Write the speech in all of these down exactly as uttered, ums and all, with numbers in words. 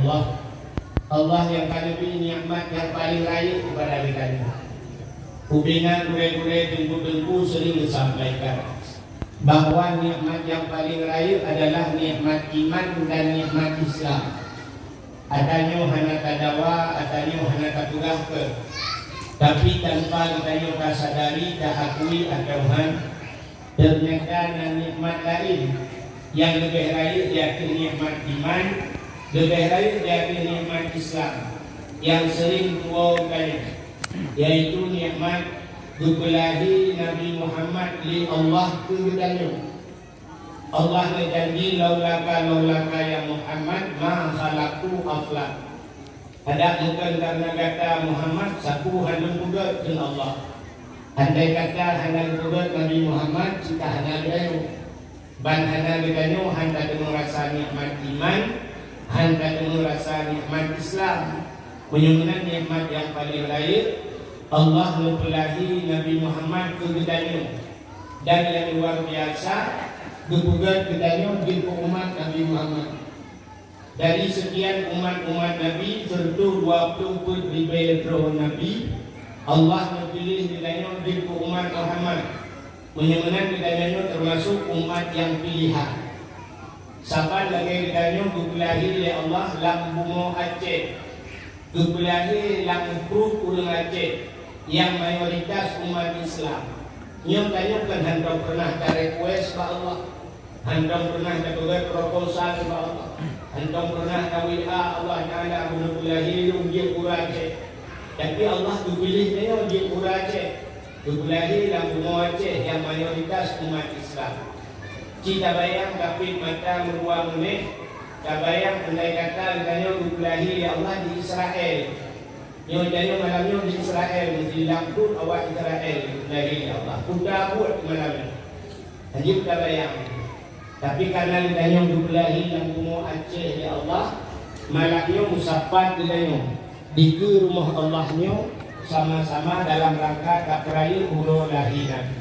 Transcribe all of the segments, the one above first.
Allah, Allah nyang ka neubri nikmat nyang paleng rayeuk keupada geutanyoe. Ubena gurée-gurée teungku-teungku seuring geusampaikan bahwa nikmat nyang paleng rayeuk adalah nikmat iman dan nikmat Islam. Ata nyoe hana tadawa, ata nyoe hana tapeugah keu. Tapi tanpa geutanyoe tasadari, taakui atawa han, teunyata na nikmat laén nyang leubeh rayeuk di ateueh nikmat iman, leubeh rayeuk di ateueh nikmat Islam nyang seuring tuwoe geutanyoe, yaitu nikmat geupeulahé Nabi Muhammad lé Allah keu geutanyoe. Allah neujanji, "Laulaka, laulaka ya Muhammad, ma khalaqtu aflak." Adak meukeun kareuna gata Muhammad, sapeue hana lôn peugét kheun Allah. Andai kata hana lôn peugét Nabi Muhammad, cit ka hana geutanyoe. Ban hana geutanyoe han tateumé rasa nikmat iman, han tateumé rasa nikmat Islam. Meunyoe meunan nikmat nyang paleng rayeuk, Allah neupeulahé Nabi Muhammad keu geutanyoe. Dan nyang luar biasa, geupeugét geutanyoe jeuet keu umat Nabi Muhammad. Dari seukian umat-umat Nabi, sireutoh dua ploh peuet ribée droe Nabi, Allah neupiléh geutanyoe jeuet keu umat Muhammad. Meunyoe meunan geutanyoe nyoe teumasok umat nyang pilihan. Saban lagée geutanyoe geupeulahé lé Allah lam bumoe Aceh. Geupeulahé lam pruet ureuëng Aceh nyang mayoritas umat Islam. Nyoe tanyoe kan hántom peureunah tarequest bak Allah, hántom peureunah tapeugét proposal bak Allah, hántom peureunah ta-WA Allah Taala, "Bunoe peulahé lôn jeuet ureuëng Aceh." Tapi Allah geupiléh tanyoe jeuet ureuëng Aceh, geupeulahé lam bumoe Aceh nyang mayoritas umat Islam. Ci tabayang, dapet mata meudua meunéh, tabayang andai kata geutanyoe geupeulahé lé Allah di Israel. Nyoe tanyoe malam nyoe di Israel, meusilam pun awak Israel lahé lé Allah. Peue tabuet malam nyoe? Hanjeuet tabayang. Tapi kareuna geutanyoe geupeulahé lam bumoe Aceh lé Allah, malam nyoe meusapat geutanyoe dikeue rumoh Allah nyoe sama-sama dalam rangka tapeurayeuk uroe lahé Nabi.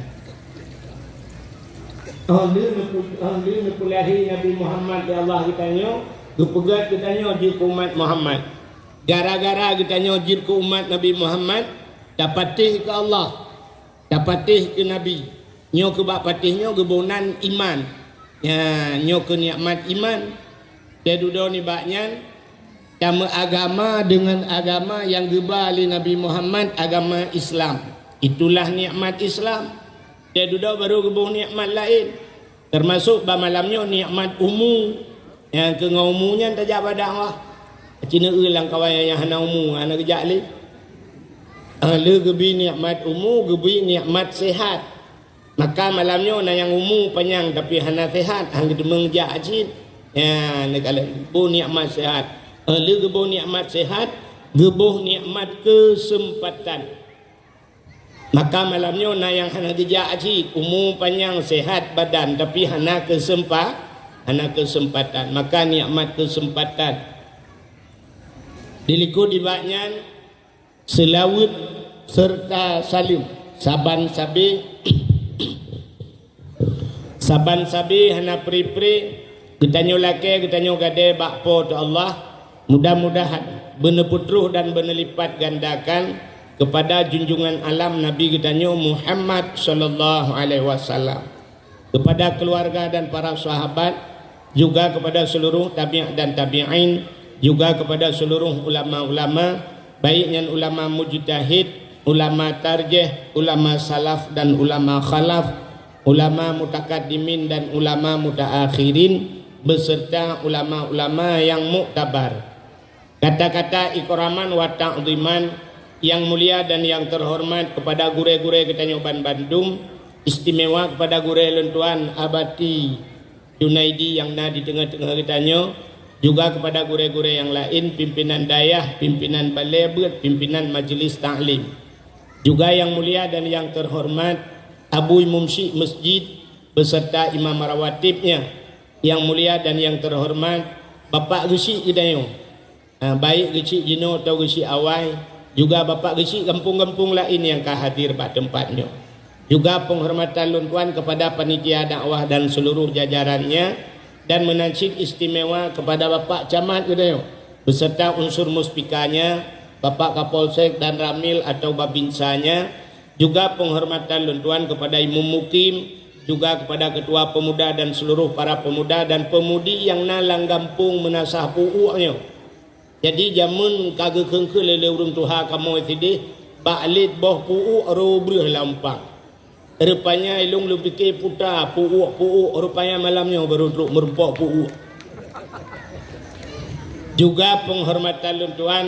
Oh lheueh neupu-, oh lheueh neupeulahé Nabi Muhammad lé Allah geutanyoe, geupeugét geutanyoe jeuet keu umat Muhammad. Gara-gara geutanyoe jeuet keu umat Nabi Muhammad, tapatéh keu Allah, tapatéh keu Nabi. Nyoe keu bak patéh nyoe geuboh nan iman. Nya, nyoe keu nikmat iman. Teududoe nibak nyan, tameuagama deungon agama nyang geuba lé Nabi Muhammad, agama Islam. Itulah nikmat Islam. Teududoe barô geuboh nikmat laén. Teumasok bak malam nyoe nikmat umu. Nyang keu ngon umu nyan tajak bak dakwah. Ci neueu lam kawan nyang hana umu, hana geujak lé. Ah, lheueh geubi nikmat umu, geubi nikmat sehat. Maka malam nyoe na nyang umu panyang tapi hana sehat, han geuteumeung jak cit. Nya, neukalon geuboh nikmat sehat. Ah, lheueh geuboh nikmat sehat, geuboh nikmat keuseumpatan. Maka malam nyoe na nyang hana geujak haji, umu panyang, sehat badan, tapi hana keuseumpa-, hana keuseumpatan. Maka nikmat keuseumpatan. Dilikot nibak nyan, seulaweuet seureuta saleuem saban sabe Saban sabe hana pri-pri, geutanyoe lakée, geutanyoe gadée bak Po teu Allah, mudah-mudahan beuneupeutroh dan beuneulipat gandakan keupada junjungan alam Nabi geutanyoe Muhammad sallallahu alaihi wasallam, keupada keuluwarga dan para sahabat, juga keupada seuluruh tabi' dan tabi'in, juga keupada seuluruh ulama-ulama, baik nyan ulama mujtahid, ulama tarjih, ulama salaf dan ulama khalaf, ulama mutakaddimin dan ulama mutaakhirin, beserta ulama-ulama nyang muktabar. Kata-kata ikraman wa ta'ziman, yang mulia dan yang terhormat kepada gurée-gurée geutanyoe ban bandum, istimewa kepada gurée lôn tuan Abati Junaidi nyang na di teungoh-teungoh geutanyoe, juga kepada gurée-gurée nyang laén, pimpinan dayah, pimpinan balée beuet, pimpinan majeulis taklim. Juga yang mulia dan yang terhormat Abu Imum Syik Masjid beserta imam rawatibnya, yang mulia dan yang terhormat Bapak Geuchik geutanyoe, ah, baik Geuchik jinoe atau Geuchik awai, juga Bapak Geuchik gampông-gampông laén nyang ka hadir bak teumpat nyoe. Juga penghormatan lôn tuan kepada panitia dakwah dan seluruh jajarannya, dan meunan cit istimewa kepada Bapak Camat geutanyoe, beserta unsur muspikanya, Bapak Kapolsek dan Ramil atau Babinsanya, juga penghormatan lôn tuan kepada Imum Mukim, juga kepada Ketua Pemuda dan seluruh para pemuda dan pemudi nyang na lam gampông Meunasah Pu'uek nyoe. Jadi, jameun ka geukheun-kheun lé, lé ureuëng tuha kamoe sideh, bak lét boh pu'uek roh breueh lam umpang. Rupanya ilong lôn pike puta pu'uek-pu'uek, rupanya malam nyoe baru trok meurumpok pu'uek. Juga penghormatan lôn tuan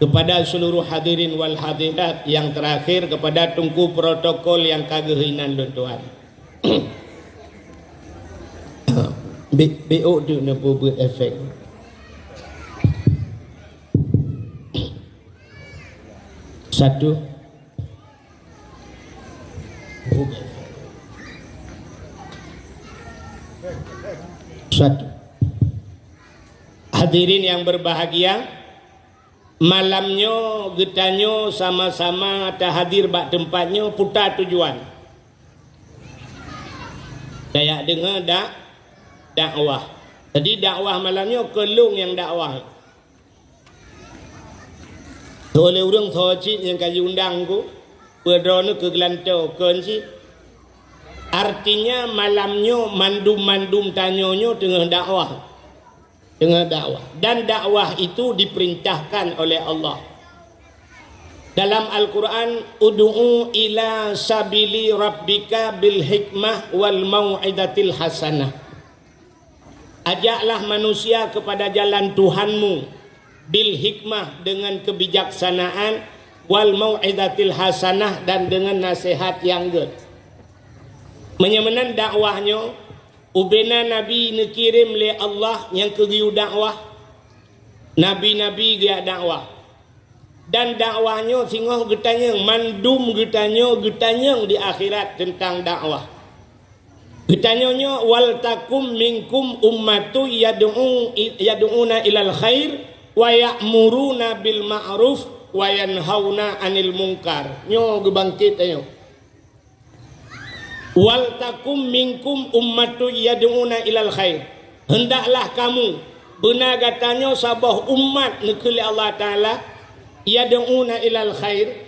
kepada seluruh hadirin wal hadirat, yang terakhir kepada teungku protokol yang ka geuhinan lôn tuan. Be-, beok tu na peubuet efek. Satu. Satu. Hadirin yang berbahagia, malam nyoe geutanyoe sama-sama tahadir bak teumpat nyoe peue tujuan? Tajak deungoe dak-, dakwah. Jadi dakwah malam nyoe keu lôn nyang dakwah. Soe lé ureuëng soe cit nyang ka jiundang ku, peue droeneuh keu geulantoe kon cit. Artinya malam nyoe mandum-mandum tanyoe nyoe teungoh dakwah. Teungoh dakwah. Dan dakwah itu diperintahkan oleh Allah. Dalam Al-Quran, "Ud'u ila sabili rabbika bil hikmah wal mau'izatil hasanah." Ajaklah manusia kepada jalan Tuhanmu bil hikmah, dengan kebijaksanaan, wal mau'izatil hasanah, dan dengan nasihat nyang gét. Meunyoe meunan dakwah nyoe, ubena nabi neukirém lé Allah nyang keu geuyue dakwah. Nabi-nabi geujak dakwah. Dan dakwah nyoe singoh geutanyong, mandum geutanyoe geutanyong di akhirat teuntang dakwah. Geutanyoe nyoe, "Wal takum minkum ummatu yad'u, yad'una ilal khair wa ya'muruna bil ma'ruf wa yanhauna 'anil munkar." Nyoe geubangkét tanyoe. "Wal takum minkum ummatu yad'una ilal khair." Hendaklah kamu, beuna gata nyoe saboh umat neukheun lé Allah Taala, yad'una ilal khair,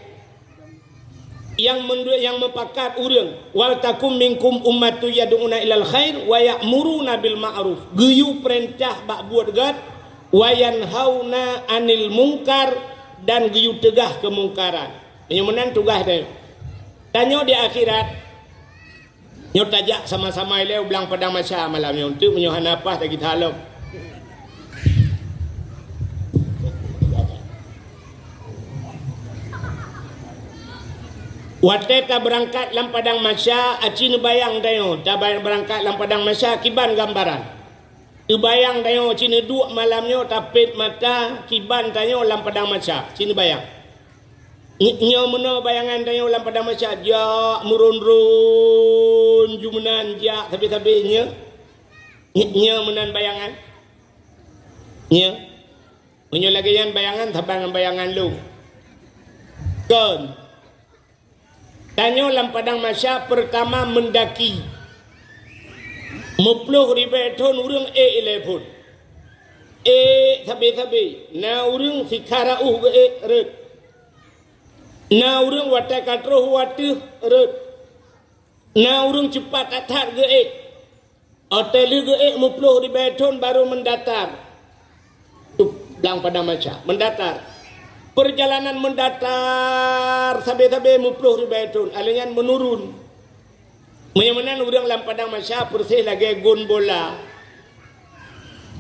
nyang meundu-, nyang meupakat ureuëng, "Wal takum minkum ummatu yad'una ilal khair wa ya'muruna bil ma'ruf," geuyue peurintah bak buet gét, "wa yanhauna 'anil munkar," dan geuyue teugah keumungkaran. Meunyoe meunan tugaih tanyoe. Tanyoe di akhirat, nyoe tajak sama-sama ilée u blang padang mahsyar malam nyoe, untuk meunyoe hana paih lagi talom. Watée tabeurangkat lam padang mahsyar, aci neubayang tanyoe, tabeurangkat lam padang mahsyar kiban gambaran. Teubayang tanyoe, aci neuduek malam nyoe, tapét mata, kiban tanyoe lam padang mahsyar, aci neubayang. Nyoe meunoe bayangan tanyoe lam padang mahsyar, jak meuron-ron ju meunan, jak sabe-sabe nyoe. Nyoe meunan bayangan. Nyoe. Meunyoe lagée nyan bayangan, saban ngon bayangan lôn. Kon. Tanyoe lam padang mahsyar peurtama meundaki. Meuploh ribée thon ureuëng ék ilée phon. Ék sabe-sabe. Na ureuëng sikharauh geuék rhot. Na ureuëng watée ka troh u ateueh rhot. Na ureuëng cupat that-that geuék. Óh lheueh geuék meuploh ribée thon barô meudatar. Tuh, lam padang mahsyar, meudatar. Peurjalanan meudatar sabe-sabe meuploh ribée thon, alheuh nyan meunurun. Meunyoe meunan ureuëng lam padang mahsyar peureuséh lagée gon bola.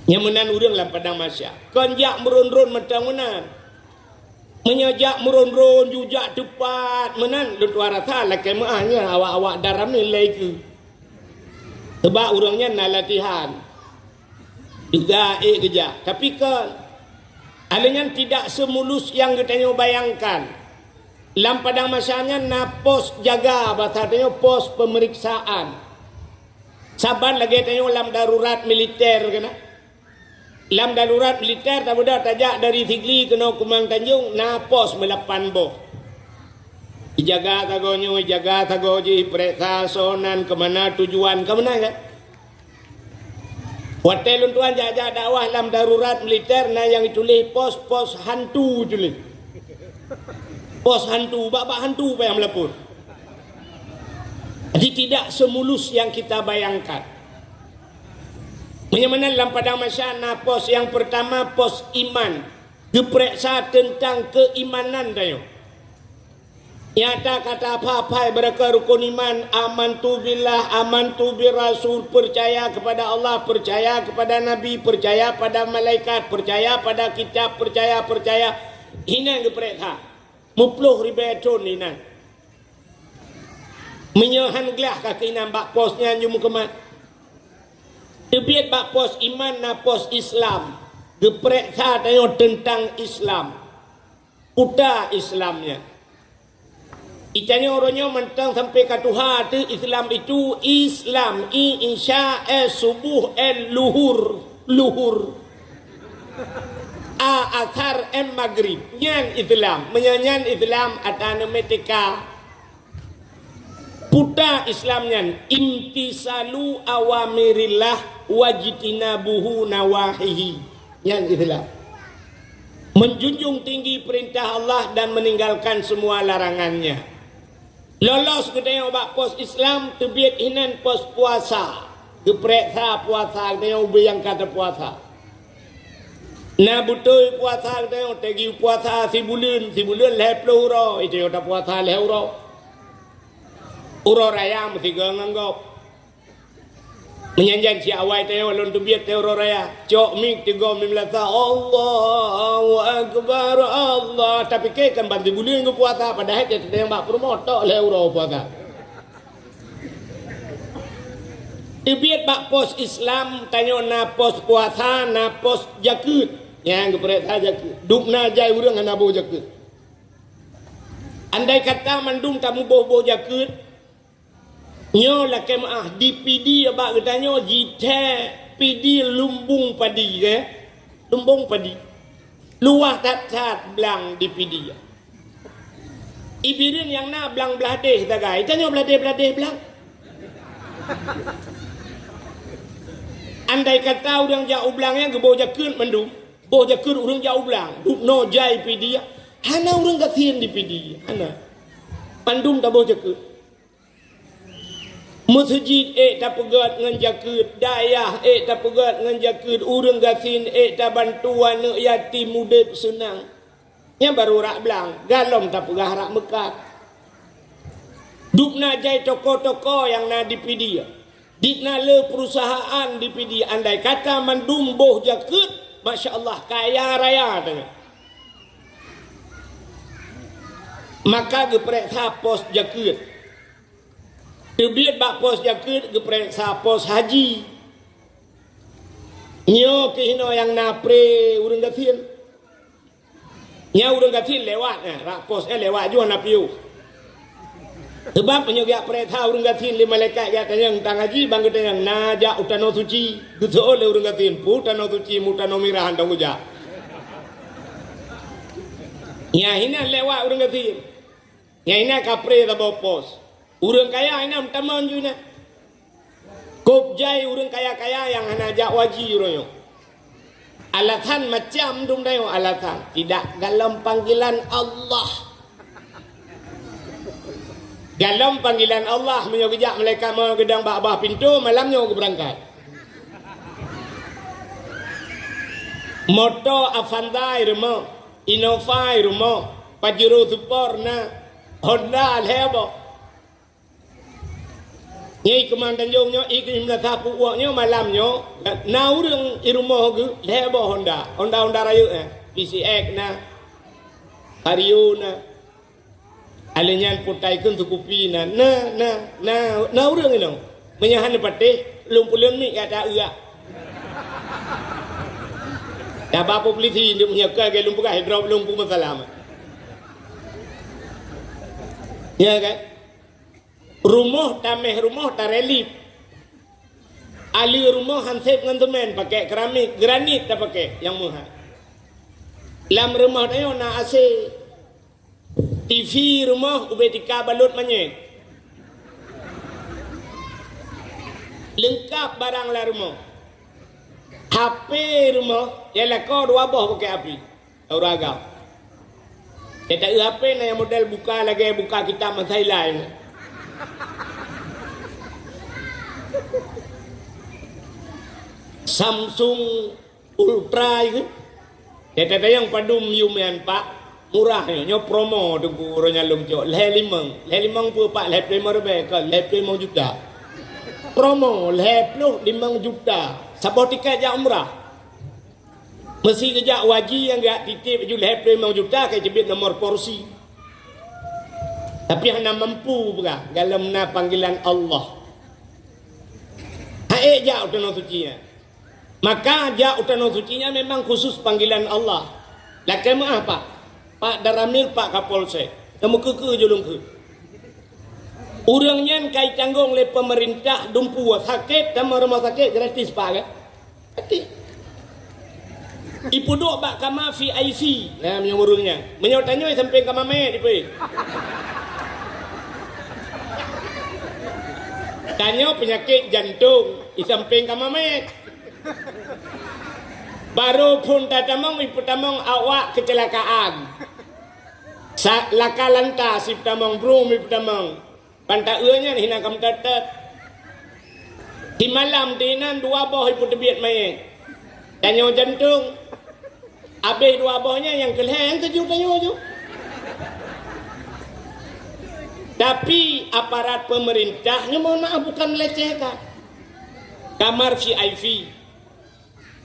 Nyoe meunan ureuëng lam padang mahsyar. Kon jak meuron-ron mantong meunan. Meunyoe jak meuron-ron, ju jak teupat meunan, lôn tuan rasa lakée meuáh nyan awak-awak daram nilai keu. Sabab ureuëng nyan na latihan. Teuga ék geujak. Tapi kon, alheuh nyan tidak semulus nyang geutanyoe bayangkan. Lam padang mahsyar nyan na pos jaga, basa tanyoe pos peumeriksaan. Saban lagée tanyoe lam darurat militer keunan. Lam darurat militer tabeudôh tajak dari Sigli keunoe Kumbang Tanjong na pos meulapan boh. Ijaga sagoe nyoe, ijaga sagoe jih, peuriksa soe nan, keu mana tujuan, keu meunan kan? Watèe lôn tuan jak-jak dakwah lam darurat militer, na nyang tuléh pos, pos hantu tuléh. Pos hantu, bak-bak hantu payah meulapor. Jadi tidak semulus yang kita bayangkan. Meunyoe meunan lam padang mahsyar na pos nyang peurtama, pos iman, geupeureksa teuntang keuimanan tanyoe. Nyata kata pha-phai beureukat rukun iman, amantu billah, amantu bir rasul, percaya kepada Allah, percaya kepada nabi, percaya pada malaikat, percaya pada kitab, percaya, percaya. Hinan geupeureksa. Meuploh ribèe thon hinan. Meunyoe han glah ka keuinan bak pos nyan jeuet meukeumah. Teubiet bak pos iman na pos Islam. Geupeureksa tanyoe teuntang Islam. Peue Islam nyan. Itanyoe uroe nyoe mantong sampoe ka tuha teuh Islam itu Islam, i, Isya, e, Suboh, e, Luhur, Luhur. A, Asar, e, Magrib. Nyan Islam. Meunyoe nyan Islam, ata neumetika. Peue Islam nyan, imtisalu awamirillah wajtinabuhu nawahihi. Nyan Islam. Menjunjung tinggi perintah Allah dan meninggalkan semua larangannya. Lolos geutanyoe bak pos Islam, teubiet hinan pos puasa. Geupeureksa puasa geutanyoe ubé nyang ka teupuasa. Na beutôi puasa geutanyoe, teugi puasa sibuleuen, sibuleuen lhèe ploh uroe, geutanyoe tapuasa lhèe uroe. Uroe raya meusigoe ngon gob. Meunyan jan si awai tanyoe lôn teubiet teuh uroe raya. Cok mic teugom di meulasa, "Allahu Akbar, Allah." Tapike kan ban sibuleuen geupuasa, padahai teuh teuh bak peurumoh tok lhèe uroe puasa. Teubiet bak pos Islam, tanyoe na pos puasa, na pos jakeuet. Nyang geupeureksa jakeuet. Dubna jai ureueng hana boh jakeuet. Andai kata mandum tamuboh-boh jakeuet, nyoe lakèe meu'ah, di Pidie bak geutanyoe jithèe Pidie lumbung padi, eh? Lumbung padi. Luwah that-that blang di Pidie. I Bireuen nyang na blang blah deh sagai, tanyoe blah deh-blah deh blang. Andai kata ureueng jak u blang nyan geuboh jakeuet mandum, boh jakeuet ureueng jak u blang, dubnoe jai Pidie, hana ureueng gasien di Pidie, hana. Mandum taboh jakeuet. Meuseujid ék tapeugöt ngon jakeuet, dayah ék tapeugöt ngon jakeuet, ureueng gasien ék tabantu aneuk yatim udép seunang. Nyan barô rak blang, galom tapeugah rak meukat. Dubna jai toko-toko nyang na di Pidie. Dubna le peurusahaan di Pidie, andai kata mandum boh jakeuet, masya Allah, kaya raya tanyoe. Maka geupeureksa pos jakeuet. Teubiet bak pos jakeuet geupeureksa pos haji. Nyoe keuh inoe nyang na pré ureueng gasien. Nyan ureueng gasien lewat, eh, rak pos, eh, lewat ju hana piôh. Sabab meunyoe geujak peureksa ureueng gasien lé malaikat geutanyong tang haji, ban geutanyong na jak u Tanoh Suci, geuseuôt lé ureueng gasien, peue Tanoh Suci, mu Tanoh Mirah hana geujak. Nyan hinan lewat ureueng gasien. Nyang inan ka pré saboh pos. Ureueng kaya inan meutamong ju inan. Kôb jai ureueng kaya-kaya nyang hana jak haji uroe nyoe. Alasan macam dum dayoe alasan. Tidak galom panggilan Allah. Galom panggilan Allah meunyoe geujak malaikat meugeudong bak babah pintoe malam nyoe geubeurangkat. Moto Avanza i rumoh. Innova i rumoh, Pajero Sport na, Honda lhèe boh. Nyoe i Keumang Tanjong nyoe, i Keumang Sapu Uok nyoe malam nyoe, na ureueng i rumoh geuh lhèe boh Honda, Honda, Honda rayeuk, eh. P C X na, Vario na. Alèh nyan putai kheun seukupi na, na, na, na, na ureueng inong. Meunyoe hana patéh, lôn pulon mic gata euak. Taba polisi, nyoe meunyoe ka lagèe lôn peugah, drop lôn peumasalah. Ya kan? Rumoh, taméh rumoh, tarelip. Aleue rumoh han sép ngon semen, pakèk keramik, granit tapakèk nyang meuhai. Lam rumoh tanyoe na A C. T V rumoh ubé tika balot manyét. Leungkap barang lam rumoh. H P rumoh, nyang lakoe dua boh pakai api. Ureueng agam. Nyang taeu H P na nyang model buka lagèe buka kitab masa ilai na. Samsung Ultra itu. Nyang tatanyong padum yum nyan, Pak? Murah nyoe, nyoe promo Teungku, uroe nyan lôn cok. Lhèe limong. Lhèe limong peue, Pak? Lhèe ploh limong ribèe, kon lhèe ploh limong juta. Promo lhèe ploh limong juta. Saboh tiket jak umrah. Meusi geujak u haji nyang geujak titip laju lhèe ploh limong juta, ka jiteubiet nomor porsi. Tapi hana mampu peugah, galom na panggilan Allah. Hana ék jak u Tanoh Suci nyan. Maka jak u Tanoh Suci nyan memang khusus panggilan Allah. Lakèe meu'ah, Pak. Pak Danramil, Pak Kapolsek. Kamoe keukeu julung keu. Ureueng nyan ka itanggong lé peumeurintah dumpeue, sakét tamong rumoh sakét gratis, Pak, kan? Gratis. Ipeuduek bak kama V I C. Nah, meunyoe ureueng nyan. Meunyoe tanyoe sampéng kama mét ipeuék. Tanyoe peunyakét jantong, isampéng kama mét. Barô phôn tatamong, ipeutamong awak keucilakaan. Sa-, laka lantas ipeutamong, brum ipeutamong. Ban taeu nyan hinan ka meuteuteuet. Simalam dinan dua boh ipeuteubiet manyét. Tanyoe jantong. Abéh dua boh nyan nyang keu lhèe nyang keujeuet tanyoe ju. Tapi aparat peumeurintah nyoe, mohon maaf, bukan melecehkan. Kamar V I P.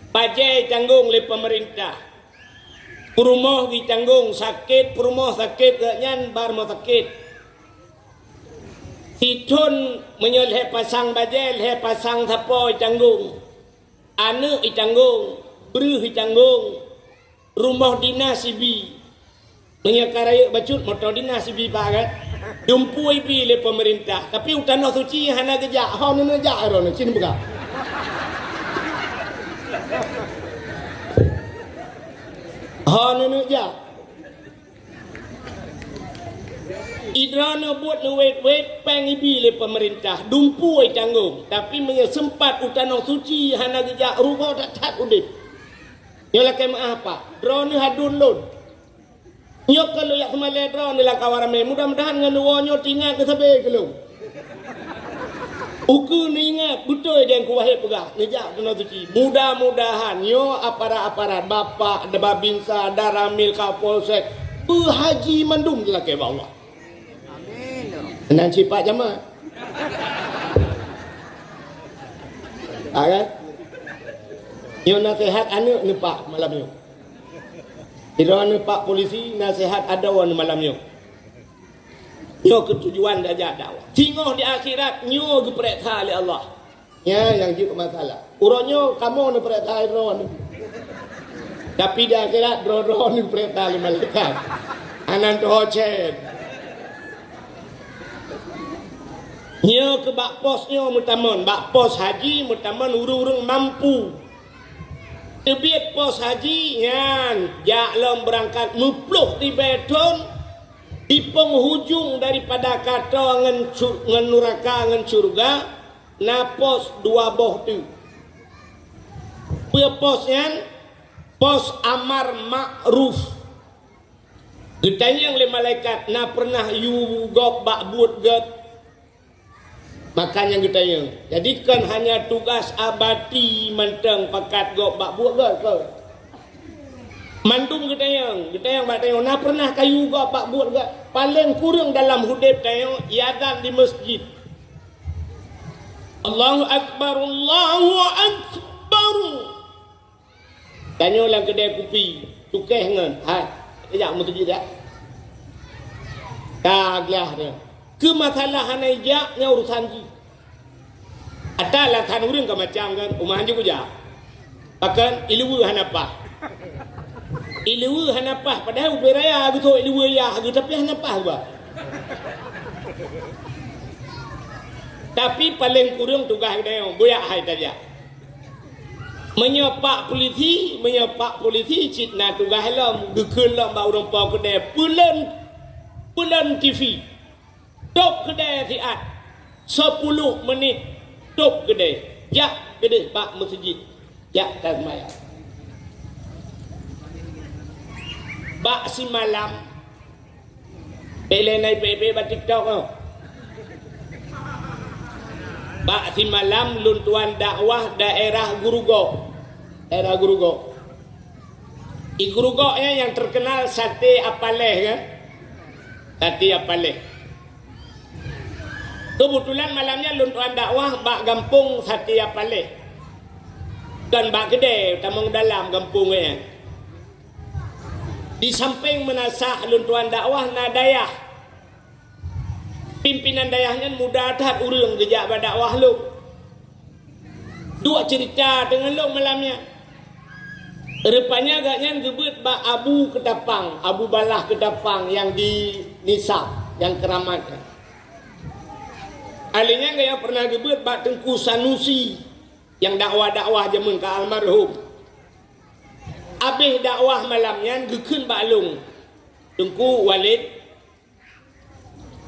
Bajèe itanggong lé peumeurintah. Peurumoh itanggong, sakét peurumoh, sakét geuh nyan bak rumoh sakét. Sithôn meunyoe lhèe pasang bajèe, lhèe pasang sapo itanggong. Aneuk itanggong, breuh itanggong, rumoh dinas ibi. Meunyoe ka rayeuk bacut, moto dinas ibi, Pak, kan? Dumpeue ibi lé peumeurintah, tapi u Tanoh Suci hana geujak. Ho neuneuk jak droeneuh, cit neupeugah. Ho neuneuk jak. Idroeneuh buet neuwét-wét, péng ibi lé peumeurintah, dumpeue itanggong. Tapi meunyoe seumpat u Tanoh Suci hana geujak, rugoe that-that udép. Nyoe lakèe meu'ah, Pak, droeneuh hadun lôn. Nyoe keuh lôn jak seumalée droeneuh lam kawan ramé. Mudah-mudahan ngon woe nyoe teuingat keu sabe keu lôn. Ukeue neuingat beutôi Teungku Wahid peugah, neujak Tanoh Suci. Mudah-mudahan nyoe aparat-aparat, Bapak Babinsa, Danramil, Kapolsek, beuhaji mandum dilakée bak Allah. Amin. Nan sipat jama. Ha, kan? Nyoe naseuhat aneuk neupak malam nyoe. Sidroe neupak polisi, naseuhat adoe neumalam nyoe. Nyoe keutujuan tajak dakwah. Singoh di akhirat nyoe geupeuriksa lé Allah. Nyan nyang jeuet masalah. Uroe nyoe kamoe neupeuriksa droeneuh. Tapi di akhirat droe-droe neupeuriksa lé malaikat. Anan toho cen. Nyoe keu bak pos nyoe meutamon, bak pos haji meutamon ureuëng-ureuëng mampu. Teubiet pos haji nyan jak lom beurangkat meuploh ribée thon di penghujung daripada kata ngon su-, ngon nuraka ngon syeuruga na pos dua boh teuk. Peue pos nyan? Pos amar makruf. Geutanyong lé malaikat, na peureunah yue gob bak buet gét? Maka nyang geutanyong. Jadi kon hanya tugas abati mantong pakat gob bak buet gét kon. Mandum geutanyong, geutanyong bak tanyong, na peureunah ka yue gob bak buet gét? Paleng kureueng dalam udeb tanyoe iazan di masjid. Allahu Akbar, Allahu Akbar. Tanyoe lam keudè kupi, cukéh ngon, hai, jak meuseujid dak? Ka glah nyoe. Keu masalah hana ijak, nyan urusan jih. Ata alasan ureuëng ka macam kan, uma hanjeuet kujak. Pakon, iluweue hana paih. Iluweue hana paih, padahai ubé raya geuthok iluweue yah geuh, tapi hana paih ba. Tapi paleng kureueng tugaih geutanyoe, buyak hai tajak. Meunyoe pak polisi, meunyoe pak polisi cit na tugaih lom, geukheun lom bak ureuëng po keudè, peulon, peulon T V. Tôb keudè siat, sepuluh menit tôb keudè, jak keudeh bak meuseujid. Jak taseumayang. Bak simalam, pih lé na ipék-ipék bak TikTok nyoe. Bak simalam lôn tuan dakwah daerah Gurugok. Daerah Gurugok. Di Gurugok nyan nyang terkenal sate Apaleh kan? Sate Apaleh. Keubeutulan malam nyan lôn tuan dakwah bak gampông Sate Apaleh. Kon bak keudè, tamong dalam gampông nyan. Di sampéng meunasah lôn tuan dakwah na dayah. Pimpinan dayah nyan muda that ureuëng geujak bak dakwah lôn. Duek ceurita deungon lôn malam nyan. Rupanya gobnyan geubeuet bak Abu Keutapang, Abu Balah Keutapang nyang di Nisab, nyang keuramat. Ahli nyan gobnyan pernah geubeuet bak Teungku Sanusi nyang dakwah-dakwah jameun ka almarhum. Abéh dakwah malam nyan geukheun bak lôn, "Teungku Walid,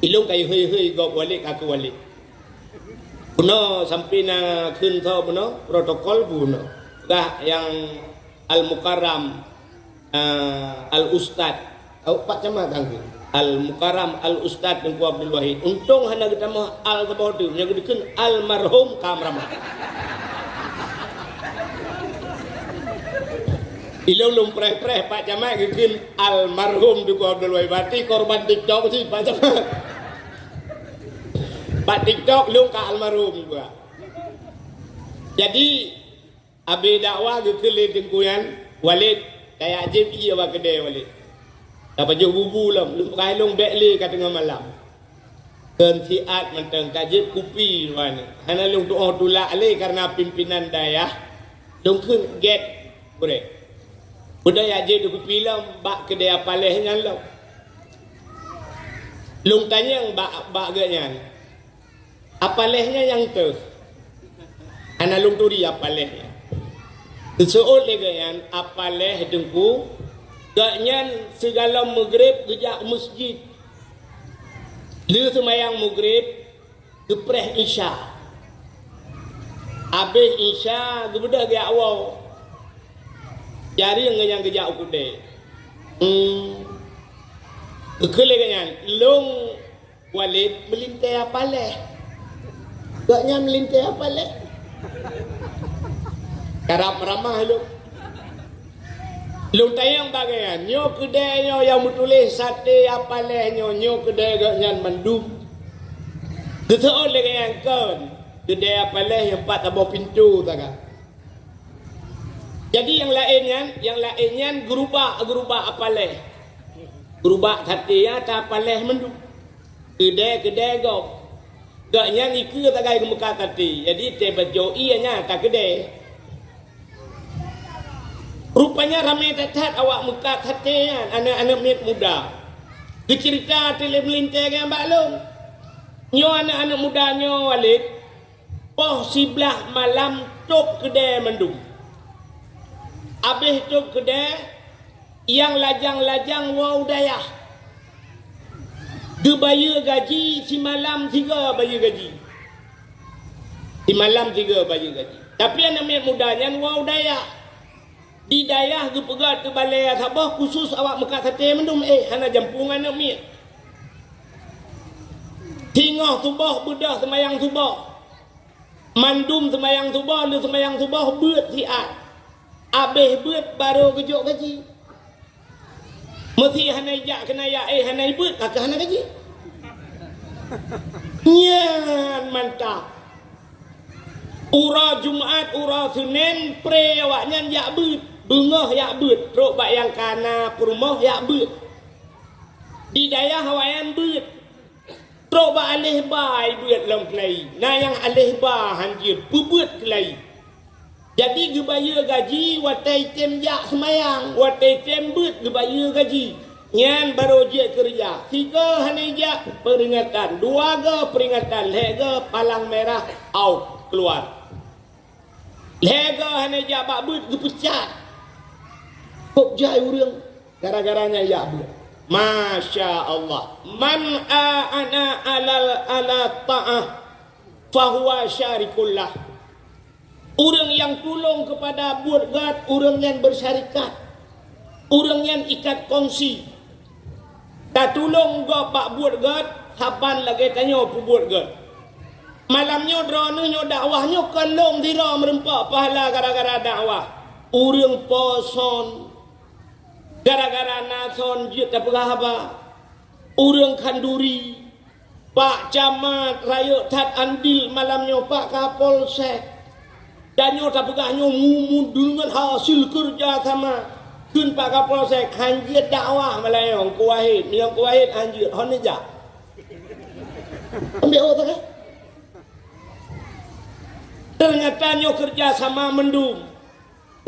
ilôn ka ihôi-hôi gob Walid ka keu Walid." Bunoe sampoe na kheun soe bunoe, protokol bunoe. Peugah nyang Al-Mukarram, eh, Al-Ustaz. Awak Pak Camat kan kheun. Al-Mukarram Al-Ustaz Teungku Abdul Wahid. Untông hana geutamah al saboh teuk, meunyoe geukheun almarhum ka meuramah. Ilôn lôn preh-preh Pak Camat geukheun almarhum Teungku Abdul Wahid. Berarti korban TikTok cit Pak Camat. Bak TikTok lôn ka almarhum juga. Jadi, abéh dakwah geukheun lé teungku nyan, "Walid, kajak jieb ié bak keudè, Walid. Tapajoh bubu lom, lôn peugah lôn bèk lé ka teungoh malam." Kheun siat mantong ka jieb kupi rupanya. Hana lôn tuoh tulak lé kareuna pimpinan dayah. Lôn kheun gèt, gurèe. Beudôh jak jieb kupi lom bak keudè Apaleh nyan lom. Lôn tanyong bak, bak gobnyan, "Apaleh nyan nyang toh?" Hana lôn turi Apaleh nyan. Geuseuôt lé gobnyan, Apaleh Teungku, gobnyan sigohlom Maghrib geujak u meuseujid. Lheueh seumayang Maghrib, geupreh Isya. Abéh Isya, geubeudôh geujak woe. Jareung gobnyan geujak u keudè. Hmm. Geukheun lé gobnyan, "Lôn Walid meulintèe Apaleh." Gobnyan meulintèe Apaleh. Karab ramah lôn. Lôn tanyong bak gobnyan, "Nyoe keudè nyoe nyang meutuléh Sate Apaleh nyoe, nyoe keudè gobnyan mandum?" Geuseuôt lé gobnyan, "Kon, keudè Apaleh nyang pat saboh pintoe sagai." Jadi nyang laén nyan, nyang laén nyan geurubak-geurubak Apaleh. Geurubak sate nyan ata Apaleh mandum. Keudè-keudè gob. Gobnyan ikeue sagai geumeukat sate. Jadi teubaco ié nyan ata keudè. Rupanya ramé that-that awak meukat sate nyan, aneuk-aneuk miet muda. Geuceurita teulé meulintèe nyan bak lôn. Nyoe aneuk-aneuk muda nyoe, Walid, poh siblaih malam tôb keudè mandum. Abéh tôb keudè, nyang lajang-lajang woe u dayah. Geubayeue gaji simalam sigoe bayeue gaji. Simalam sigoe bayeue gaji. Tapi aneuk miet muda nyan woe u dayah. Di dayah geupeugah teubalèe saboh khusus awak meukat sate mandum, eh, hana jampu ngon aneuk miet. Singoh suboh beudôh seumayang suboh. Mandum seumayang suboh, lheueh seumayang suboh beuet siat. Abéh beuet barô geujok gaji. Meusé hana ijak keunayak, eh, hana ibeuet, ka keuh hana gaji. Nyan mantap. Uroe Jumat, uroe Seunén, pré awaknyan jak beuet. Beungoh jak beuet, trok bak nyang ka na peurumoh jak beuet. Di dayah awaknyan beuet. Trok bak aléh ba ibeuet lom keulayi. Na nyang aléh ba hanjeuet, peubeuet keulayi. Jadi geubayeue gaji watèe tem jak seumayang, watèe tem beuet geubayeue gaji. Nyan barô jeuet keureuja. Sigoe hana ijak, peuringatan. Dua goe peuringatan. Lhèe goe palang merah, out, keuluar. Lhèe goe hana ijak bak beuet, geupeucat. Kok jai ureueng gara-gara nyan ijak beuet. Masya Allah. "Man a'ana alal, ala ta'ah, fahuwa syarikul lah." Ureuëng nyang tulông keupada buet gét, ureuëng nyan beusyarikat. Ureuëng nyan ikat kongsi. Tatulông gob bak buet gét, saban lagée tanyoe peubuet gét. Malam nyoe droeneueh nyoe dakwah nyoe kon lôn sidroe meureumpok pahala gara-gara dakwah. Ureuëng po son, gara-gara na son jeuet tapeugah haba. Ureuëng khanduri, Pak Camat rayeuk that andil malam nyoe Pak Kapolsek. Dan nyoe tapeugah nyoe mu-, mu-, deungon hasil keureuja sama. Kheun Pak Kapolsek, hanjeuet dakwah malam nyoe Teungku Wahid. Meunyoe Teungku Wahid hanjeuet, hon neujak. Ambiek oh takah. Teunyata nyoe keureuja sama mandum.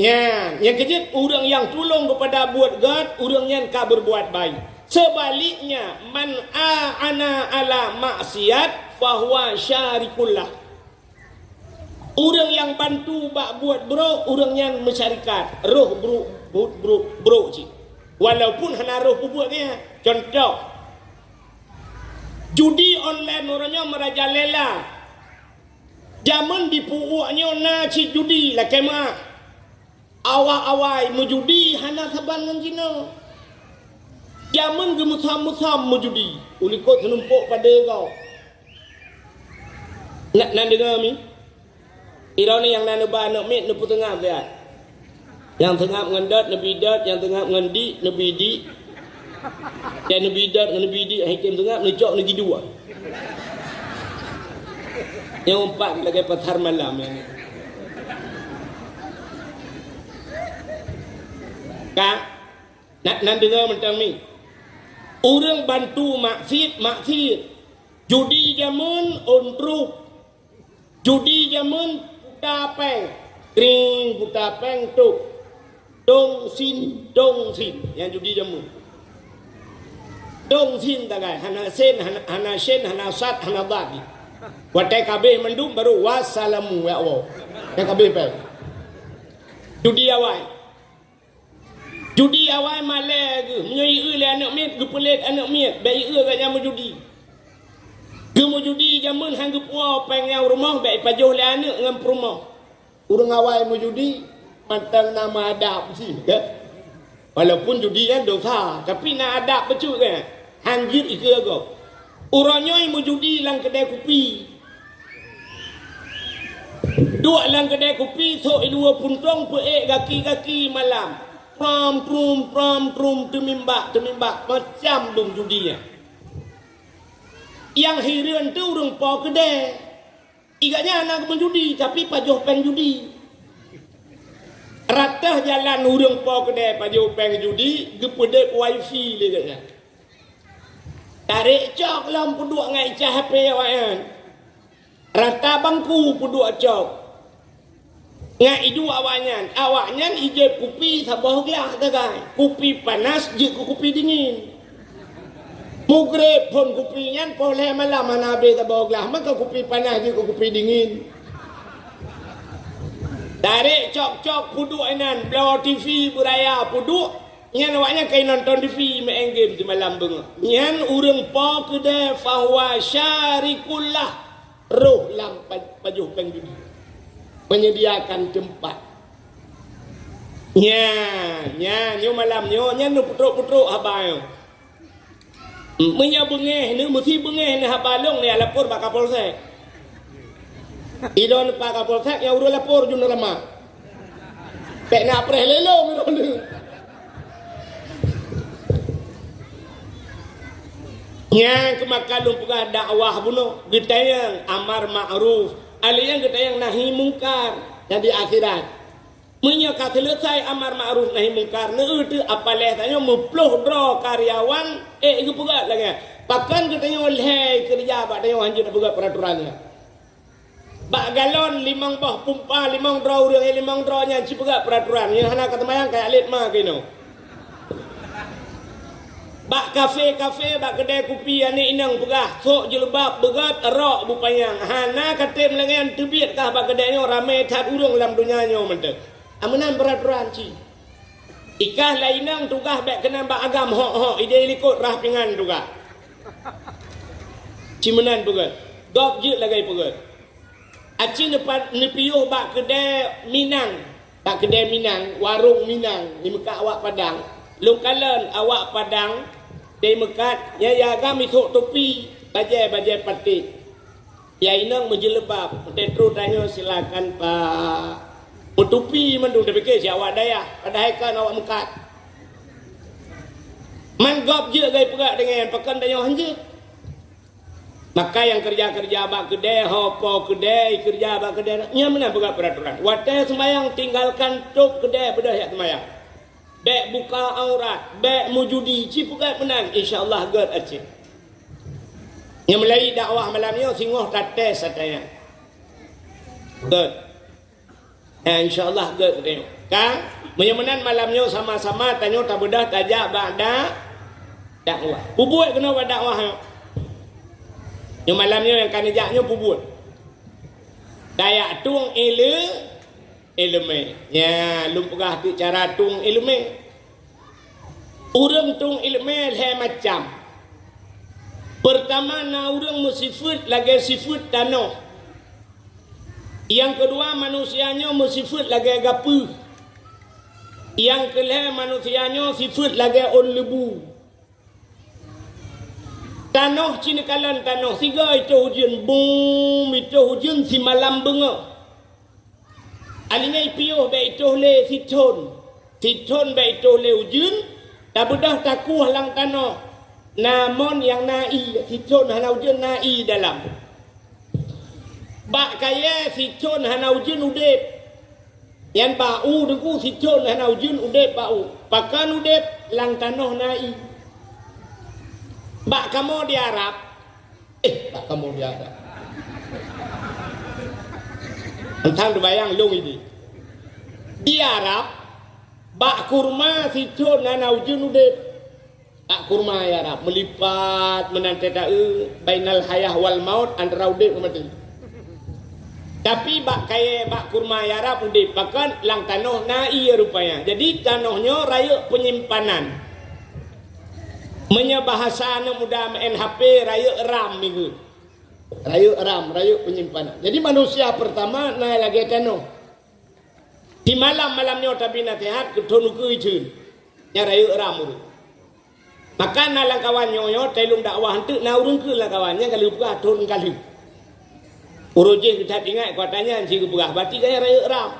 Nyan, nyang keujeuet ureuëng nyang tulông keupada buet gét, ureuëng nyan ka beurbuat baik. Seubaliknya, man a'ana ala maksiat, fahuwa syarikul lah. Ureuëng nyang bantu bak buet brok, ureuëng nyan meusyarikat, roh brok, brok, brok, brok cit. Walaupun hana roh peubuet nyan. Contoh, judi online uroe nyoe meurajalela. Jameun di pu'uek nyoe na cit judi lakée meuah. Awai-awai meujudi hana saban ngon jinoe. Jameun geumeusom-meusom meujudi, ulikot seunumpok padé gob. Na, na deungoe mi? Droeneuh nyang na neuba aneuëk miet neupeuteungab siat. Nyang teungab ngon dot neubi dot, nyang teungab ngon dik neubi dik. Dan neubi dot ngon neubi dik, hai tem teungab neucok neugi dua. Nyang umpat lagée pasar malam nyan. Ka? Na, na deungoe mantong mi? Ureuëng bantu maksiet, maksiet. Judi jameun, on truk. Judi jameun, buta péng. Kring, buta péng, tuk. Dong sin, dong sin. Nyang judi jameun. Dong sin tagai. Hana sen, hana, hana syen, hana sad, hana dad. Watée ka abéh mandum, baru wassalamu, ya Allah. Nyang ka abéh péng. Judi awai. Judi awai malée geuh, meunyoe ieu lé aneuëk miet, geupeulet aneuëk miet, bék ieu gata nyan meujudi. Geumeujudi jameun han geupuwoe péng nyang rumoh, bék ipajoh lé aneuëk ngon peurumoh. Ureuëng awai meujudi, mantong na meuadab sih, ya. Walaupun judi nyan dosa, tapi na adab bacut, ya. Han jeuet ikeue gob. Uroe nyoe meujudi lam keudée kupi. Duek lam keudée kupi, sôk i luwa puntông, peuék gaki-gaki malam. Prom, prum, prom, prum, teumimbak, teumimbak, macam dum judi nyan. Nyang hireuen teuh ureuëng po keudée. Iga nyan hana geumeujudi, tapi pajoh péng judi. Rata jalan ureuëng po keudée pajoh péng judi, geupeudeb wifi lé gata nyan. Tarek cok lom peuduek ngon icah H P awaknyan. Rata bangku peuduek cok. Ngon iduek awaknyan, awaknyan ijép kupi saboh glah sagai. Kupi panas jeuet keu kupi dingin. Mugreb phon kupi nyan poh lhée malam hana habéh saboh glah, maka kupi panas jeuet keu kupi dingin. Tarek cok-cok peuduek inan, bloe T V beuraya peuduek, nyan awaknyan ka inonton T V, meu'en game simalam beungoh. Nyan ureuëng po keudée fahuwa syarikul lah, roh lam pa-, pajoh péng judi. Menyediakan tempat. Nyan, nyan, nyoe malam nyoe, nyan neupeutrok-peutrok haba nyoe. Meunyoe beungéh, neu-, meusi beungéh neuh haba lôn, ya lapor bak Kapolsek. Idong neuh bak Kapolsek, nyang ureuëng lapor jeuet neurama. Bék na preh lé lôn, idong neuh. Nyang keumakan lôn peugah dakwah bunoe, geutanyong amar ma'ruf, alèh nyan geutanyong nahi mungkar, dan di akhirat. Meunyoe ka seuleusai amar ma'ruf nahi mungkar, neueu teuh apaleh tanyoe meuploh droe karyawan, ék geupeugét lagée nyan. Pakon geutanyoe lhée keureuja bak tanyoe hanjeuet tapeugét peuraturan nyan. Bak galon limong boh pumpa limong droe ureuëng, eh, limong droe nyan ci peugét peuraturan, nyang hana ka teumayang ka jak lét ma keunoe. Bak kafe-kafe, bak keudée kupi, aneuk inong peugah, sok jilbab beugét, rok beupanyang. Hana ka tem lagée nyan teubiet kah bak keudée nyoe, ramé that ureuëng lam donya nyoe mantong. Ameunan peuraturan ci. Ikah lam inong tugaih bék keunan bak agam hok-hok, idéh likot rah pingan tugaih. Ci meunan peugét. Gob jeuet lagée peugét. Aci neupa-, neupiôh bak keudè Minang. Bak keudè Minang, warong Minang, dimeukat awak Padang. Lôn kalon awak Padang, dimeukat, ya, ya, agam isôk topi, bajèe, bajèe paték. Ya, inong meujeuleuba, watèe trôh tanyoe, "Silakan, Pak." Meutupi mandum, tapike si awak dayah, padahai kan awak meukat. Man gob jeuet geupeugah deungon, pakon tanyoe hanjeuet. Maka nyang keureuja-keureuja bak keudè, ho po keudè, keureuja bak keudè, nyan meunan peugah peuratoran. Watèe seumayang, tinggalkan tôp keudè, beudôh jak seumayang. Bèk buka aurat, bèk meujudi, ci peugah meunan, insya Allah gèt aci. Nyang meulayeue dakwah malam nyoe singoh tates ata nyan. Gèt. Eh, insya Allah gèt geutanyoe. Ka, meunyoe meunan malam nyoe sama-sama tanyoe tabeudôh tajak bak da-, dakwah. Peubuet keunoe bak dakwah nyoe. Nyoe malam nyoe nyang ka neujak nyoe peubuet. Tajak tueng ileumèe. Nya, lôn peugah teuk cara tueng ileumèe. Ureueng tueng ileumèe lhèe macam. Peurtama, na ureueng meusifeuet lagèe sifeuet tanoh. Nyang keudua, manusia nyoe meusifeuet lagèe gapeuh. Nyang keulhèe, manusia nyoe sifeuet lagèe ôn leubu. Tanoh ci neukalon tanoh, sigoe itôh ujeuen, bum, itôh ujeuen simalam beungoh. Alingai piôh bèk itôh lé sithôn. Sithôn bèk itôh lé ujeuen, tabeudôh takueh lam tanoh. Na mon nyang na ié, sithôn hana ujeuen na ié dalam. Bak kayèe sithôn hana ujeuen udép. Nyan bak u teungku, sithôn hana ujeuen udép bak u. Pakon udép? Lam tanoh na ié. Bak kamoe di Arab, Eh, bak kamoe di Arab. Mantong teubayang lôn ini. Di Arab, bak kurma sithôn hana ujeuen udép. Bak kurma di Arab, meulipat meunan teuh, bainal hayah wal maut, antara udép ngon maté. Tapi bak kayèe, bak kurma di Arab udép, pakon lam tanoh na ié rupanya. Jadi tanoh nyoe rayeuk peunyimpanan. Meunyoe bahasa aneuk muda meu'en H P, rayeuk RAM migeue. Rayeuk RAM, rayeuk peunyimpanan. Jadi manusia peurtama na lagèe tanoh. Di malam-malam nyoe tabi naseuhat keu thôn ukeue itheun. Nyan rayeuk RAM ureueng. Maka na lam kawan nyoe, nyoe teulông dakwah eunteuk na ureueng keu lam kawan nyan ka lheueh peugah thôn ka lheueh. Uroe jéh geutat ingat kuatanya si geupeugah, berarti gaya rayeuk RAM.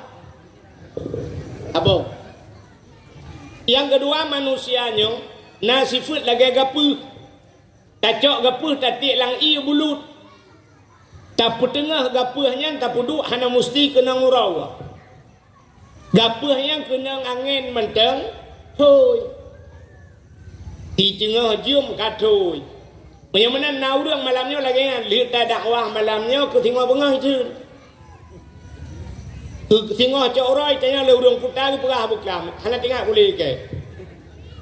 Abong. Nyang keudua, manusia nyoe na sifeuet lagèe gapeuh. Tacok gapeuh tatiek lam ié bulut. Tapeuteungoh gapeuh nyan tapeuduek hana musti keunong uroe. Gapeuh nyan keunong angén mantong thôi. Di teungoh jeuem ka thôi. Meunyoe meunan na ureueng malam nyoe lagèe nyan, lheueh tadakwah malam nyoe keu singoh beungoh itheun. Keu singoh cok uroe tanyoe lé ureueng kuta geupeugah beuklam, hana teuingat ulèe kèe.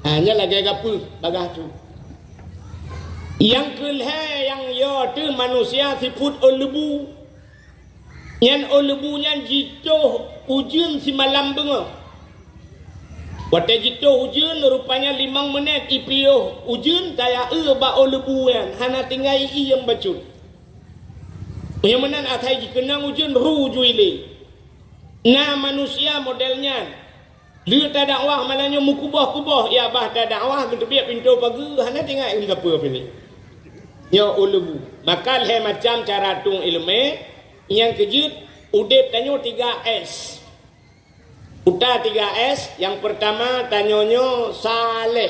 Ha, nyan lagèe gapeuh bagaih tu. Nyang keulhèe nyang yo teuh manusia sifeuet ôn leubu. Nyan ôn leubu nyan jitoh ujeuen simalam beungoh. Watèe jitoh ujeuen, rupanya limong meunét ipiôh ujeuen, tayaeu bak ôn leubu nyan, hana tinggai ié nyang bacut. Meunyoe meunan asai jikeunong ujeuen, ru ju ilé. Na manusia model nyan. Lheueh tadakwah malam nyoe meukuboh-kuboh, ya bah tadakwah geuteubiet pintoe pageue, hana teuingat lom sapeue piléh. Nyoe ôn leubu. Maka lhèe macam cara tueng ileumèe, nyang keujeuet udép tanyoe tiga S. Uta tiga S, nyang peurtama tanyoe nyoe saleh.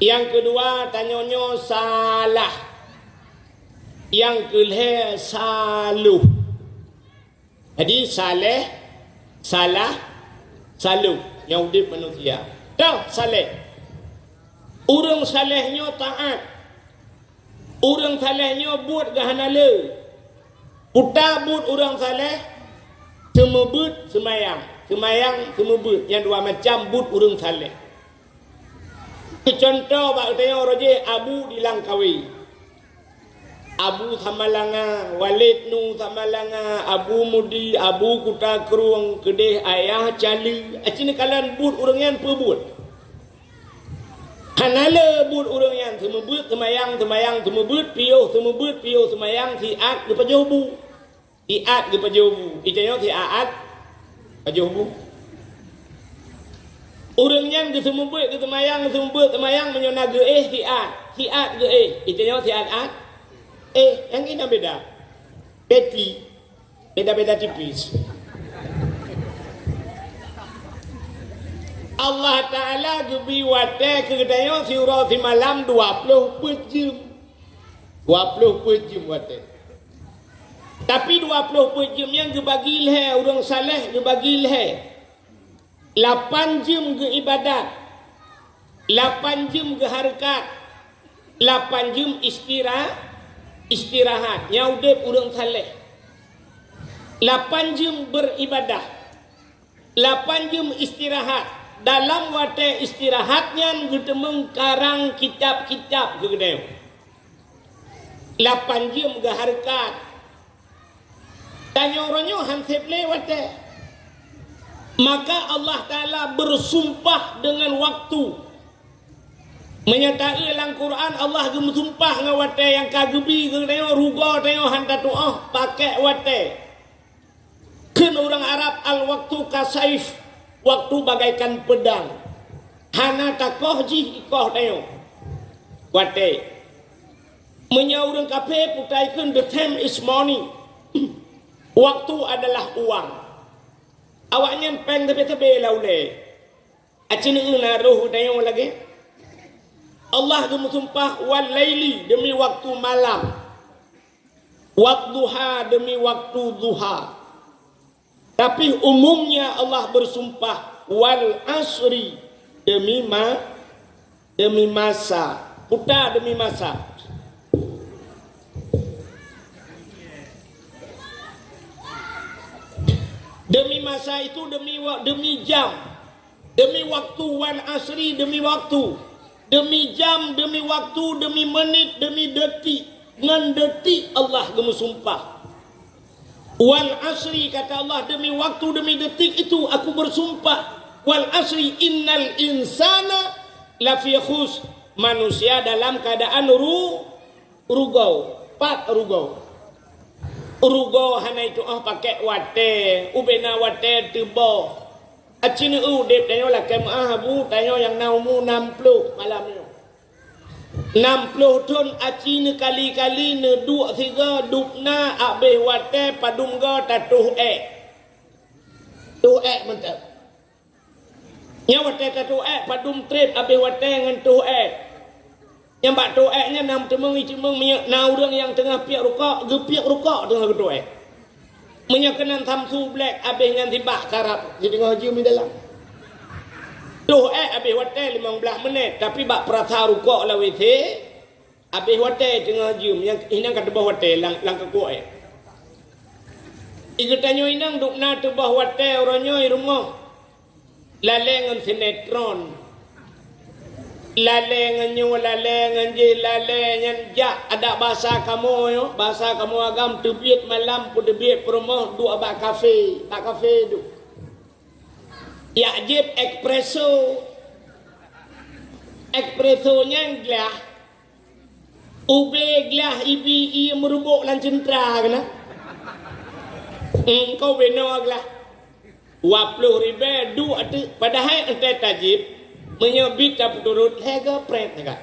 Nyang keudua tanyoe nyoe salah. Nyang keulhèe saloh. Jadi saleh, salah, saloh nyang udép manusia. Toh saleh. Ureueng saleh nyoe taat. Ureueng saleh nyoe buet geuh hana le. Peue buet ureueng saleh? Seumeubeuet seumayang, seumayang seumeubeuet. Nyan dua macam buet ureueng saleh. Keu cuntoh bak geutanyoe uroe jéh Abu di Langkawi. Abu Samalanga, Walid Nu Samalanga, Abu Mudi, Abu Kuta Krueng, keudeh Ayah Cali. Aci neukalon buet ureueng nyan peue buet. Hana le buet ureueng nyan, seumeubeuet seumayang, seumayang seumeubeuet, piôh seumeubeuet, piôh seumayang, siat geupajoh bu. Siat geupajoh bu. Itanyoe siat pajoh bu. Ureuëng nyan geuseumeubeuet, geuseumayang, geuseumeubeuet, seumayang, meunyoe na geuéh siat, siat geuéh. Itanyoe siat-at éh, nyang inong beda. Peti, beda-beda tipis. Allah Ta'ala geubri watée keu geutanyoe siuroe simalam dua ploh peuet jeuem. Dua ploh peuet jeuem watée. Tapi dua ploh peuet jeuem nyan geubagi lhée, ureuëng saleh geubagi lhée. Lapan jeuem geuibadat, lapan jeuem geuhareukat, lapan jeuem istira-, istirahat. Nyan udeb ureuëng saleh. Lapan jeuem beuribadah, lapan jeuem istirahat. Dalam watée istirahat nyan geuteumeung karang kitab-kitab keu geutanyoe. Lapan jeuem geuhareukat. Tanyoe uroe nyoe han seb lé watée. Maka Allah Ta'ala beusumpah deungon waktu. Meunyoe taeu lam Quran, Allah geumeusumpah ngon watée nyang ka geubi keu tanyoe, rugoe tanyoe han tatuoh pakék watée. Kheun ureuëng Arab, "Al-waktu kasaif," waktu bagaikan pedang. Hana takoh jih ikoh tanyoe. Watée. Meunyoe ureuëng kafé peutai kheun, "The time is money." Waktu adalah uang. Awaknyan péng teubi-teubi lam ulée. Aci neueu na roh tanyoe lagée. Allah geumeusumpah, "Wal laili," demi waktu malam. "Wad duha," demi waktu duha. Tapi umumnya Allah bersumpah, "Wal asri," demi ma-, demi masa. Puta demi masa. Demi masa itu, demi wa-, demi jam. Demi waktu, "Wal asri," demi waktu. Demi jam, demi waktu, demi menit, demi detik. Ngon detik Allah geumeusumpah. "Wal asri," kata Allah, "demi waktu, demi detik itu Aku bersumpah. Wal asri innal insana lafi khus." Manusia dalam keadaan ru-, rugoe. Pat rugoe. Rugoe hana ituoh pakék watée, ubena watée teuboh. Aci neueu udeb tanyoe lakée meuah, Abu, tanyoe nyang na umu nam ploh malam nyoe. Nam ploh thon aci neukali-kali neuduek sigoe dubna abéh watée padum goe tatoh ék. Toh ék mantong. Nyan watée tatoh ék padum treb abéh watée ngon toh ék. Nyang bak toh ék nyan na meuteumong-teumong minyeuk, na ureuëng nyang teungoh piek rukok, geupiek rukok teungoh geutoh ék. Meunyoe keunan Samsu Black abéh nyan sibak karab, jiteungoh jeuem di dalam. Toh ék abéh watée limong blaih menit, tapi bak peurasa rukok lam W C, abéh watée teungoh jeuem, nyang, inong ka teuboh watée lam, lam keukuek ék. I geutanyoe inong dubna teuboh watée uroe nyoe i rumoh. Lalée ngon sinetron. Lalée ngon nyoe, lalée ngon jih, lalée nyan jak adak basa kamoe nyoe, basa kamoe agam teubiet malam peuteubiet peurumoh duek bak kafe, bak kafe duek. Jak jieb espresso. Espresso nyan glah. Ubé glah ibi ié meurumbok lam ceuntra keunan. Engkau binoe glah. Dua ploh ribée duek teuk, padahai entée tajieb, meunyoe bit tapeuturot lhée goe prét teuka.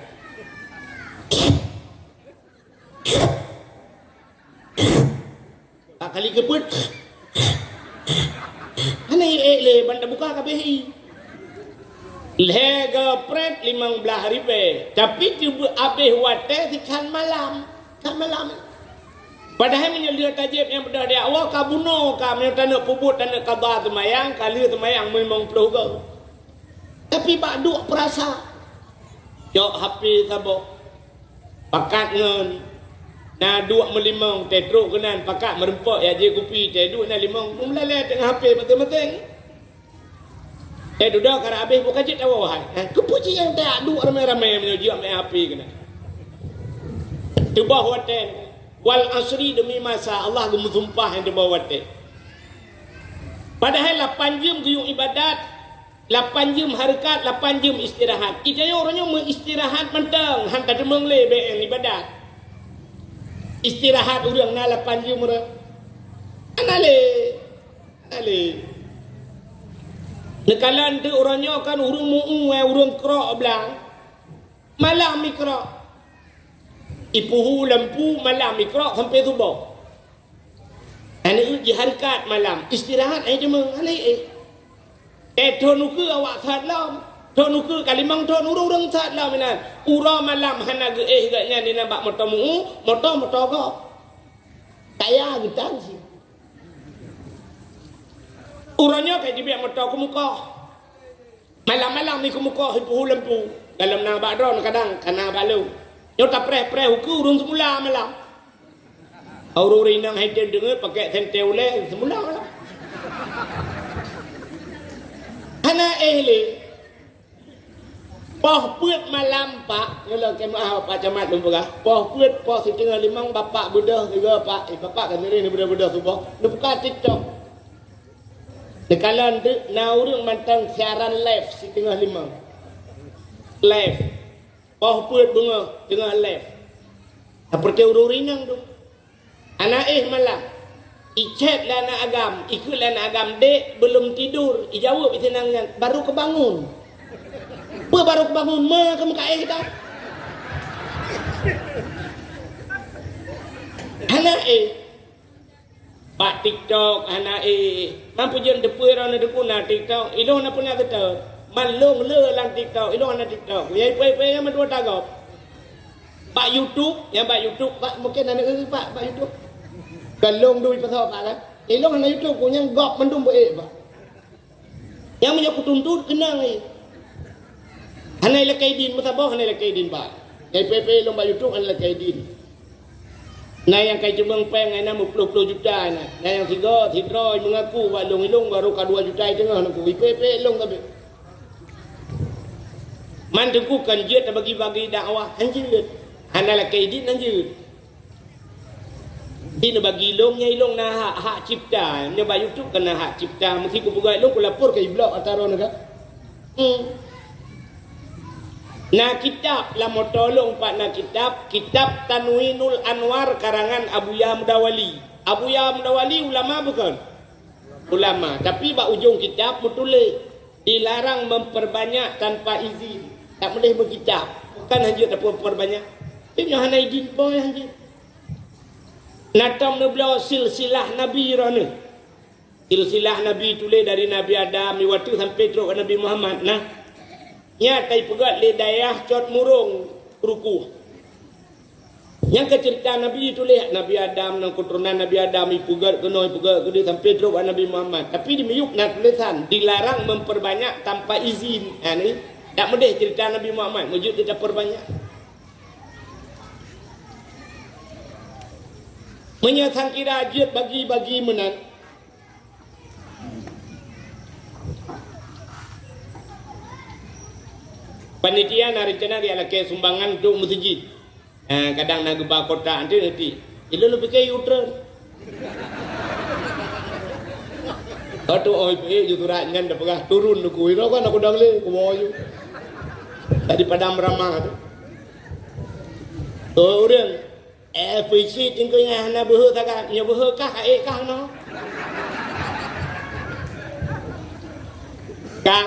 Bak kali keupeuet. Hana ék lé ban tabuka kabéh i. Lhée goe prét limong blaih ribée, tapi teubiet abéh watée sikhan malam. Sikhan malam. Padahai meunyoe lheueh tajieb nyang beudôh di awai ka bunoe ka, meunyoe taneuk peubuet, taneuk kaba seumayang, ka lheueh seumayang limong ploh goe. Tapi bak duek peurasa. Cok H P saboh. Pakat ngon na duek meulimong, teutrok keunan pakat meureumpok, ya jih kupi, teuduek na limong, meulale teungoh H P maséng-maséng. Teududoe karab abéh buka jeuet tawoe hai. Eh, keupeue cit nyang teuduek ramé-ramé meunyoe jiôh mé H P keunan. Teuboh watée, wal asri demi masa, Allah geumeusumpah nyang teuboh watée. Padahai lapan jeuem geuyue ibadat, lapan jeuem hareukat, lapan jeuem istirahat. Itanyoe uroe nyoe meuistirahat mantong, han tateumeung lé beueng ibadat. Istirahat ureuëng na lapan jeuem ureuëng. Hana lé. Hana lé. Neukalon teuk uroe nyoe kan ureuëng meu-ueng, ureuëng krok blang. Malam ikrok. Ipuhu lampu malam ikrok sampai suboh. Aneuk jihareukat malam, istirahat ai teuma, hana éh. Eh, thon ukeue awak sat lom. Thon ukeue ka limong thon ureuëng-ureuëng sat lom inan. Uroe malam hana geuéh geuh nyan inan bak moto meu-ueng, moto, moto gob. Kaya geutan si. Uroe nyoe ka jibiet moto keumukoh. Malam-malam ni keumukoh ipuhu lampu. Dalam na bak droe kadang kana bak lôn. Nyoe tapreh-preh ukeue ureuëng seumula malam. Ureuëng inong hai tem deungoe pakai sentée ulée seumula malam. Hana éh lé. Poh peuet malam, Pak, nyoe lôn keu meu'ah Pak Camat lôn peugah. Poh peuet, poh siteungoh limong, Bapak beudôh sigoe, Pak. Eh, Bapak ka seuring beudôh-beudôh suboh. Neubuka TikTok. Neukalon teuk na ureuëng mantong siaran live siteungoh limong. Live. Poh peuet beungoh, teungoh live. Seperti ureuëng inong tu. Hana éh malam. Ichat lé aneuk agam, ikheun lé aneuk agam, "Dek, belum tidur." Ijaweueb isinan nyan, "Baru kebangun." "Peue baru kebangun? Ma ka meukaéh dah." Hana éh. Bak TikTok hana éh. Man peujeuet teupeue droeneuh teukuna TikTok, ilôn hana peuna geutot. Man lôn le lam TikTok, ilôn hana TikTok. Nyang ipe-ipe nyan mandua tagob. Bak YouTube, nyang bak YouTube, bak mungken aneuk eu bak, bak YouTube. Ka lôn dui pasoe bak kan. Ilôn hana YouTube, ku nyang gob mandum beu ék bak. Nyang meunyoe kutuntot keunong lé. Hana ilakée idin, meusaboh hana ilakée idin bak. Nyang ipe-ipe lôn bak YouTube hana ilakée idin. Na nyang kai ceumeung péng, na meuploh-ploh juta na. Na nyang sigoe, sidroe meungaku bak lôn, ilôn baru ka dua juta teungoh nangku. Ipe-ipe lôn sabe. Man teungku kan jeuet tabagi-bagi dakwah, han jeuet. Hana lakée idin han jeuet. Di neubagi ilôn, nyan ilôn na hak, hak cipta. Nyoe bak YouTube kan na hak cipta. Meusi kupeugah ilôn, kulapor keu iblok ata droeneuh ka. Hmm. Na kitab lam moto lôn pat na kitab, kitab Tanwinul Anwar karangan Abuya Mudawali. Abuya Mudawali ulama bukon? Ulama, tapi bak ujong kitab meutuléh, "Dilarang memperbanyak tanpa izin." Tak meudeh meukitab, bukan hana jeuet tapeubanyak. Tapi nyoe hana idin po hana jeuet. Na tom neubloe silsilah Nabi droeneuh. Silsilah Nabi tuléh dari Nabi Adam, di watèe sampai trok Nabi Muhammad. Nah, nyan ka ipeugöt lé dayah Cot Murong, Rukuh. Nyang keu ceurita Nabi tuléh, Nabi Adam, ngon keuturonan Nabi Adam, ipeugöt keunoe, ipeugöt keudeh, sampai trok bak Nabi Muhammad. Tapi di miyueb na tulésan, "Dilarang memperbanyak tanpa izin." Ha, ni, tak meudeh ceurita Nabi Muhammad, meujeuet tapeubanyak. Meunyoe sangkira jeuet bagi-bagi meunan, panitia na reuncana geulakée sumbangan untuk meuseujid. Eh, kadang na geuba kotak, nanti, nanti. Ilôn leubeh keu U-turn. Atau oh, eh, ju surat nyan dah peugah turun tu ku. Ira kan aku dah lé, ku bawa ju. Tadi padang beramah tu. Oh, urang. Eh, puisi tingkau nyang hana beuhe saga, nyoe beuhe kah, eh, kah no. Kah.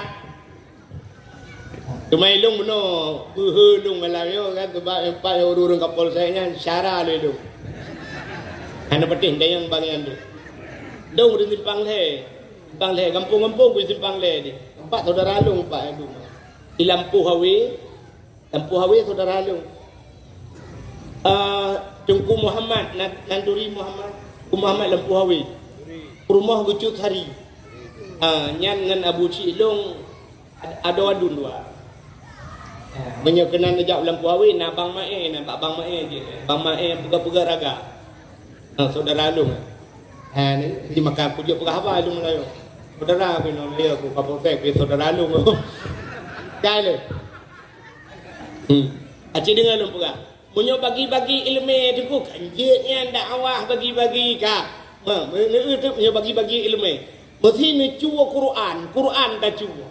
Teuma ilôn bunoe, beuhe lôn malam nyoe kan, sebab empat ureuëng kapolsek nyan, syara lé lôn. Hana patéh dayang bagian tu. Dong di simpang lhèe. Simpang lhèe, gampông-gampông di simpang lhèe ni. Empat saudara lôn, empat lôn. Di Lampu Hawe, Lampu Hawe saudara lôn. Ah, Teungku Muhammad, Nan-, Nanduri Muhammad, Teungku Muhammad Lampu Hawe. Rumoh Geuchut Hari. Ah, nyan ngon Abu Cik Long ad-, adoe aduen dua. Ah, meunyoe keunan neujak Lampu Hawe, na Bang Mae, na bak Bang Mae jih. Bang Mae peugah-peugah raga. Ah, saudara lôn. Ah, ni, ni maka aku jeuet peugah haba lôn Meulayu. Saudara, binoe ya, aku kapolsek, saudara lôn. Cai le. Hmm. Aci deungoe lôn peugah. Meunyoe bagi-bagi ileumèe teungku, kan jeuet nyan dakwah bagi-bagi ka. Ha, meunyoe, meunyoe bagi-bagi ileumèe. Meusi neucue Quran, Quran tacue.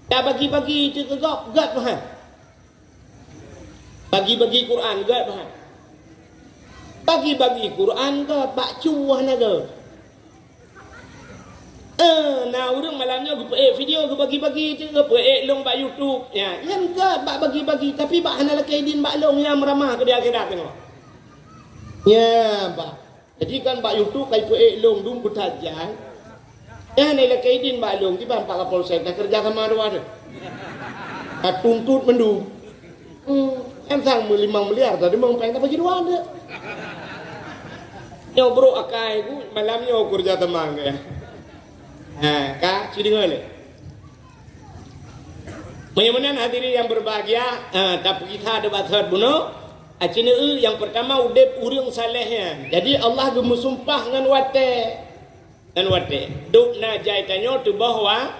Tabagi-bagi teuh keu gob, göt meuhan. Bagi-bagi Quran, göt meuhan. Bagi-bagi Quran göt, bak cue hana göt. Eh, na ureuëng malam nyoe geupeuék video, geubagi-bagi, geupeuék lôn bak YouTube. Ya, nyan gét bak bagi-bagi, tapi bak hana lakée idin bak lôn nyang meuramah keu di akhirat nyoe. Nya, bah. Jadi kan bak YouTube kai peuék lôn dum beutajai. Nyan hana lakée idin bak lôn, kiban Pak Kapolsek, ka keureuja sama dua tu. Ka tuntut mandum. Hmm, kan sang meulimong miliar tadi mau pengen bagi dua tu. Nyoe brok akai ku, malam nyoe keureuja teuma ke. Ha, ka, ci deungoe lé. Meunyoe meunan hadirin yang berbahagia, ha, tapeugisa debat sot bunoe, aci neu yang pertama udeb ureuëng saleh nyan. Jadi Allah geumeusumpah ngon watée. Ngon watée. Dub na jai tanyoe tuboh wa-,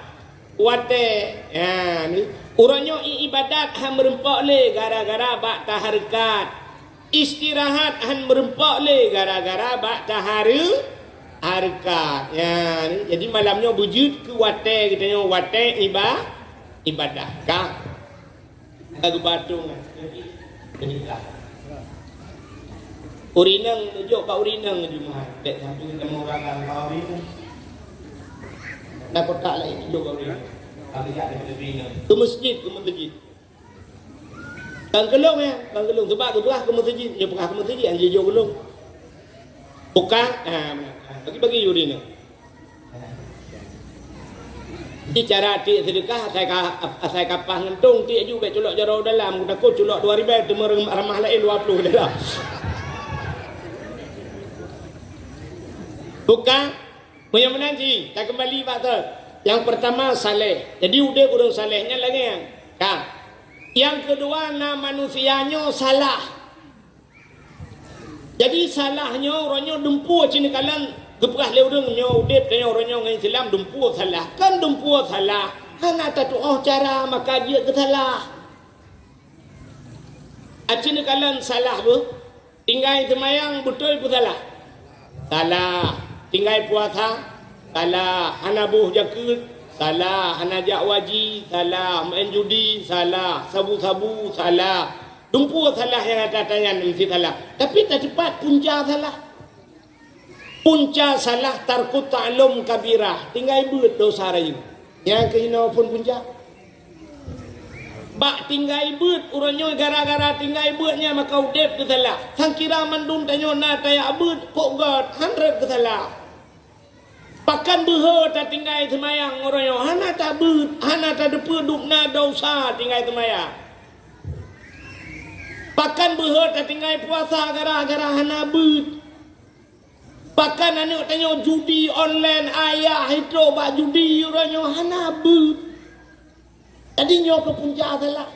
watée. Ha, ni. Uroe nyoe i-, ibadat han meureumpok lé gara-gara bak tahareukat. Istirahat han meureumpok lé gara-gara bak tahareu-, hareukat. Ya, jadi malam nyoe beujeuet keu watée geutanyoe, watée iba-, ibadah. Ka. Ka geubatong. Urineng, jok bak urineng Jumaat. Dek satu temu orang dalam urineng. Nah, kotak lain jok bak urineng. Kami tak ada urineng. Ke masjid, ke masjid. Kan kelong ya, kan kelong. Sebab geupeugah keu meuseujid, nyoe peugah keu meuseujid, han jijok kelong. Bukan, ha, bagi-bagi yuri nyoe. Di cara tiek seudeukah, asai ka, asai kapah ngon tong, tiek ju bèk culok jaroe dalam, takot culok dua ribèe, teuma ramah laén dua ploh dalam. Bukan, meunyoe meunan jih, takeumbali bak thot. Yang pertama, saleh. Jadi, udeb ureueng saleh nyan lagèe nyan. Ka. Nyang keudua na manusia nyoe salah. Jadi salah nyoe, uroe nyoe dumpeue cit neukalon geupeugah lé ureueng nyoe udeb tanyoe uroe nyoe ngon Islam dumpeue salah. Kan dumpeue salah, hana tatu'oh cara maka jeuet keu salah. Aci neukalon salah beuh. Tinggai seumayang beutôi peu salah? Salah. Tinggai puasa? Salah. Hana boh jakeuet? Salah. Hana jak waji? Salah. Maén judi? Salah. Sabu-sabu? Salah. Dumpeue salah nyang ata tanyan meusti salah. Tapi tateupat punca salah. Punca salah tarku ta'allum kabirah, tinggai beuet dosa rayeuk. Nyang keuh inoe phon punca. Bak tinggai beuet uroe nyoe, gara-gara tinggai beuet nyan maka udeb teusalah. Sangkira mandum tanyoe na tajak beuet, kok gét, han rhot keusalah. Pakon beuhe tatinggai seumayang uroe nyoe, hana tabeuet, hana tateupeue dum na dosa tinggai seumayang. Pakon beuhe tatinggai puasa gara-gara hana beuet. Pakon aneuk tanyoe judi online, ayah itoe bak judi uroe nyoe hana beuet. Jadi nyoe keuh punca salah.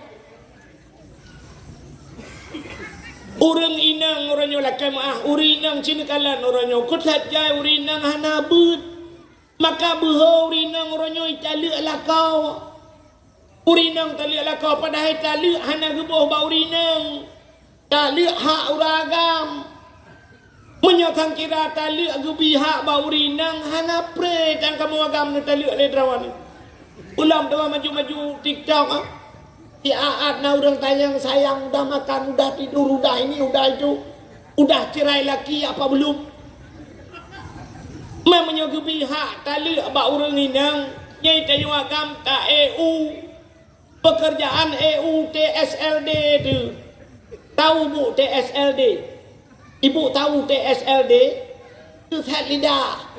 Ureueng inong uroe nyoe lakèe meu'ah, ureueng inong cit neukalon uroe nyoe keu that jai ureueng inong hana beuet. Maka beuhe ureueng inong uroe nyoe italeuek lakoe. Ureueng inong taleuek lakoe, padahai taleuek hana geuboh bak ureueng inong. Taleuek hak ureueng agam. Meunyoe sangkira taleuek geubi hak bak ureueng inong, hana pré tan kamoe agam neutaleuek lé droeneuh. Ulôn teuma maju-maju TikTok, ah. Di aat na ureueng tanyong sayang, udah makan, udah tidur, udah ini, udah itu. Udah cerai laki apa belum? Meunyoe geubi hak taleuek bak ureueng inong, nyan tanyoe agam ta E U. Pekerjaan E U T S L D tu. Tahu bu T S L D? Ibu tahu T S L D? Tu set lidah.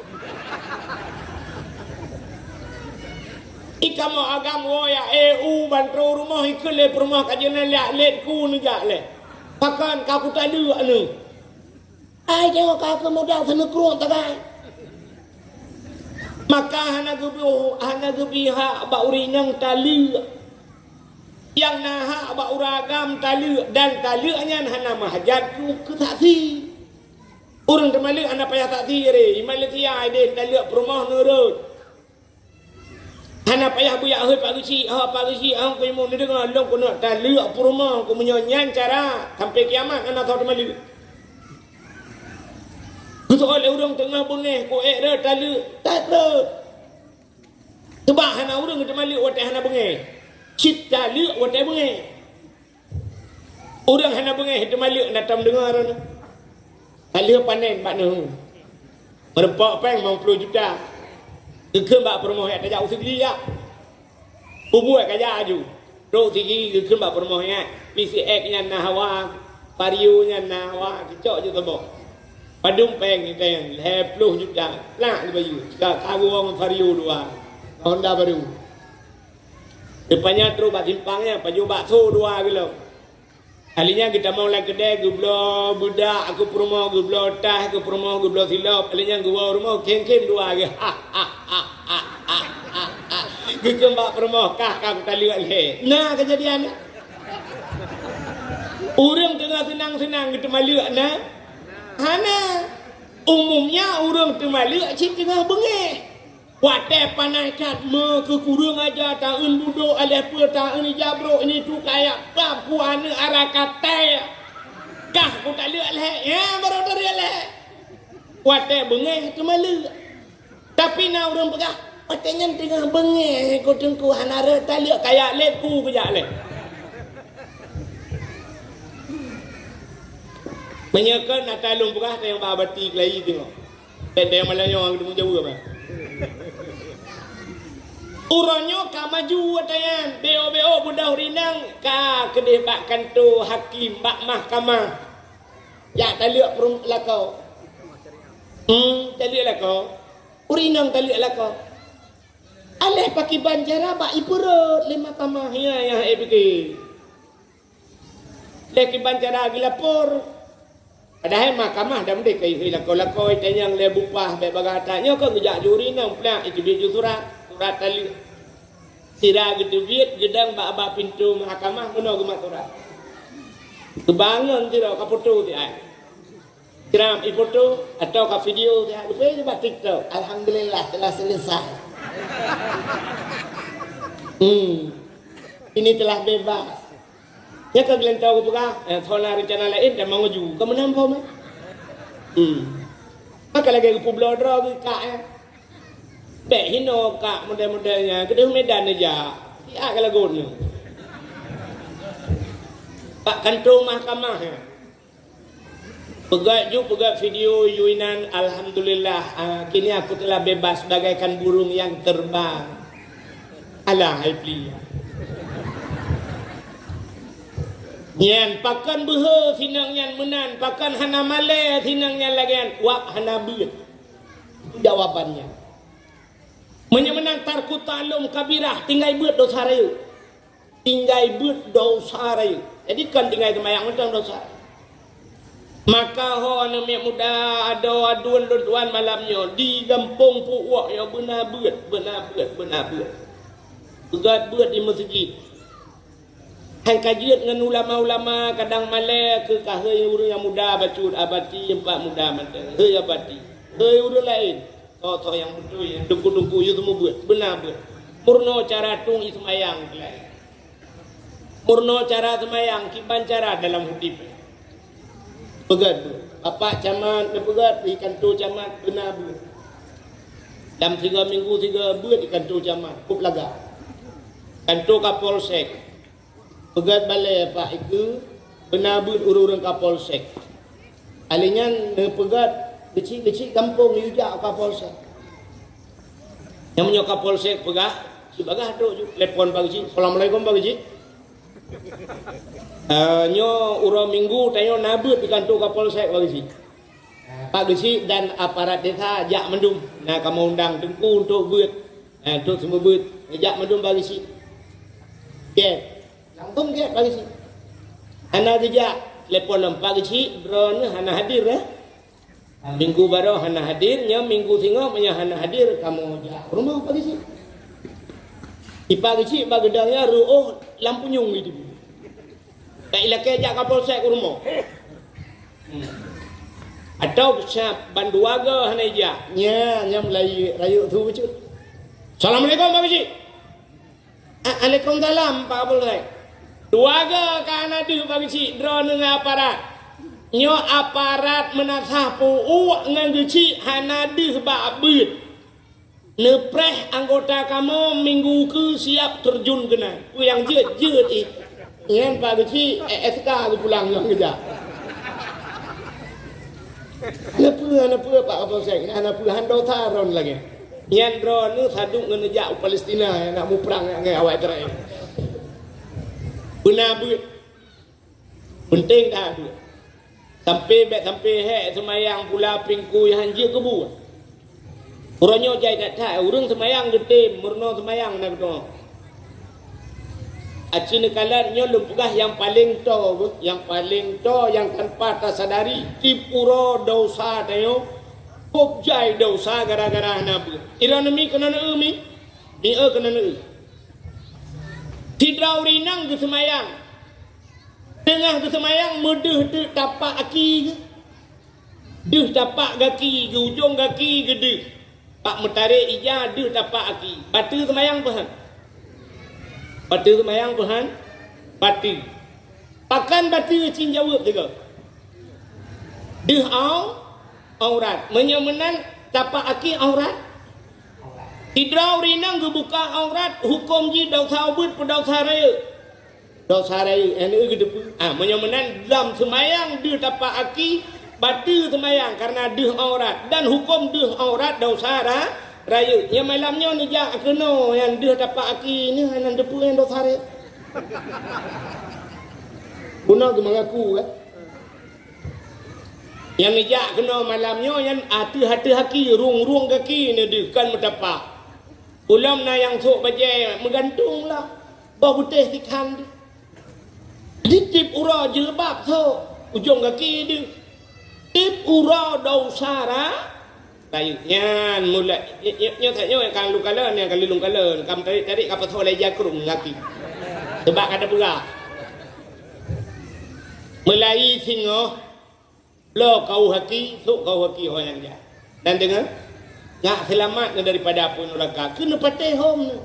Ikamoe agam woe ya E U ban trok rumoh, ikheun lé peurumoh ka jeuet lé liak lét ku neujak lé. Pakon ka kutaleuek lé. Ai tanyoe ka keu modal seuneukrueng tagai. Maka hana geubi, hana geubi hak bak ureueng inong taleuek. Nyang na hak bak ureueng agam taleuek, dan taleuek nyan hana meuhajat keu, keu saksi. Ureueng teumaleuek hana payah saksi, ri. Di Malaysia ideh taleuek peurumoh nurot. Hana payah buyak hôi Pak Geuchik, ha Pak Geuchik, ha Teungku Imum, neudeungoe lôn keuneuk taleuek peurumoh, keu meunyoe nyan cara sampai kiamat hana soe teumaleuek. Geusoe lé ureueng teungoh beungéh, keu ék rhot taleuek, that rhot. Teuma hana ureueng teumaleuek watèe hana beungéh. Cit taleuek watèe beungéh. Ureueng hana beungéh teumaleuek na tom deungoe droeneuh. Ka lheueh panen bak neuh. Meureumpok péng limong ploh juta. Geukheun bak peurumoh nyan, "Tajak u Sigli jak." Peubuet ka jak laju. Trok Sigli geukheun bak peurumoh nyan. P C X nyan na hawa, Vario nyan na hawa, keucok ju teuboh. Padum péng, péng lhèe plôh juta. Plak geubayeue. Ka, ka geuwoe ngon Vario dua. Honda baru. Leupah nyan trok bak simpang nyan, pajoh bakso dua kilo. Ahli nyan geutamong lam keudè, geubloe beudak keu peurumoh, geubloe tah keu peurumoh, geubloe silop. Ahli nyan geuwoe u rumoh, khém-khém dua geuh. Geukheun bak peurumoh, "Kah, ka kutaleuek lhèe." Na keujadian nyan. Ureueng teungoh seunang-seunang geuteumaleuek na? Hana. Umumnya ureueng teumaleuek cit teungoh beungéh. Watèe panas that, meu keu kureueng aja, taeun budok, aléh peue taeun ija brok, ini tu kayak pam ku aneuk ara katai. Kah kutaleuek lhèe, ya, barô taleuek lhèe. Watèe beungéh teumaleuek. Tapi na ureueng peugah, "Watèe nyan teungoh beungéh, ku teungku hana rhot taleuek, kayak lé ku kujak lé." Meunyoe kon ata lôn peugah, tayong bak bati keulayi teungoh. Teuntèe malam nyoe geuteumu jaweueb, eh. Uroe nyoe ka maju watèe nyan, B O B O beudoh ureueng inong ka keudeh bak kantô hakim, bak mahkamah. Jak taleuek peurum-, lakoe. Hmm, taleuek lakoe. Ureueng inong taleuek lakoe. Aléh pakiban cara bak ipeurhot lé mahkamah, ya, ya, eh, pike. Lé kiban cara geulapor. Padahai mahkamah dak meudeh keu lakoe-lakoe, tanyong lé bupah, bèk bagah that. Nyoe keuh geujak juri nang plak, iteubiet ju surat, surat taleuek. Sira geuteubiet, geudong bak, bak pintoe mahkamah, meunoe geumat surat. Geubangon sidroe ka foto siat. Gram ifoto atau ka video siat, leubeh bak TikTok. Alhamdulillah, telah selesai. Hmm. Ini telah bebas. Nyan ka geulantoe geupeugah, eh, soe na reuncana laén dan manguju. Ka meunan phon, eh? Hmm. Maka lagèe geupeubloe droe geuh kak, eh. Bèk hinoe kak model-model nyan, keudeh Medan neujak. Siat ka lagot nyoe. Bak kantô mahkamah nyan. Peugöt ju, peugöt video yue inan, alhamdulillah, ah, kini aku telah bebas bagaikan burung yang terbang. Alah, hai pli. Nyan, pakon beuhe sinong nyan meunan, pakon hana malèe sinong nyan lagèe nyan, wab hana beuet. Jawaban nyan. Meunyoe meunan tarku ta'lum kabirah, tinggai beuet dosa rayeuk. Tinggai beuet dosa rayeuk. Jadi kon tinggai seumayang mantong dosa. Maka ho aneuk miet muda, adoe aduen lôn tuan malam nyoe di gampông Puwok nyoe beuna beuet, beuna beuet, beuna beuet. Peugöt beuet di meuseujid. Han ka jeuet ngon ulama-ulama, kadang malèe keu ka hei ureueng nyang muda bacut, abati empat muda mantong. Hei abati, hei ureueng laén. Toh-toh nyang beutôi, nyang teungku-teungku, yue seumeubeuet, beuna beuet. Meurunoe cara tueng ie seumayang keulai. Meurunoe cara seumayang, kiban cara dalam udép. Peugöt beuet. Bapak camat neupeugöt di kantô camat, beuna beuet. Lam sigoe minggu sigoe beuet di kantô camat, kôp lagak. Kantô Kapolsek. Peugöt balèe Pak Ikeue, beuna beuet ureueng-ureueng Kapolsek. Alèh nyan neupeugöt geuchik-geuchik gampông yue jak u Kapolsek. Nyang meunyoe Kapolsek peugah, cit bagah trok ju, telepon Pak Geuchik, "Assalamualaikum Pak Geuchik." "Eh, nyoe uroe Minggu tanyoe na beuet di kantô Kapolsek Pak Geuchik." Pak Geuchik dan aparat desa jak mandum. Na kamoe undang teungku untuk beuet. Eh, untuk seumeubeuet. Jak mandum Pak Geuchik. Oke. Langsung gét Pak Geuchik. Hana geujak. Telepon lom, "Pak Geuchik, droeneuh hana hadir, eh? Minggu baroe hana hadir, nyoe minggu singoh meunyoe hana hadir, kamoe jak rumoh Pak Geuchik." Di Pak Geuchik bak geudong nyan reuôh lam punyueng itu. Ka ilakèe jak Kapolsek u rumoh. Hmm. Atau siap ban dua goe hana ijak. Nya, nya mulai rayeuk su bacut. "Assalamualaikum, Pak Geuchik." "A-, alaikumsalam, Pak Kapolsek." "Dua goe ka hana deuh, Pak Geuchik, droeneuh ngon aparat. Nyoe aparat meunasah Puwok ngon Geuchik hana deuh bak beuet. Neupreh anggota kamoe minggu keue siap terjun keunan." Peue nyang jeuet, jeuet ih. Nyan Pak Geuchik, eh, S K geupulang ngon geujak. Hana peue, hana peue, Pak Kapolsek. Hana peue, han dosa droen lagèe. Nyan droeneuh saduek ngon neujak u Palestina nyang nak muprang ngon awak Israel. Beuna beuet. Penting that beuet. Sampai bèk sampai hék seumayang pula pingkui han jeuet keu buet. Uroe nyoe jai that-that, ureueng seumayang geutem, meurunoe seumayang na geutanyoe. Aci neukalon nyoe lôn peugah nyang paleng toe, nyang paleng toe nyang tanpa tasadari, tiep uroe desya tanyoe, kôb jai desya gara-gara hana beuet. Droeneuh mi keunoe neueu mi, mi eu keunoe neueu. Sidroe ureueng inong geuseumayang, teungoh geuseumayang meudeuh teuk tapak aki geuh. Deuh tapak gaki, geu ujong gaki geudeuh. Bak meutarek ija deuh tapak aki. Bateue seumayang peuhan? Bateue seumayang peuhan? Bateue. Pakon bateue cit jaweueb sigoe? Deuh au-, aurat. Meunyoe meunan tapak aki aurat? Sidroe ureueng inong geubuka aurat, huköm jih desya ubit peue desya rayeuk? Desya rayeuk, nyang neueu geuteupeue. Ah, meunyoe meunan lam seumayang deuh tapak aki, bateue seumayang kareuna deuh aurat, dan huköm deuh aurat desya ra-, rayeuk. Nyang malam nyoe neujak keunoe nyang deuh tapak aki nyoe hana teupeue nyang desya rayeuk. Bunoe geumeungaku kan? Nyang neujak keunoe malam nyoe nyan ateueh-ateueh aki, rung-rung gaki neudeuh kon meutapak. Ulôn na nyang sôk bajèe meugantung lah, boh beutéh sikhan deuh. Jadi tiep uroe jilbab sôk, ujong gaki deuh. Tiep uroe desya ra-, rayeuk. Nyan mulai, nyoe, nyoe, nyoe, nyoe ka lôn kalon, nyan ka lôn kalon. Ka meutarek-tarek ka pasoe lé jakrong gaki. Seubab ka teupeugah. Meulai singoh, bloe kawöh aki, sôk kawöh aki ho nyang jak. Dan deungoe, jak seulamat neuh daripada apui nuraka. Keuneuk patéh hom neuh.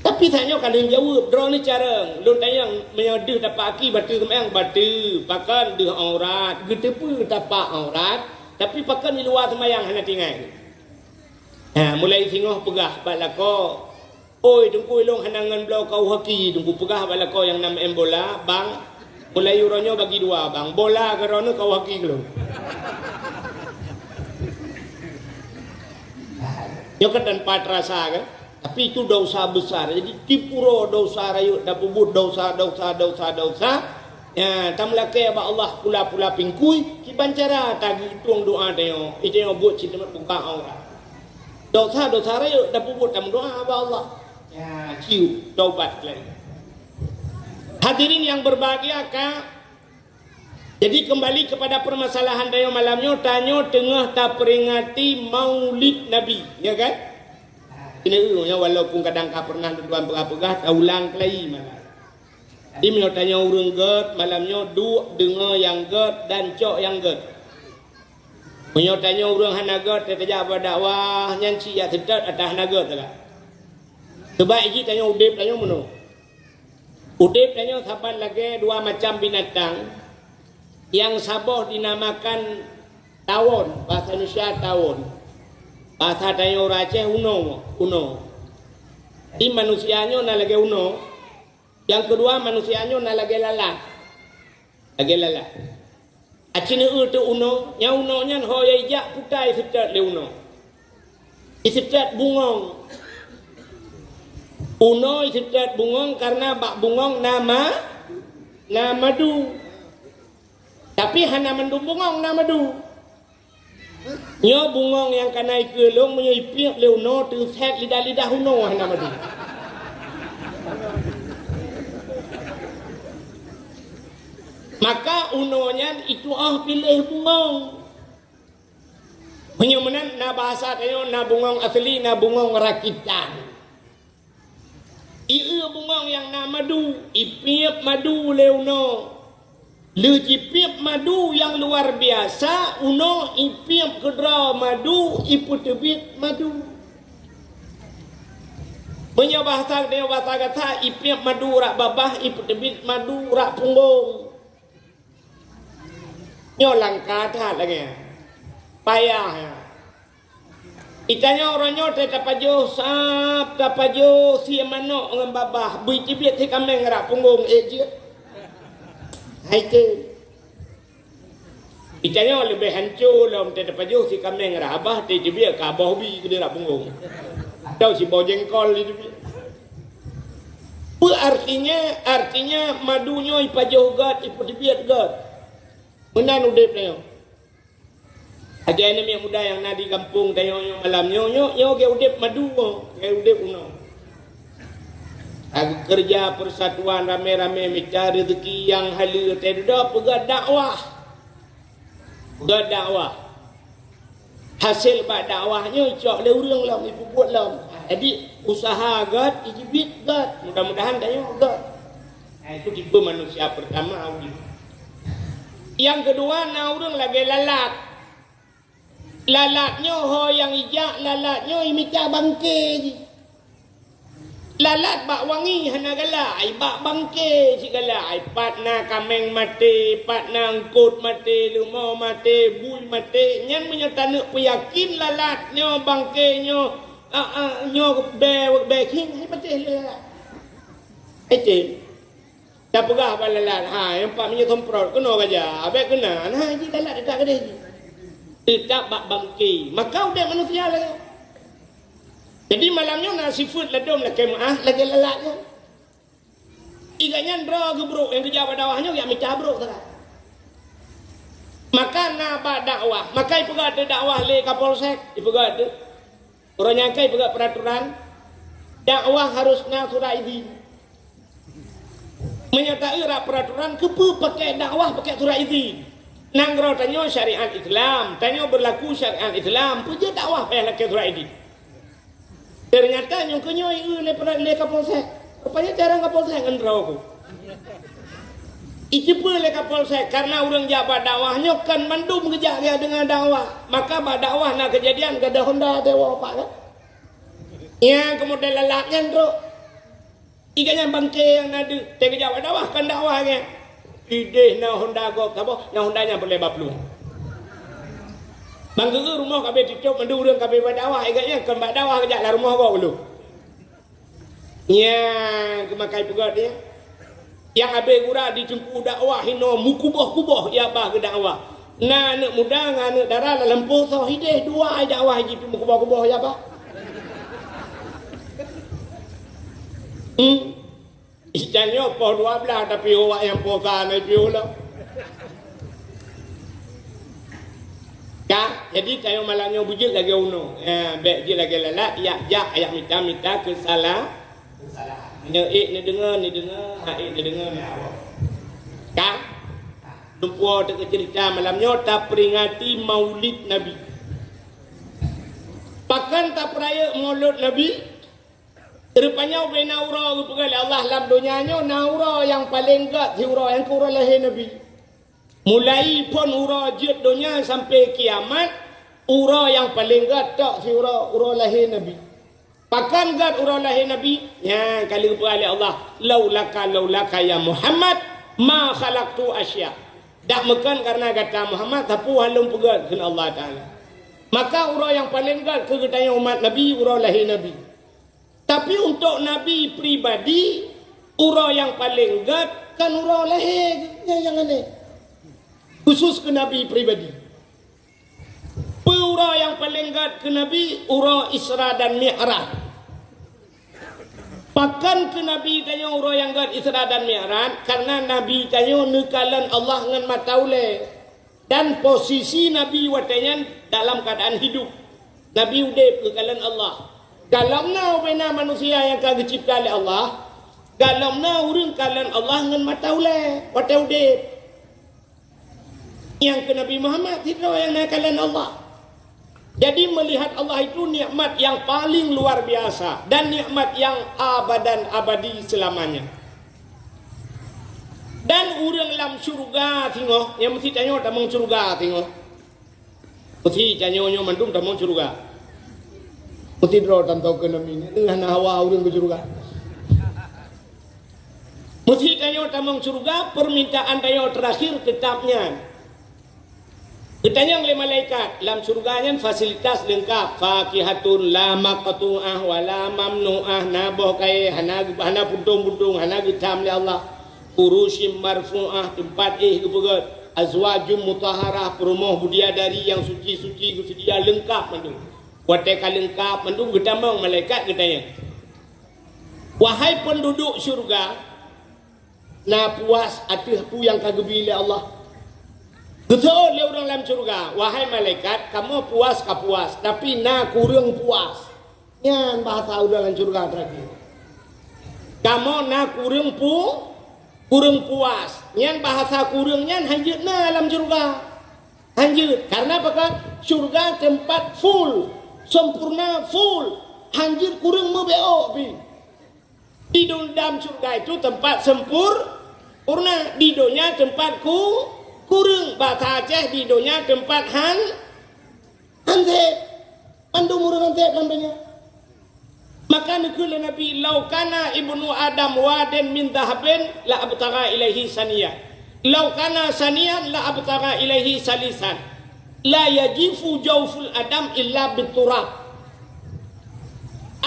Tapi tanyoe ka lheueh jaweueb, droeneuh carông. Lôn tanyong, meunyoe deuh tapak aki bateue seumayang, bateue. Pakon deuh aurat, geuteupeue tapak aurat, tapi pakon di luwa seumayang hana tinggai. Ha, mulai singoh peugah bak lakoe, "Oi, Teungku, ilôn hana ngon bloe kawöh aki, Teungku," peugah bak lakoe nyang na meu'en bola, "Bang, mulai uroe nyoe bagi dua, Bang. Bola keu droeneuh, kawöh aki keu lôn." Nyoe kan tanpa terasa kan? Tapi itu dosa besar. Jadi tiep uroe dosa rayeuk, tapeubuet dosa, dosa, dosa, dosa. Ya, tameulakèe bak Allah pula-pula pingkui, kiban cara tageutueng doa tanyoe, tanyoe buet cit teuma buka aurat. Dosa-dosa rayeuk tapeubuet tameudoa bak Allah. Ya, ciu, taubat lagi. Hadirin yang berbahagia, ka. Jadi kembali kepada permasalahan tanyoe malam nyoe, tanyoe teungoh taperingati Maulid Nabi, ya kan? Ini, ya, walaupun kadang ka pernah lôn tuan peugah-peugah, taulang keulai malam. Jadi meunyoe tanyoe ureueng gèt, malam nyoe duek deungoe nyang gèt dan cok nyang gèt. Meunyoe tanyoe ureueng hana gèt, tajak bak dakwah, nyan cit jak seutôt ata hana gèt sagai. Seubab jih tanyoe udép tanyoe meunoe. Udép tanyoe saban lagèe dua macam binatang, nyang saboh dinamakan tawon, bahasa Indonesia tawon. Bahasa tanyoe ureueng Aceh unoe, unoe. Jadi manusia nyoe na lagèe unoe, nyang keudua manusia nyoe na lagèe lalat. Lagèe lalat. Aci neueu teuk unoe, nyang unoe nyan ho ya ijak puta iseutôt lé unoe. Iseutôt bungöng. Unoe iseutôt bungöng kareuna bak bungöng na ma-, na madu. Tapi hana mandum bungöng na madu. Nyoe bungöng nyang ka na ikeue lôn, meunyoe ipiep lé unoe, teusét lidah-lidah unoe hana madu. Maka unoe nyan itu'oh piléh bungöng. Meunyoe meunan na bahasa tanyoe na bungöng asli, na bungöng rakitan. Ieu bungöng nyang na madu, ipiep madu lé unoe. Lheueh jipiep madu nyang luar biasa, unoe ipiep keudroe madu, ipeuteubiet madu. Meunyoe bahasa, meunyoe bahasa gata, ipiep madu rak babah, ipeuteubiet madu rak punggong. Nyoe langka that lagèe nyan. Payah nyan. Itanyoe uroe nyoe teuh tapajoh sab, tapajoh sie manok ngon babah, bui teubiet sie kaméng rak punggong, ék jeuet. Hai teuh. Itanyoe leubeh hanco lom teuh tapajoh si kaméng rhah abah teuh teubiet keu abah bi keudeh rak punggong. Atau si boh jengkol teuh teubiet. Peue artinya? Artinya madu nyoe ipajoh gét, ipeuteubiet gét. Meunan udeb tanyoe. Ajaéb aneuk muda nyang na di gampông tanyoe nyoe malam nyoe, nyoe, nyoe gét udeb madu nyoe, gét udeb unoe. Ka geukeureuja persatuan ramé-ramé mita rezeki nyang haleue teuh dudoe peugah dakwah. Gét dakwah. Hasé bak dakwah nyoe icok lé ureuëng lom, ipeubuet lom. Jadi, usaha gét, ijeubiet gét. Mudah-mudahan tanyoe gét. Nah, itu tipe manusia pertama udeb. Nyang keudua, na ureuëng lagée lalat. Lalat nyoe ho nyang ijak, lalat nyoe imita bangke jih. Lalat bak wangi hana galak, ai bak bangke cit galak, ai pat na kaméng maté, pat na eungkot maté, leumo maté, bui maté, nyan meunyoe taneuk peuyakin lalat nyoe bangke nyoe, a, a, nyoe bée, bée khieng, hai patéh lé lalat. Hai tem. Tapeugah bak lalat, ha, nyang pat minyeuk semprot, keunoe gaja, abéh keunan, ha, jih lalat dekat keudeh jih. Teutap bak bangke, maka udeb manusia lagée. Jadi malam nyoe na sifeuet ladôm lakée meuáh lagée lalat nyoe. Iga nyan droe geubrok nyang geujak bak dakwah nyoe jak mita brok sagai. Maka na bak dakwah, maka ipeugah teuh dakwah lé Kapolsek, ipeugah teuh. Uroe nyan ka ipeugah peraturan, dakwah harus na surat idin. Meunyoe taeu rak peraturan, keupeue pakai dakwah pakai surat idin? Nanggroe tanyoe syariat Islam, tanyoe berlaku syariat Islam, peue jeuet dakwah payah lakée surat idin? Ternyata nyoe keuh nyoe ieu lé pra-, lé Kapolsek. Rupanya jarang Kapolsek ngon droe ku. Iceupeue lé Kapolsek karena ureuëng jak bak dakwah nyoe kan mandum geujak gaya deungon dakwah. Maka bak dakwah na keujadian gadôh honda dewa pak kan. Nyang keumudian lalat nyan trok. Iga nyan bangke nyang na deuh, teuh geujak bak dakwah kan dakwah nyan. Ideh na honda gob saboh, na honda nyan peureulée bak plueng. Bang geu rumoh ka abéh tutup, mandum ureuëng ka abéh bak dakwah, iga nyan kon bak dakwah geujak lam rumoh gob ulôn. Nyang keumakai peugét nyan. Nyang abéh gura di teungku dakwah hinoe meukuboh-kuboh ya bah geudakwah. Na aneuk muda ngon aneuk dara lam poso hideh dua ai dakwah jitu meukuboh-kuboh ya bah. Hmm. Itanyoe poh dua belas tapi awak nyang posa na piôh lom. Ka, jadi tanyoe malam nyoe beujeuet lagée unoe. Eh, bék jeuet lagée lalat, yak jak, yak mita-mita keu salah. Nyoe ék neudeungoe, neudeungoe, hak ék neudeungoe, neudeungoe. Ka? Lumpoe teuka cerita malam nyoe taperingati Maulid Nabi. Pakon tapeurayeuk Maulid Nabi? Rupanya ubena uroe geupeugah lé Allah lam donya nyoe na uroe nyang paleng gét siuroe nyang keu uroe lahé Nabi. Mulai phon uroe jeuet donya sampai kiamat, uroe nyang paleng gét tok siuroe uroe lahé Nabi. Pakon gét uroe lahé Nabi? Nyan ka lheueh geupeugah lé Allah, "Laulaka, laulaka ya Muhammad, ma khalaqtu asya." Dak meukon karena gata Muhammad, sapeue hana lôn peugét kheun Allah Taala. Maka uroe nyang paleng gét keu geutanyoe umat Nabi uroe lahé Nabi. Tapi untuk Nabi pribadi, uroe nyang paleng gét kan uroe lahé nyan nyang aneh. Khusus keu Nabi pribadi. Peue uroe nyang paleng gét keu Nabi, uroe Isra dan Mi'raj. Pakon keu Nabi tanyoe uroe nyang gét Isra dan Mi'raj? Karena Nabi tanyoe neukalon Allah ngon mata ulée. Dan posisi Nabi watée nyan dalam keadaan hidup. Nabi udeb geukalon Allah. Gohlom na ubena manusia nyang ka geucipta lé Allah, gohlom na ureuëng kalon Allah ngon mata ulée watée udeb. Nyang keu Nabi Muhammad sidroe nyang na kalon Allah. Jadi melihat Allah itu nikmat yang paling luar biasa dan nikmat yang abadan abadi selamanya. Dan ureuëng lam syeuruga singoh, nyang meusti tanyoe tamong syeuruga singoh. Meusti tanyoe nyoe mandum tamong syeuruga. Meusti droe tantoe keu nami nyoe, hana hawa ureuëng keu syeuruga. Meusti tanyoe tamong syeuruga, permintaan tanyoe terakhir teutap nyan. Geutanyong lé malaikat, lam syeuruga nyan fasilitas leungkap, fakihatun la maqtu'ah wa la mamnu'ah, na boh kayée, hana, hana puntông-puntông, hana geutam lé Allah. Furusyim marfu'ah, teumpat éh geupeugét. Azwajum mutahharah, peurumoh budiadari nyang suci-suci geuseudia leungkab mandum. Watée ka leungkab mandum, geutamong malaikat geutanyong, "Wahai peunduduek syeuruga, na puas ateueh peue nyang ka geubri lé Allah?" Geuseuôt lé ureuëng lam syeuruga, "Wahai malaikat, kamoe puas ka puas, tapi na kureueng puas." Nyan bahasa ureuëng lam syeuruga teurakhier. "Kamoe na kureueng pu-, kureueng puas." Nyan bahasa kureueng nyan hanjeuet na lam syeuruga. Hanjeuet. Karena apa kan? Syeuruga teumpat full, sempurna full. Hanjeuet kureueng meubeuôt pih. Di dun-, dalam syeuruga itu teumpat sempur-, purna. Di donya teumpat ku-, kureueng. Bahasa Aceh, di donya teumpat han-, hanseb. Mandum ureuëng hanseb lam donya. Maka neukheun lé Nabi, "Lau kana ibnu Adam wadin min dhahabin la abtagha ilaihi saniyan. Lau kana saniyan la abtagha ilaihi salisan. La yajifu jauful Adam illa biturab."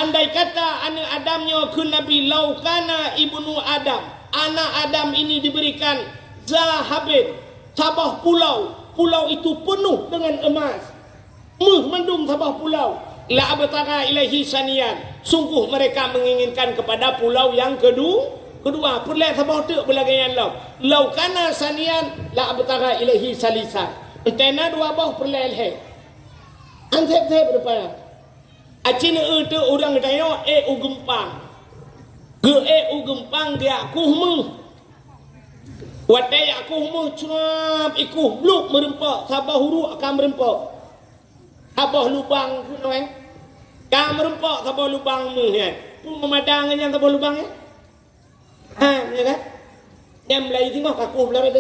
Andai kata aneuëk Adam nyoe, kheun Nabi, "Lau kana ibnu Adam, anak Adam ini diberikan zahabin, saboh pulau, pulau itu penuh dengan emas, méuh mandum saboh pulau, la abtagha ilaihi saniyan, sungguh mereka menginginkan kepada pulau yang kedu-, kedua." Peureulée saboh teuk beulagée nyan lom. "Lau kana saniyan la abtagha ilaihi salisan." Entée na dua boh, peureulée lhée. Hanseb-seb rupanya. Aci neueu teuk ureuëng tanyoe ék u geumpang. Geuék u geumpang geujak kueh méuh. Watée jak kueh méuh, cuap, ikueh bluk meureumpok, saboh uruek ka meureumpok. Saboh lubang keunoe. Ka meureumpok saboh lubang méuh nyan. Peue meumadang nyan saboh lubang nyan? Ha, ya kan? Nyang meulayeue singoh ka kueh blah rot.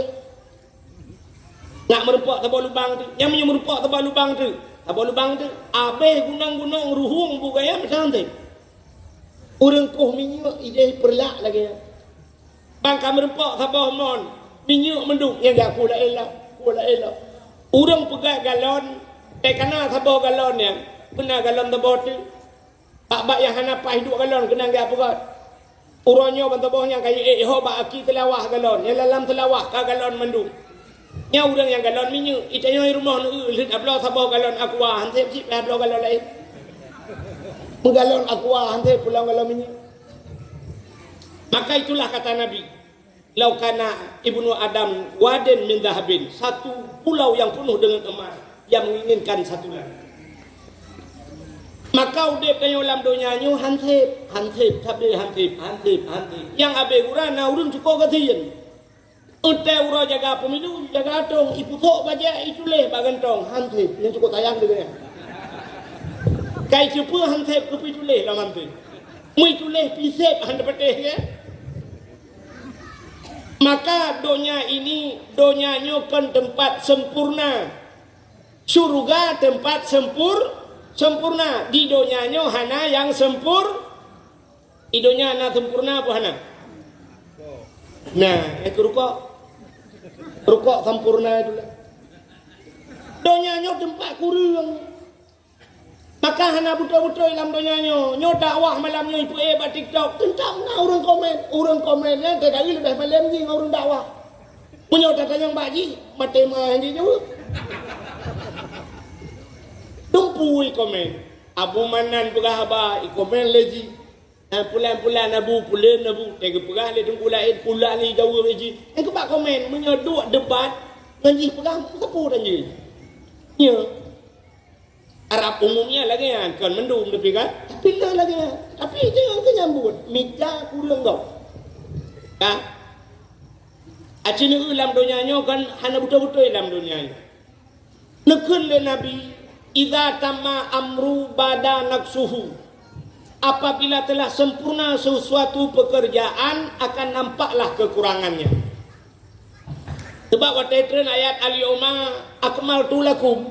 Nak meureumpok saboh lubang teuk. Nyang meunyoe meureumpok saboh lubang teuk. Saboh lubang teuk. Abéh gunong-gunong ruhueng bu gaya meusan teuk. Ureuëng kueh minyeuk idéh peurlak lagée nyan. Ban ka meureumpok saboh mon, minyeuk mandum nyang jak kueh laén lom, kueh laén lom. Ureuëng peugét galon, teuka na saboh galon nyan, peue na galon saboh teuk. Bak-bak nyang hana paih duek galon keunan geupeugét. Uroe nyoe ban saboh nyang ka jiék ho bak aki teulawah galon, nyang lam teulawah ka galon mandum. Nyan ureuëng nyang galon minyeuk, itanyoe rumoh neueu lheueh abloe saboh galon aqua, hanseb cit pih abloe galon laén. Meugalon aqua, hanseb pulang galon minyeuk. Maka itulah kata Nabi, "Lau kana ibnu Adam wadin min dhahabin, satu pulau yang penuh dengan emas, dia menginginkan satu lagi." Maka udeb tanyoe lam donya nyoe hanseb, hanseb, sabe hanseb, hanseb, hanseb. Nyang abéh gura na ureuëng cukôp gasien. Untée uroe jaga pemilu, jaga atong, ipusok bajée, ituléh bak gantong, hanseb. Nyang cukôp sayang deungon nyan. Kai ceupeu hanseb keupeue ituléh lam hanseb. Meuituléh piseb han teupatéh, ya. Maka donya ini, donya nyoe kon teumpat sempurna. Syuruga teumpat sempur-, sempurna. Di donya nyoe hana nyang sempur-, di donya na sempurna apa hana? Nah, eh, rukok. Rukok sempurna itu lah. Donya nyoe teumpat kureueng. Maka hana beutôi-beutôi lam donya nyoe. Nyoe dakwah malam nyoe ipeuék bak TikTok. Teuntang na ureuëng komen. Ureuëng komen nyan teuka leubeh malem jih ngon ureuëng dakwah. Meunyoe tatanyong bak jih, maté meu'ah jih jaweueb. Dumpeue komen. Abu Manan peugah haba, ikomen lé jih. Eh, pulan-pulan Abu, pulan Abu. Teuka peugah lé teungku laén, pulan lé jaweueb lé jih. Nyang keubak komen, meunyoe duek debat ngon jih peugah, sapeue tanyoe? Nyoe. Arab umumnya lagée nyan, kon mandum tapi kan? Tapi le lagée nyan. Tapi jangan ke nyambut, mita kureueng gob. Kan? Aci neueu lam donya nyoe kan hana beutôi-beutôi lam donya nyoe. Neukheun lé Nabi, "Idza tamma amru bada naqsuhu." Apabila telah sempurna sesuatu pekerjaan, akan nampaklah kekurangannya. Sebab watée treun ayat, "Al-yauma akmaltu lakum."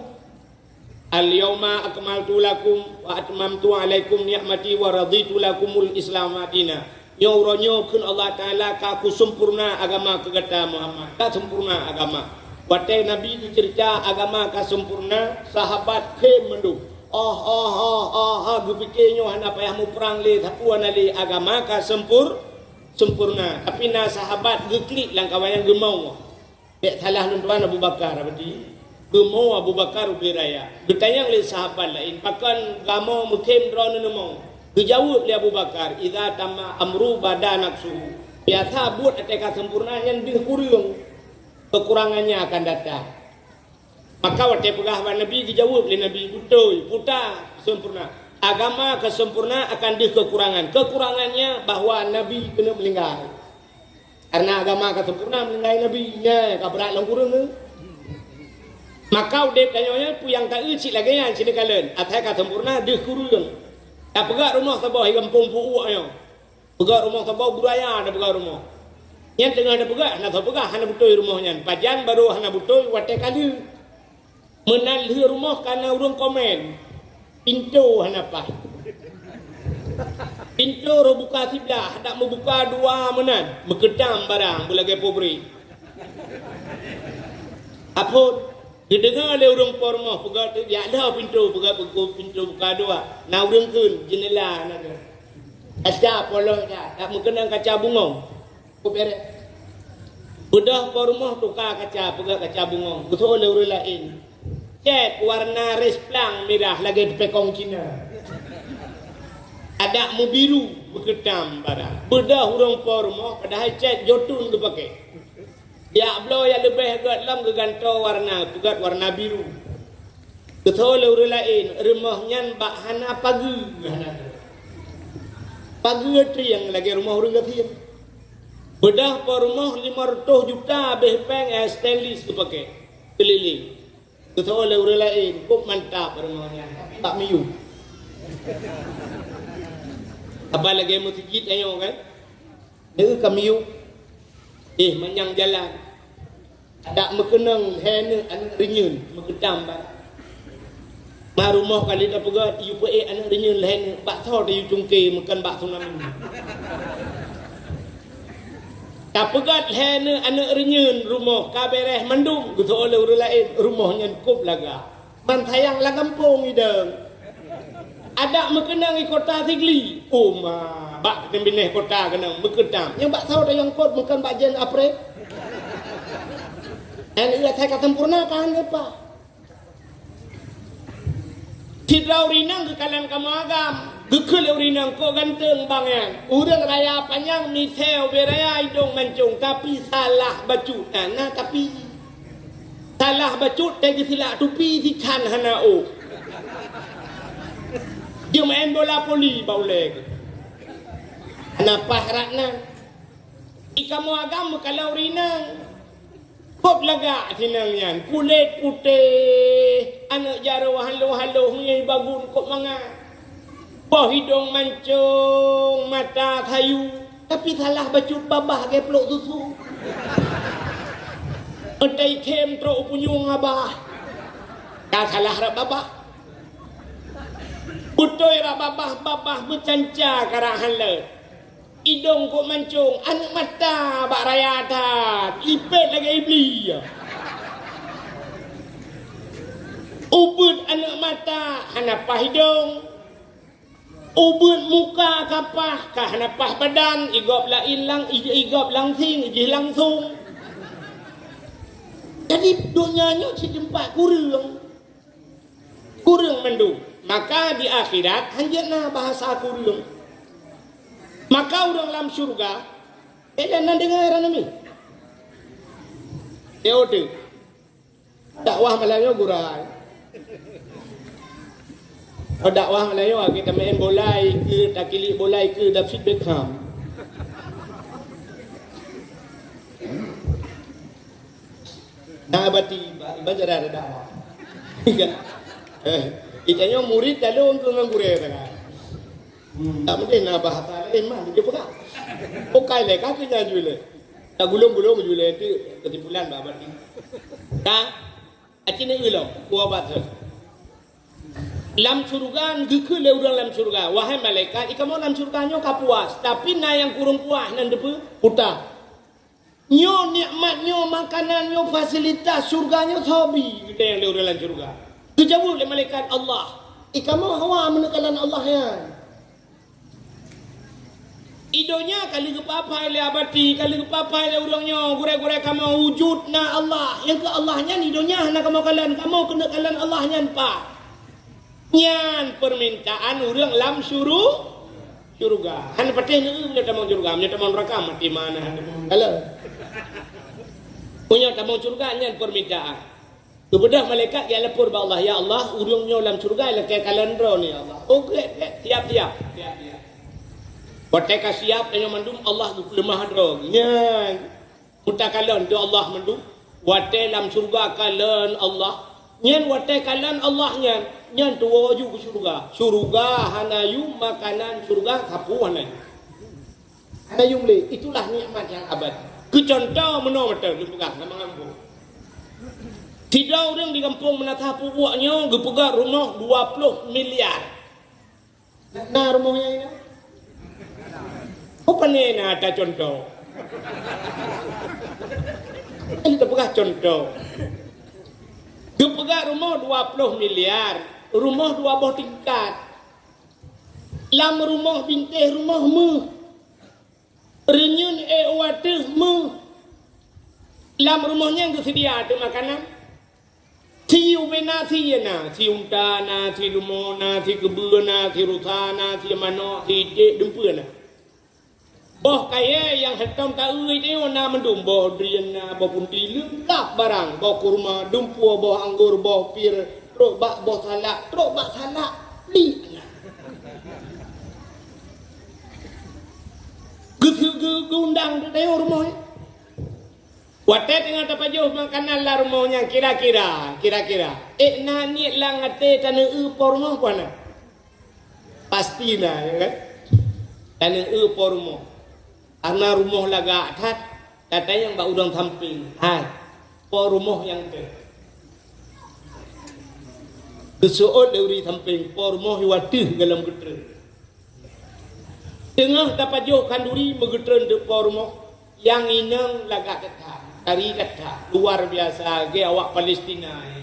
"Al-yauma akmaltu lakum wa atmamtu alaikum ni'mati wa raditu lakumul Islama dina." Nyoe uroe nyoe kheun Allah Taala ka kusempurna agama keu gata Muhammad. Ka sempurna agama. Watée Nabi geuceurita agama ka sempurna, sahabat khem mandum. Oh, oh, oh, oh, oh, geupike nyoe hana payah muprang lé, sapeue hana lé, agama ka sempur-, sempurna. Tapi na sahabat geuklik lam kawan nyang geumauh. Bék salah lôn tuan Abu Bakar, berarti geumo Abu Bakar ubé raya. Geutanyong lé sahabat laén, "Pakon kamoe meukhém droeneuh neumong?" Geujaweueb lé Abu Bakar, "Idza tamma amru bada naqsuhu." Biasa buet watée ka sempurna nyan deuh kureueng, kekurangannya akan datang. Maka watée peugah bak Nabi, geujaweueb lé Nabi, "Beutôi, peue ta sempurna. Agama ka sempurna akan deuh kekurangan. Kekurangannya bahwa Nabi keuneuk meuninggai." Karena agama ka sempurna meuninggai Nabi, nyan ka brat lom kureueng tu. Maka udeb tanyoe nyan peue nyang taeu cit lagée nyan cit neukalon, asai ka sempurna deuh kureueng. Tapeugah rumoh saboh di gampông Pu'uek nyoe. Peugah rumoh saboh budaya tapeugah rumoh. Nyan teungoh tapeugah, hana tapeugah hana beutôi rumoh nyan. Pajan barô hana beutôi watée ka lheueh. Meunan lheueh rumoh ka na ureuëng komen, "Pintoe hana paih. Pintoe roh buka siblah, dak meubuka dua meunan, meukeutam barang beulagée pobre." Aphon, geudeungoe lé ureuëng po rumoh peugah tu, "Jak lheueh pintoe," peugah, "pintoe buka dua, na ureuëng kheun, jeunela hana deuh. Kaca polos that, dak meukeunong kaca bungong." Kubereh. Beudôh po rumoh tuka kaca, peugah kaca bungong. Geusoe lé ureuëng laén. Cét warna risplang mirah lagée teupekong Cina. Adak meubiru, meukeutam barang. Beudôh ureuëng po rumoh padahai cét jotun geupakée. Jak bloe nyang leubeh gét lom geugantoe warna, peugét warna biru. Geusoe lé ureuëng laén, rumoh nyan bak hana pageue, hana pageue trieng lagée rumoh ureuëng gasien. Beudôh po rumoh limong reutôh juta béh péng, eh, stainless geupakée keulileng. Geusoe lé ureuëng laén, kok mantap rumoh nyan, bak miyueb. Haba lagée meuseujid tanyoe kan? Deuh ka miyueb. Eh, manyang jalan. Adak meukeunong lhée neuk aneuëk reunyeuen meukeutam bak. Ma rumoh ka lheueh tapeugét, yue peuék aneuëk reunyeuen lhée neuk, bak soe tayue cungke meukeun bak tsunami. Tapeugét lhée neuk aneuëk reunyeuen rumoh ka bereh mandum, geusoe lé ureuëng laén, rumoh nyan kôb laga. Man sayang lam gampông idong. Adak meukeunong i kota Sigli. Oh ma, bak teubinéh kota keunong meukeutam. Nyang bak saboh tayong kot meukeun bak jen apre. Dan iya sai ka sempurna ka hana leupah. Sidroe ureuëng inong geukalon kamoe agam, geukheun lé ureuëng inong, "Kok ganteng bang nyan." Ureuëng raya panyang, miseu ubé raya, idong mancong, tapi salah bacut. Nah, nah tapi. Salah bacut, teuh geusilak tupi, sikhan hana ôk. Jeuet meu'en bola voli bak ulée geuh. Hana paih rot nan. I kamoe agam meukalon ureuëng inong. Kôb lagak si inong nyan, kulét putéh, aneuëk jaroe haloh-haloh, ngieng bagun kôb mangat. Boh idong mancong, mata sayu, tapi salah bacut babah lagée plôk susu. Eutai khém trok u punyueng abah. Ka salah rot babah. Beutôi rot babah, babah meucanca karak han leuet. Idong kôb mancong, aneuëk mata bak raya that, lipét lagée Iblih. Ubeuet aneuëk mata, hana paih idong. Ubeuet muka ka paih, ka hana paih badan, i gob laén lang, i, i gob langsing, i jih langsong. Jadi, donya nyoe cit teumpat kureueng. Kureueng mandum. Maka di akhirat hanjeuet na bahasa kureueng. Maka ureuëng lam syurga, eh, dan na deungoe ranami. Teuote. Dakwah malam nyoe gura. Oh, dakwah malam nyoe, kita main bola, ikeu, takilik bola, ikeu, David Beckham. Na bati, ba-, iban cara ada dakwah. Eh, itanyoe murid lalu untuk ngon gurée tengah. Hmm, tak mungkin na bahasa lain mah, dia peugah. Bukai lé, kaki nyan jui lé. Tak gulung-gulung jui lé, itu kesimpulan bah bati. Ka? Aci ni ulo, kuah batu. Lam syurga, geukheun lé ureuëng lam syurga. Wahai malaikat, ikamoe lam syurga nyoe ka puas. Tapi na nyang kureueng puas nan deupeu? Puta. Nyoe nikmat nyoe, makanan nyoe, fasilitas syurga nyoe soe bi geutanyong lé ureuëng lam syurga. Geujaweueb lé malaikat, "Allah." Ikamoe hawa meuneukalan Allah nyan. I donya ka lheueh geupapai lé abati, ka lheueh geupapai lé ureuëng nyoe, gurée-gurée kamoe wujud na Allah. Nyang keu Allah nyan i donya hana kamoe kalon, kamoe keuneuk kalon Allah nyan pat. Nyan peumintaan ureuëng lam syuru-, syuruga. Hana patéh neueu meunyoe tamong syuruga, meunyoe tamong neuraka mati mana hana tamong dalam. Meunyoe tamong syuruga nyan peumintaan. Geubeudôh malaikat geulapor bak Allah, "Ya Allah, ureuëng nyoe lam syuruga lakée kalon droeneuh, ya Allah." "Oh, gét, gét, siap, siap, siap, siap." Watée ka siap tanyoe mandum, Allah geupeuleumah droe. Nyan. Meuta kalon teuh Allah mandum. Watée lam syuruga kalon Allah. Nyan watée kalon Allah nyan, nyan tuwoe ju keu syuruga. Syuruga hana yum, makanan syuruga sapeue hana yum. Hana yum lé, itulah nikmat nyang abadi. Keu cuntoh meunoe mantong lôn peugah, hana meungampông. Sidroe ureuëng di gampông Meunasah Pubuek nyoe geupeugöt rumoh dua ploh miliar. Na rumoh nyang inan? Peue pane na ata cuntoh? Kan tapeugah cuntoh. Geupeugöt rumoh dua ploh miliar, rumoh dua boh tingkat. Lam rumoh bintéh rumoh méuh. Reunyeun ék u ateueh méuh. Lam rumoh nyan geuseudia ateueh makanan. Si ubé na, si ié na, si unta na, si leumo na, si keubeue na, si rusa na, si manok, si iték, dumpeue na. Boh kayée nyang hántom taeu nyoe na mandum, boh drien na, boh punti, leungkab barang, boh kurma, dumpeue, boh anggor, boh pir, trok bak boh salak, trok bak salak, lik na. Geuseu-, geu-, geuundang teuh tanyoe rumoh nyan. Watée teungoh tapajoh makanan lam rumoh nyan, kira-kira, kira-kira, ék na niet lam até taneueu po rumoh peue hana? Pasti na, ya kan? Taneueu po rumoh. Kareuna rumoh lagak that, tatanyong bak ureuëng sampéng, "Hai, po rumoh nyang teuh?" Geuseuôt lé ureuëng sampéng, "Po rumoh i ateueh golom geutreun." Teungoh tapajoh khanduri meugeutreun teuh po rumoh, nyang inong lagak that that, tari that that, luar biasa lagée awak Palestina.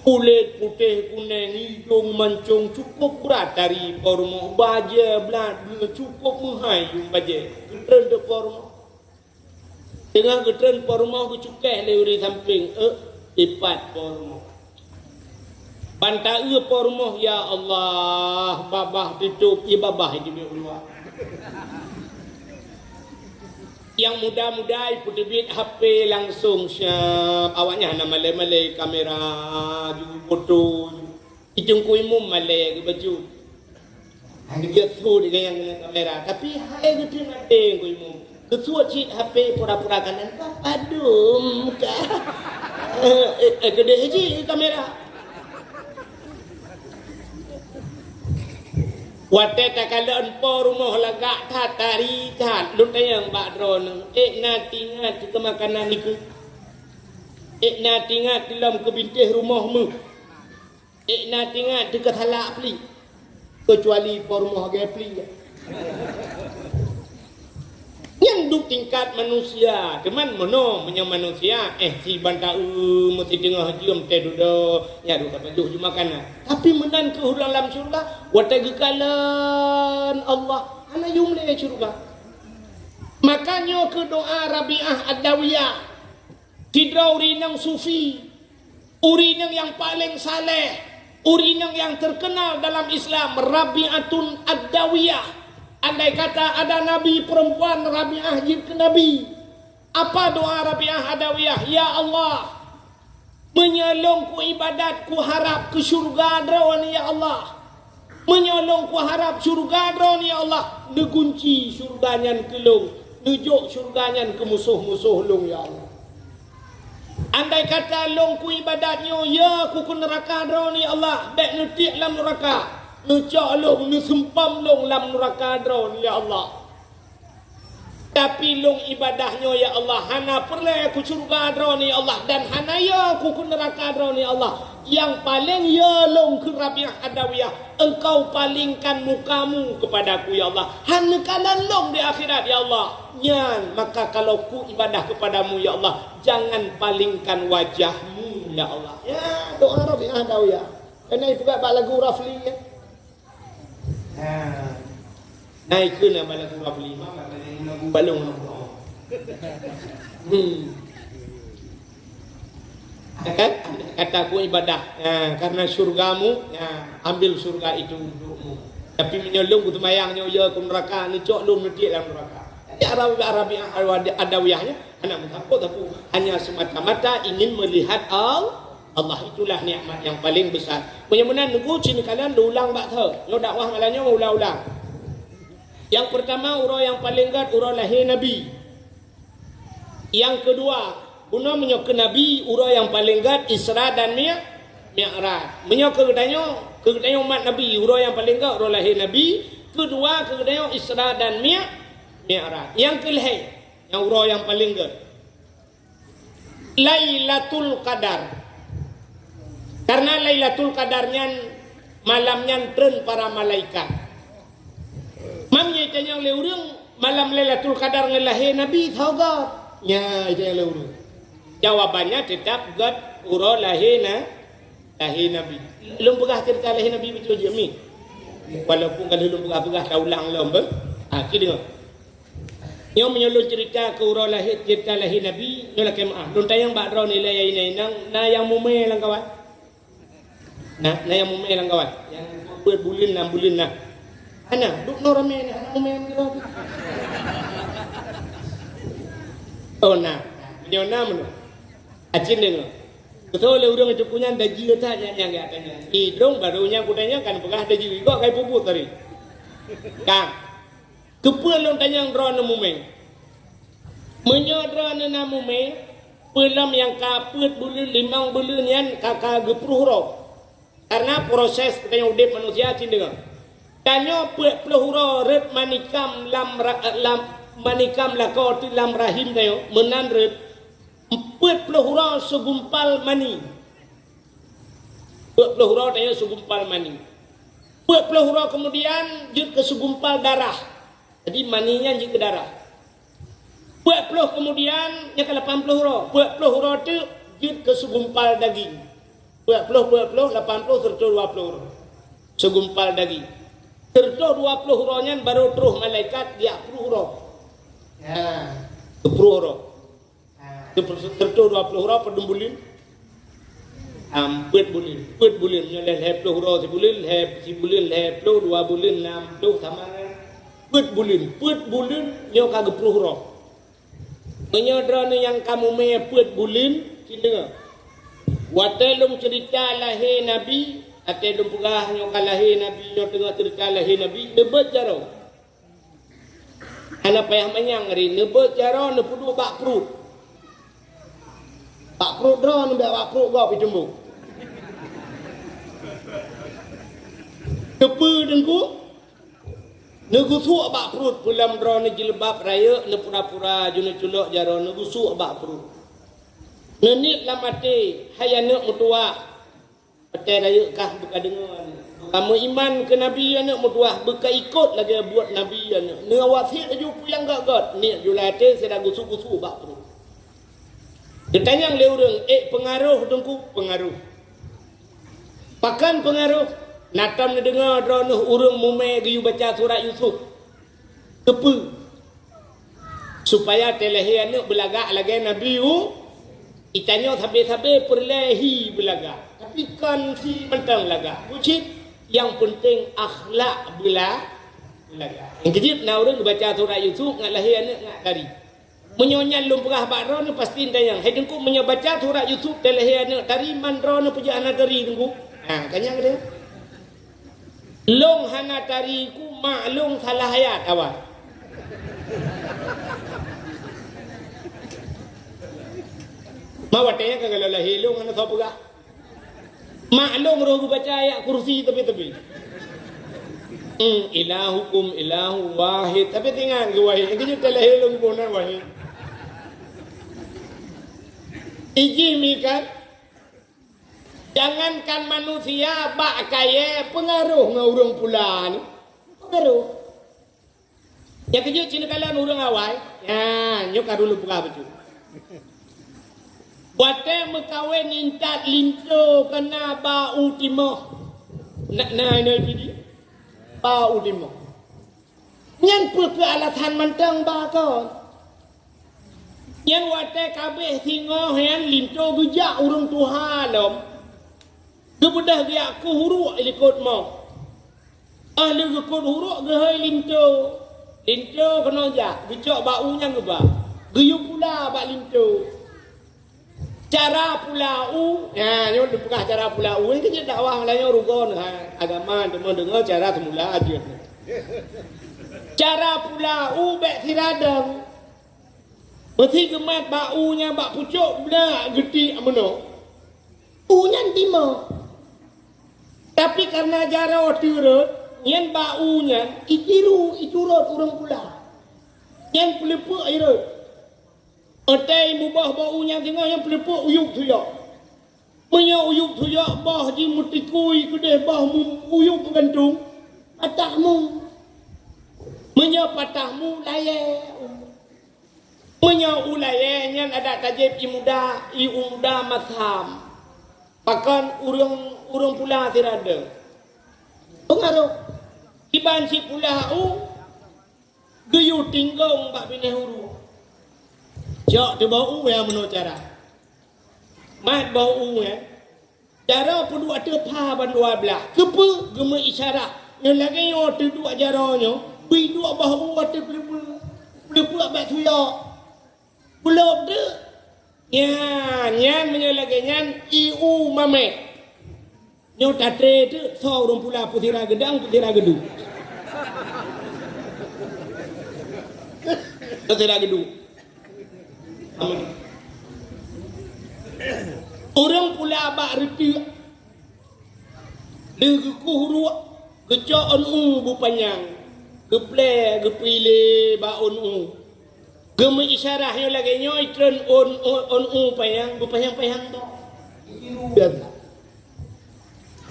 Kulét putéh, kuneng, idong mancong, cukôp brat tari po rumoh, bajée blat bleue, cukôp meuhai yum bajée. Geutreun teuh po rumoh. Teungoh geutreun po rumoh geucukéh lé ureuëng sampéng, "Ék, ipat po rumoh." Ban taeu po rumoh, ya Allah, babah tutôp, ié babah jibeuet u luwa. Nyang muda-muda ipeuteubiet H P langsong siab, awaknyan hana malée-malée kamera, ju foto. Di Teungku Imum malée geubacut. Hana geujak su di gayang deungon kamera, tapi hai geuteueng até Teungku Imum. Geusuet cit H P pura-pura kanan, padum ka. Eh, eh, keudeh jih kamera. Watée takalon po rumoh lagak that, tari that, lôn tanyong bak droeneuh, "Ék na tingat keu makanan nikeue? Ék na tingat lom keu bintéh rumoh méuh?" Ék na tingat teuka salak plik, keucuali po rumoh lagée plik. Nyan duek tingkat manusia, teuma meunoe meunyoe manusia, eh, si ban taeu meusideuengah jeuem teuh dudoe, nyan duek tapajoh ju makanan. Tapi meunan keuh ureuëng lam syeuruga, watée geukalon Allah, hana yum lé syeuruga. Maka nyoe keuh doa Rabi'ah Ad-Dawiyah. Sidroe ureuëng inong sufi, ureuëng inong nyang paleng saleh, ureuëng inong nyang teukeunal dalam Islam, Rabi'atun Ad-Dawiyah. Andai kata ada nabi peurempuan, Rabi'ah jeuet keu nabi. Apa doa Rabi'ah Ad-Dawiyah? "Ya Allah, meunyoe lôn kuibadat kuharab keu syeuruga Droeneuh, ya Allah, meunyoe lôn kuharab syeuruga Droeneuh, ya Allah, neugunci syeuruga nyan keu lôn, neujok syeuruga nyan keu musoh-musoh lôn, ya Allah. Andai kata lôn kuibadat nyoe, ya kukheun neuraka Droeneuh, ya Allah, bék neutiek lam neuraka, neucok lôn, neuseumpam lôn lam neuraka Droeneuh, ya Allah. Tapi lôn ibadah nyoe, ya Allah, hana peureulée keu syeuruga Droeneuh, ya Allah, dan hana ya kukheun neuraka Droeneuh, ya Allah. Nyang paleng ya lôn kheun Rabi'ah Ad-Dawiyah, Engkau palingkan muka-Mu kepada-Ku, ya Allah. Hana neukalon lôn di akhirat, ya Allah. Nyan, maka kalau kuibadah kepada-Mu, ya Allah, jangan palingkan wajah-Mu, ya Allah. Ya, doa Rabi'ah Ad-Dawiyah. Keuneuk ipeugah bak lagu Rafli, ya. Nah, Nah, ikheun na bak lagu Rafli, ma bak lagu balong. Hmm. Kan? Kata ku ibadah. Ha, karena syurgamu, ha, ambil surga itu untukmu. Tapi meunyoe lôn beuseumayang nyoe, ya, ku neraka, neucok lôn neutiek lam neraka. Jadi Arabi, Arabi Adawiyah nyan hana meusampôh sapeue, hanya semata-mata ingin melihat Al-, Allah. Itulah nikmat yang paling besar. Meunyoe meunan, nunggu cit neukalon, ulang bak thô. Nyoe dakwah malam nyoe ulang-ulang. Yang pertama, uroe nyang paleng gét uroe lahé Nabi. Yang kedua, bunoe meunyoe keu Nabi, uroe nyang paleng gét Isra dan Mi-, Mi'raj. Meunyoe keu geutanyoe, keu geutanyoe umat Nabi, uroe nyang paleng gét uroe lahé Nabi. Kedua, keu geutanyoe Isra dan Mi-, Mi'raj. Nyang keu lhèe, nyang uroe nyang paleng gét, Lailatul Qadar. Karena Lailatul Qadar nyan, malam nyan treun para malaikat. Mam nyang itanyong lé ureuëng, malam Lailatul Qadar ngon lahé Nabi, sagai? Nya itanyong lé ureuëng. Jawabannya tetap gét uroe lahé na, lahé Nabi. Lôn peugah ceurita lahé Nabi beutôi jeuet mi. Walaupun ka lheueh lôn peugah-peugah, taulang lom beh. Ha, ci deungoe. Nyoe meunyoe lôn ceurita keu uroe lahé, ceurita lahé Nabi, nyoe lakèe meu'ah. Lôn tanyong bak droeneuh ilèe inong-inong, na nyang mumè lam kawan? Na, na nyang mumè lam kawan? Nyang peuet buleuen, nam buleuen na. Hana, duek noe ramè na, hana mumè lam kawan. Oh, na. Nyoe na meunoe. Acin deungoe. Beutôi lé ureuëng itu kunyan dajih that nyan nyang geutanyong. Idong baru nyang kutanyong kan peugah dajih, kok kai peubuet tadi. Ka. Keupeue lôn tanyong droeneuh mumè? Meunyoe droeneuh na mumè, peue lom nyang ka peuet buleuen, limong buleuen nyan ka, ka geupruh uroe. Karena proses geutanyoe udeb manusia cit deungoe. Tanyoe peuet ploh uroe rhot manikam lam ra-, lam manikam lakoe teuh lam rahim tanyoe, meunan rhot peuet ploh uroe seugumpal mani. Peuet ploh uroe tanyoe seugumpal mani. Peuet ploh uroe keumudian jeuet keu seugumpal darah. Jadi mani nyan jeuet keu darah. Peuet ploh keumudian nyan ka lapan ploh uroe. Peuet ploh uroe teuk jeuet keu seugumpal daging. Peuet ploh, peuet ploh, lapan ploh, sireutoh dua ploh uroe. Seugumpal daging. Sireutoh dua ploh uroe nyan barô troh malaikat geujak pruh uroe. Ya, geupruh uroe. Sireutoh dua ploh uroe padum buleuen? Am, peuet buleuen. Peuet buleuen. Nyoe lhèe, lhèe ploh uroe sibuleuen, lhèe sibuleuen, lhèe ploh, dua buleuen, nam ploh, sama ngon peuet buleuen. Peuet buleuen nyoe ka geupruh uroe. Meunyoe droeneuh nyang ka mumè peuet buleuen, cit deungoe. Watèe lôn ceurita lahé Nabi, watèe lôn peugah nyoe ka lahé Nabi, nyoe teungoh ceurita lahé Nabi, neubeuet jaroe. Hana payah manyang ri, neubeuet jaroe neupeuduek bak pruet. Bak pruet droe neubeuet bak pruet gob iteumbok. Keupeue Teungku? Neugeusuek bak pruet, peulom droe neujeuleubat rayeuk, neupura-pura ju neuculok jaroe, neugeusuek bak pruet. Neuniet lam até, hai aneuk meutuwah, Watèe rayeuk kah beukadeungoe, beumeuiman keu Nabi aneuk meutuwah, beukaikot lagèe buet Nabi aneuk. Neuwasiet laju peue nyang gèt-gèt, niet ju lam até sira gusu-gusu bak pruet. Geutanyong lé ureueng, "Ék peungaroh Teungku?" Peungaroh. Pakon peungaroh? Na tom neudeungoe droeneuh ureueng mumè geuyue baca surat Yusuf. Keupeue? Supaya teulahé aneuk beulagak lagèe Nabi Yu-, geutanyoe sabe-sabe peureulèe hi beulagak, tapi kon si mantong lagak. Bucit, nyang peunteng akhlak beula-, beulagak. Nyang keujeuet na ureueng geubaca surat Yusuf ngat lahé aneuk ngat tari. Meunyoe nyan lôn peugah bak droeneuh pasti neutanyong, "Hai Teungku, meunyoe baca surat Yusuf teulahé aneuk tari, man droeneuh peue jeuet hana tari, Teungku?" Ha, ka nyan geutanyoe. Lôn hana tari ku, mak lôn salah ayat awai. Ma watèe nyan ka galak lahé lôn hana soe peugah. Mak lôn roh geubaca ayat kursi tepi-tepi. Hmm, ilahukum ilahu wahid. Tapi teuingat keu wahid. Nyang keujeuet teulahé lôn pun na wahid. Ijih mi kan? Jangankan manusia, bak kayèe peungaroh ngon ureueng pula ni. Peungaroh. Nyang keujeuet cit neukalon ureueng awai. Nyan, nyoe ka dulu peugah beutôi. Watèe meukawen intat linto keunan bak u timoh. Na, na, na, bidi. Bak u timoh. Nyan peue keu alasan mantong ba kon. Nyan watée kabeh singoh nyan linto geujak ureuëng tuha lom. Geubeudôh geujak keu huruk likot moh. Ah lheueh geukot huruk geuhôi linto. Linto keunoe jak, geucok bak u nyang geuba. Geuyue pula bak linto. Cara pula u, ha, nyoe teupeugah cara pula u, ini keuh jeuet dakwah meulayeue rugoe ha, agama teuma deungoe cara seumula jeuet. Cara pula u bék siradong. Meusi geumat bak u nyan bak pucok blah geuti meunoe. U nyan timoh. Tapi karena jaroe teurot, nyan bak u nyan itiru iturot ureuëng pula. Nyan peuleupeuk irot. Otai muboh bak u nyang teungoh nyang peuleupeuk uyueb tuyok. Meunyoe uyueb tuyok boh jih meutikui keudeh boh mu-, uyueb meugantung, patah mu. Meunyoe patah mu, layée. Meunyoe u layée nyan adak tajép i muda, i u muda masam. Pakon ureuëng, ureuëng pula siradong. Peungaroh. Iban si pula u, geuyue tinggong bak binéh ureuëng. Cok teuboh u ya meunoe cara. Mat boh u ya. Jaroe peuduek ateueh pha bandua blaih. Keupeue geumeu isyarah? Nyan lagée nyoe teuduek jaroe nyoe, bri duek boh u ateueh peuleupeuk, peuleupeuk bak tuyok. Bulop deuek. Nyan, nyan meunyoe lagée nyan, i u mameh. Nyoe tatré teuk, soe ureuëng pula peusira geudang, peusira geudu. Peusira geudu. Ureuëng pula bak reuteuek, lheueh geukuh ruek, geucok ôn u beupanyang, geuplée, geupeulé bak ôn u. Geumeu isyarah nyoe lagée nyoe, itreun ôn, ôn, ôn u panyang, beupanyang-panyang boh. Biasa.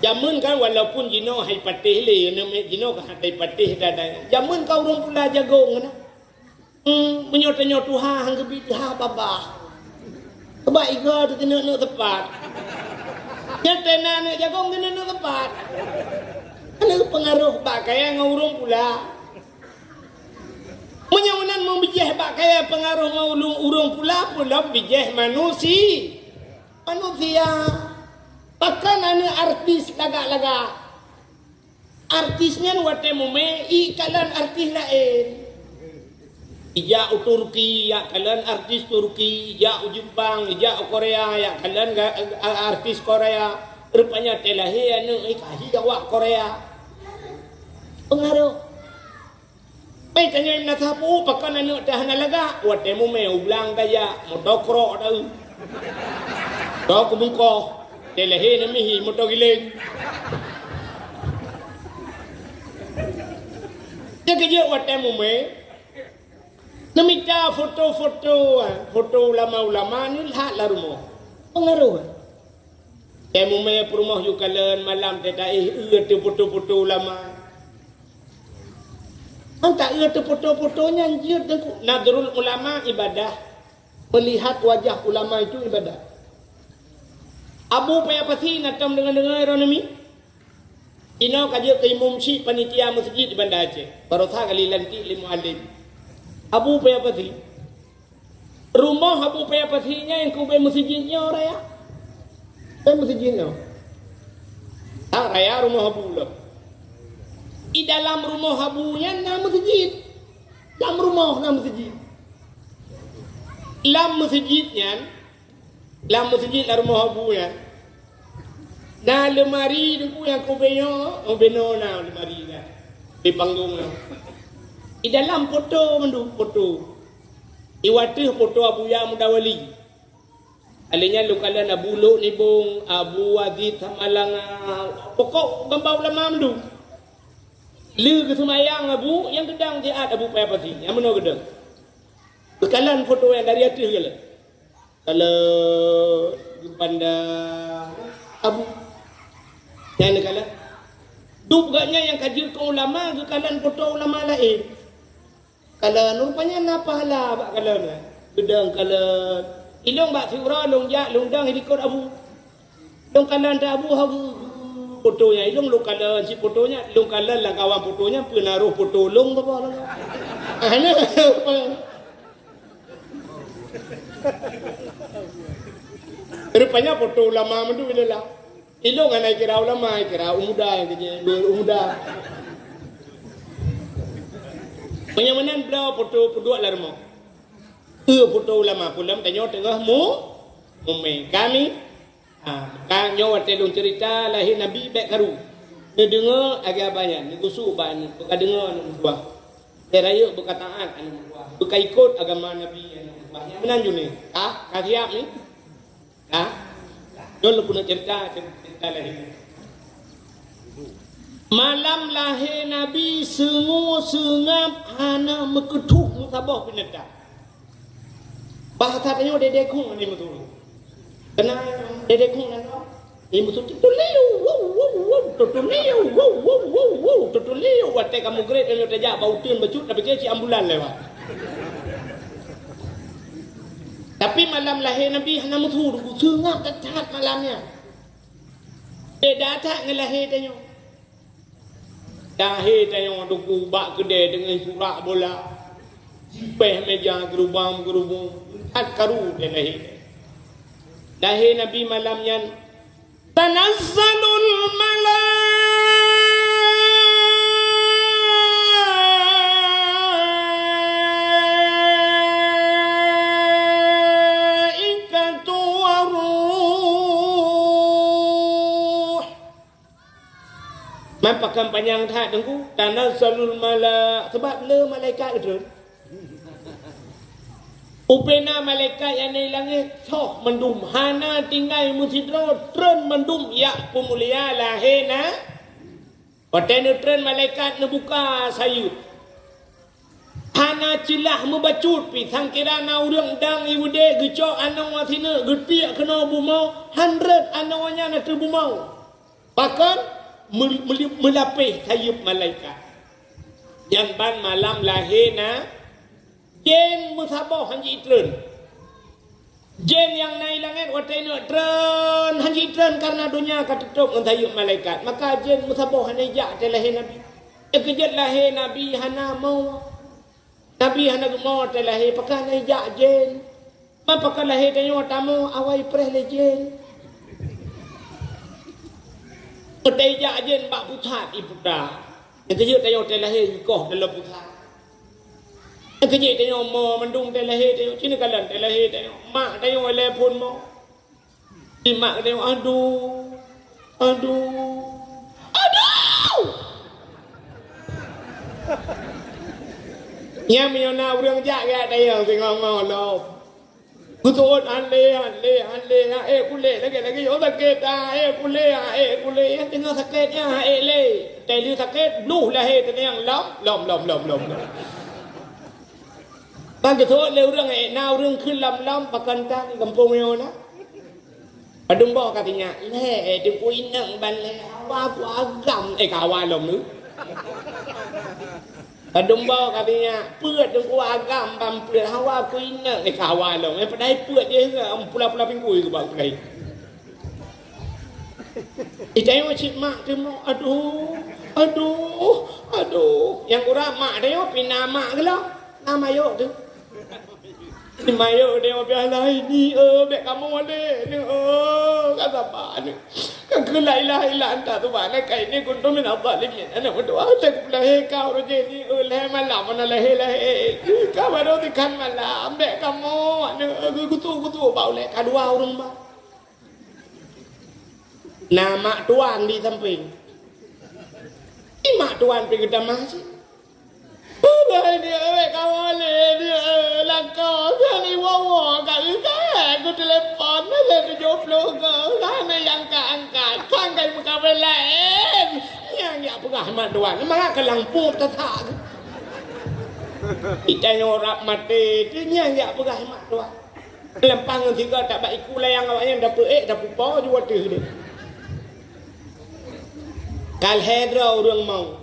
Jameun kan walaupun jinoe hai patéh lé, neumiet jinoe ka hai patéh dadai. Jameun ka ureuëng pula jagong na. Hmm, meunyoe tanyoe tuha han geubi tuha babah. Coba igo tu keuneuk neuk tepat. Nyan tena neuk jagong keuneuk neuk tepat. Keuneuk peungaroh bak kaya ngon ureuëng pula. Meunyoe meunan meubijéh bak kaya peungaroh ngon ulôn ureuëng pula pun lom bijéh manusi-, manusia. Pakon aneuëk artis lagak-lagak. Artis nyan watée mumé ikalon artis laén. Ijak u Turki, yak kalon artis Turki, ijak u Jepang, ijak u Korea, yak kalon ga-, a-, artis Korea. Rupanya teulahé aneuëk ikahi awak Korea. Peungaroh. Pai tanyoe na sapu pakon aneuëk teuh hana lagak, watée mumé u blang tajak, moto krok tau. Tau keubungkoh, teuh lahé neumihi moto giléng. Teukeujeuet watée mumé, neumita foto-foto, foto ulama-ulama nyoe that lam rumoh. Peungaroh. Teuh mumé peurumoh yue kalon malam teuh taéh eu teuh foto-foto ulama. Mantap eu teuh foto-foto nyan jeuet teungku. Nadrul ulama ibadah. Melihat wajah ulama itu ibadah. Abu Paya Pasi na tom deungoe-deungoe droeneuh mi. Inoe ka jeuet keu imum syik panitia meuseujid di Banda Aceh. Barosa kali lantik lé mualim. Abu Paya Pasi. Rumoh Abu Paya Pasi nyan nyang keubée meuseujid nyoe raya. Bée meuseujid nyoe. Tak raya rumoh Abu lom. Di dalam rumoh Abu nyan na meuseujid. Lam rumoh na meuseujid. Lam meuseujid nyan, lam meuseujid lam rumoh Abu nyan, na leumari teungku nyang keubée nyoe, keubée nyoe na leumari nyan. Di panggong nyoe. Di dalam foto mandum foto. Di wateuh foto Abuya Muda Wali. Alèh nyan lôn kalon Abu Lhok Nibong, Abu Aziz Samalanga, pokok gamba ulama mandum. Lheueh geuseumayang Abu, nyang geudang siat Abu Paya Pasi, nyang meunoe geudang. Geukalon foto nyan dari ateueh geukalon. Kalon geupandang Abu. Nyan geukalon. Dum gobnyan nyang ka jeuet keu ulama, geukalon foto ulama laén. Kalon, rupanya na pahala bak kalon nyan. Geudong kalon. Ilôn bak siuroe lôn jak, lôn dong i likot Abu. Lôn kalon teuk Abu, ha geu-, geu-, Foto nyan ilong lôn kalon cit foto nyan, lôn kalon lam kawan foto nyan peunaroh foto lôn saboh lôn. Hana. Rupanya foto ulama mandum ilong lah. Ilong hana kira ulama, kira umuda nyang keu jih, dua umuda. Meunyoe meunan bloe foto peuduek lam rumoh. Keu foto ulama, peue lom tanyoe teungoh mu-, mumé. Kami, ha, ka nyoe watèe lôn cerita lahé Nabi bèk karu. Neudeungoe lagèe abah nyan, neugusuk bak aneuk, beuka deungoe aneuk meutuah. Bèk rayeuk beuka taát aneuk meutuah. Beuka ikot agama Nabi aneuk meutuah. Nyan meunan jih nyoe. Ka, ka siap nyoe? Ka? Nyoe lôn keuneuk cerita, cerita lahé. Malam lahé Nabi seungue seungab hana meukeutôh meusaboh binatang. Bahasa tanyoe dedekong ni meutuhu. Kena dedekong nyan, ni meutuhu tutuliu, wow, wow, wow, tutuliu, wow, wow, wow, wow, tutuliu. Watèe ka meugreb nyoe tajak bak uteuen bacut, tapi cit ambulan lewat. Tapi malam lahé Nabi hana meutuhu, seungab that malam nyan. Beda that ngon lahé tanyoe. Lahé tanyoe Teungku bak keudè deungon surak bola, jipéh meuja geurubam-geurubong, that karu teuh lahé. Lahé Nabi malam nyan, tanazzalul malaikatu war ruh. Man pakon panyang that Teungku, tanazzalul mala-, sabab le malaikat geutreun. Ubena malaikat nyang na di langét soh mandum, hana tinggai meusidroe, treun mandum jak peumulia lahé na. Watèe neutreun malaikat neubuka sayeuep. Hana ceulah meubacut pih, sangkira na ureueng dang ibeudé geucok anoe sineuk geupiek keunoe bumoe, han rhot anoe nyan ateueh bumoe. Pakon? Meu-, meuli-, meulapéh sayeuep malaikat. Nyan ban malam lahé na, jén meusaboh han jitreun. Jén nyang na i langét watèe neuk treun han jitreun kareuna donya ka teutôp ngon sayeuep malaikat. Maka jén meusaboh hana ijak watèe lahé Nabi. Nyang keujeuet lahé Nabi hana mo. Nabi hana geumo watèe lahé, pakon hana ijak jén. Man pakon lahé tanyoe tamoe awai preh lé jén. Watèe ijak jén bak pusat iputa. Nyang keujeuet tanyoe watèe lahé ikoh dalam pusat. Nyang keujeuet tanyoe mo mandum watèe lahé tanyoe, ci neukalon watèe lahé tanyoe. Mak tanyoe ilèe phôn mo. Di mak tanyoe, aduh, aduh, aduh. Nyan meunyoe na ureueng jak geutanyong singoh-ngoh lom. Geuseuôt han lé, han lé, han lé, han ék kulét lagèe-lagèe nyoe sakét, han ék kulét, han ék kulét, nyan teungoh sakét nyan han ék lé. Teuh lheueh sakét, bluh lahé teungoh lom, lom, lom, lom, lom, lom. Ban geuseuôt lé ureueng, ék na ureueng kheun lom-lom, pakon tan gampông nyoe na. Padum boh ka sinyak, lhèe, eh, Teungku inong ban lhèe, hawa ku agam, eh, ka hawa lom tu. Padum boh ka sinyak, peuet Teungku agam ban peuet, hawa ku inong, eh, ka hawa lom. Eh, padahai peuet jih, eh, pula-pula pinggui ku bak ulèe. Itayong cit mak teumo, aduh, aduh, aduh. Nyang kurang mak tayong pih na mak geulom, na mayok teuh. Mayok deh, "Biar lah ini, eh, bèk kamoe lé, ni, eh, ka sabar ni. Ka keu la ilaha illa anta subhanaka inni kuntu minadh dhalimin." Aneuk meutuah, teuh kupeulahé ka uroe jéh ni, eh, lhèe malam hana lahé-lahé. Ka barô tikhan malam, bèk kamoe, ni, eh, geutuek-geutuek bak ulèe ka dua ureueng ma. Na mak tuan di sampéng. Di mak tuan pih geutamah cit. Udah dia, eh, kawan dia, eh, langkah, dia ni wowo, kat ikai, aku telepon, ada tujuh puluh ke, sana yang angkat-angkat, kan kai meukawen laén. Nyang jak peugah mak tuan, maka ke lampôh tatak. Kita nyoe rab maté, tu nyang jak peugah mak tuan. Leumpah ngon sigoe that bak iku layang awaknyan, dapeuék, dapupo ju ateueh deh. Ka lhèe droe ureueng mawöt.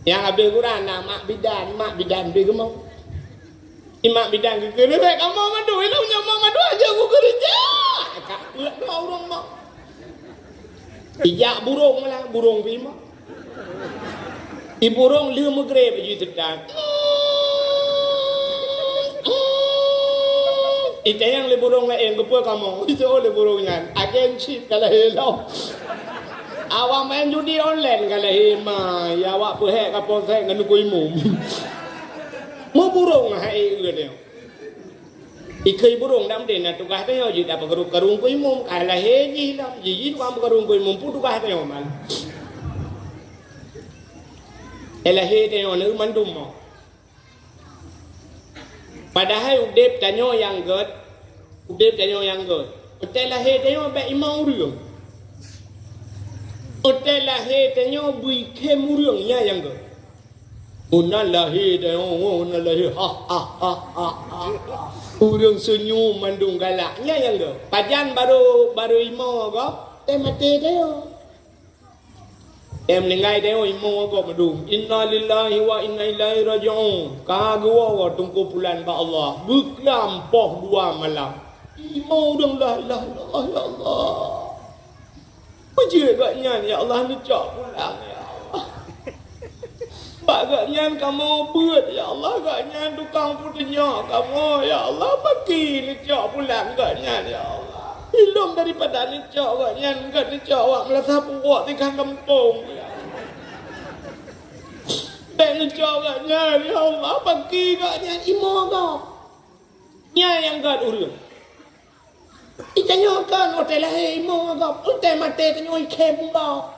Nyang habéh gura na mak bidan, mak bidan bèk geumawöt. Di mak bidan geukheun, "Bèk kamoe mandum, ilong nyoe mandum aja kukeureuja." Ka peuet droe ureueng mawöt. Ijak burông malah, burông pih mak. I burông lheueh meugreb jih teuka. Itanyong lé burông laén, "Keupeue kamoe?" Itanyong lé burông nyan, "Agen chip ka lahé lom." Awak main judi online ka lahé ma, ya awak peuhék ka polsek ngon keu imum. Meuburông hai ureuëng nyoe. Ikheun burông dak meunan na tugaih tanyoe jih dak peukarong-karong keu imum, ka lahé jih lom, jih jih tukang peukarong keu imum, peue tugaih tanyoe man. Eh, lahé tanyoe neu mandum mo. Padahai udeb tanyoe nyang gét, udeb tanyoe nyang gét. Watée lahé tanyoe bék imoe ureuëng. Watée lahé tanyoe bui khem ureuëng nyan nyang gét. Meunan lahé tanyoe, meunan lahé, ha, ha, ha, ha, ha, ha. Ureuëng seunyum mandum galak. Nyan nyang gét. Pajan barô, barô imoe gob, teuh maté tanyoe. Teuh meuninggai tanyoe imoe gob mandum. Innalillahi wa inna ilaihi raji'un. Ka geuwoe teungku pulan bak Allah. Beuklam poh dua malam. Imoe ureuëng la ilaha illallah, ya Allah. Peue jeuet gobnyan, ya Allah, neucok pulang, ya Allah. Bak gobnyan kamoe beuet, ya Allah, gobnyan tukang peutunyok kamoe, ya Allah, paki neucok pulang gobnyan, ya Allah. Ilôn daripada neucok gobnyan, gét neucok awak meulasah puwok tingkah gampông, ya Allah. Bék neucok gobnyan, ya Allah, paki gobnyan imoe gob. Nyan nyang gét ureuëng. Itanyoe kon watée lahé imoe gob, watée maté tanyoe ikhem gob.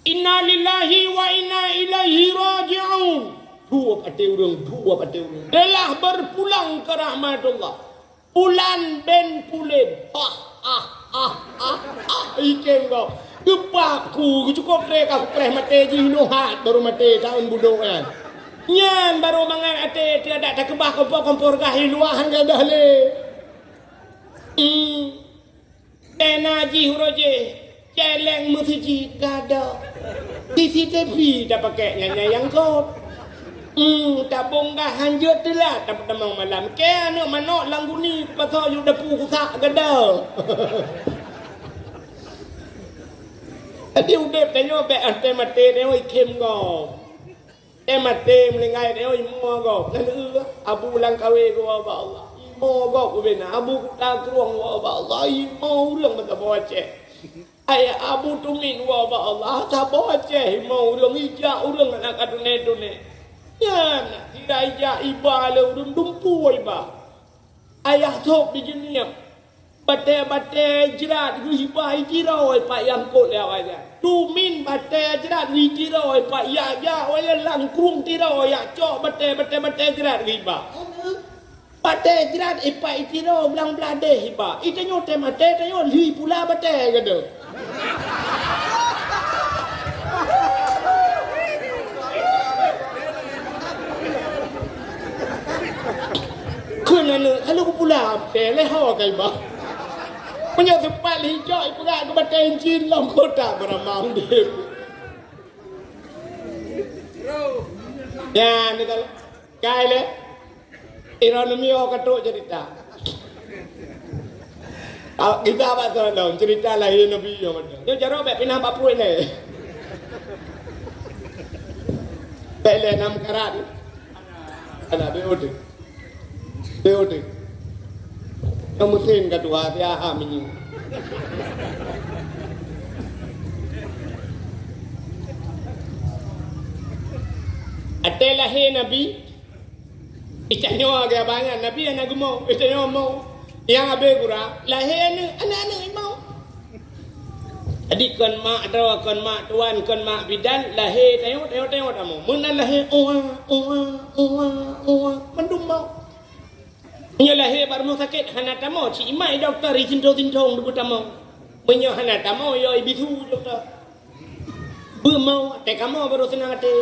Innalillahi wa inna ilaihi raji'un. Dua paté ureuëng, dua paté ureuëng. Telah berpulang ke rahmatullah. Pulan ben pulen. Ah, ah, ah, ah, ah, ikhem gob. Geupap ku, geucukôp tré ka kupreh maté jih, nyoe hat baru maté taun budok nyan. Nyan baru mangat até teuadak takeubah kompor-kompor gah i luwa hana gadôh lé. Hmm. Tena jih uroe jih, céléng meuseujid gadôh. C C T V tapakék nyan nyang kop. Hmm, tabong gah hanjeuet teulat tapeutamong malam. Kée aneuëk manok lam guni kupasoe yue dapu kusak gadôh. Jadi udeb tanyoe bék watée maté tanyoe ikhem gob. Eh, maté meuninggai tanyoe imoe gob. Nyan, eh, abu lam kawé geuwoe bak Allah. Imoe gob ubena, abu kuta krueng woe bak Allah. Imoe ureuëng meusaboh Aceh. Ayah abu tumin woe bak Allah. Saboh Aceh imoe ureuëng ijak ureuëng aneuk ka tuné-tuné. Nyan, sira ijak iba lé ureuëng dumpu iba. Ayah sôk di Jeunieb, batée-batée jrat geuh iba itiroe ipat nyang kot lé awak nyan. Tumin batée jrat geuh itiroe ipat yak jak wayée lam krueng tiroe yak cok batée-batée-batée jrat geuh iba. Batée jrat ipat itiroe blang bladeh iba. Itanyoe teuh maté tanyoe lhi pula batée gadôh. Kheun aneuëk, "Lalu peue pula?" "Teh lé ho kai bah." Meunyoe seupat lhi cok ipeugah keu batée incin lom kota beuramang deh. Nyan, ni kalau Kai lé, ironomi oh ka trok cerita. Ah, kita bak tu dong, cerita lahé Nabi nyoe beutôi. Nyoe jaroe bék pinah bak pruet lé. Bék lé nam karat. Alah, B O D. B O D. Nyoe meusén ka tuha, siaha minyeuk. Até lahé Nabi, Itanyoe lagée bangai Nabi hana geumo, itanyoe mo. Nyang abée gura, lahé aneuëk, aneuëk-aneuëk imo. Jadi kon mak droe, kon mak tuan, kon mak bidan, lahé tanyoe, tanyoe, tanyoe tamong. Meunan lahé, uwa, uwa, uwa, uwa, mandum mo. Meunyoe lahé bak rumoh sakét, hana tamong, cit imat dokto, isintong-sintong dubeutamong. Meunyoe hana tamong, yo ibisu dokto. Beumo, até kamoe barô seunang até.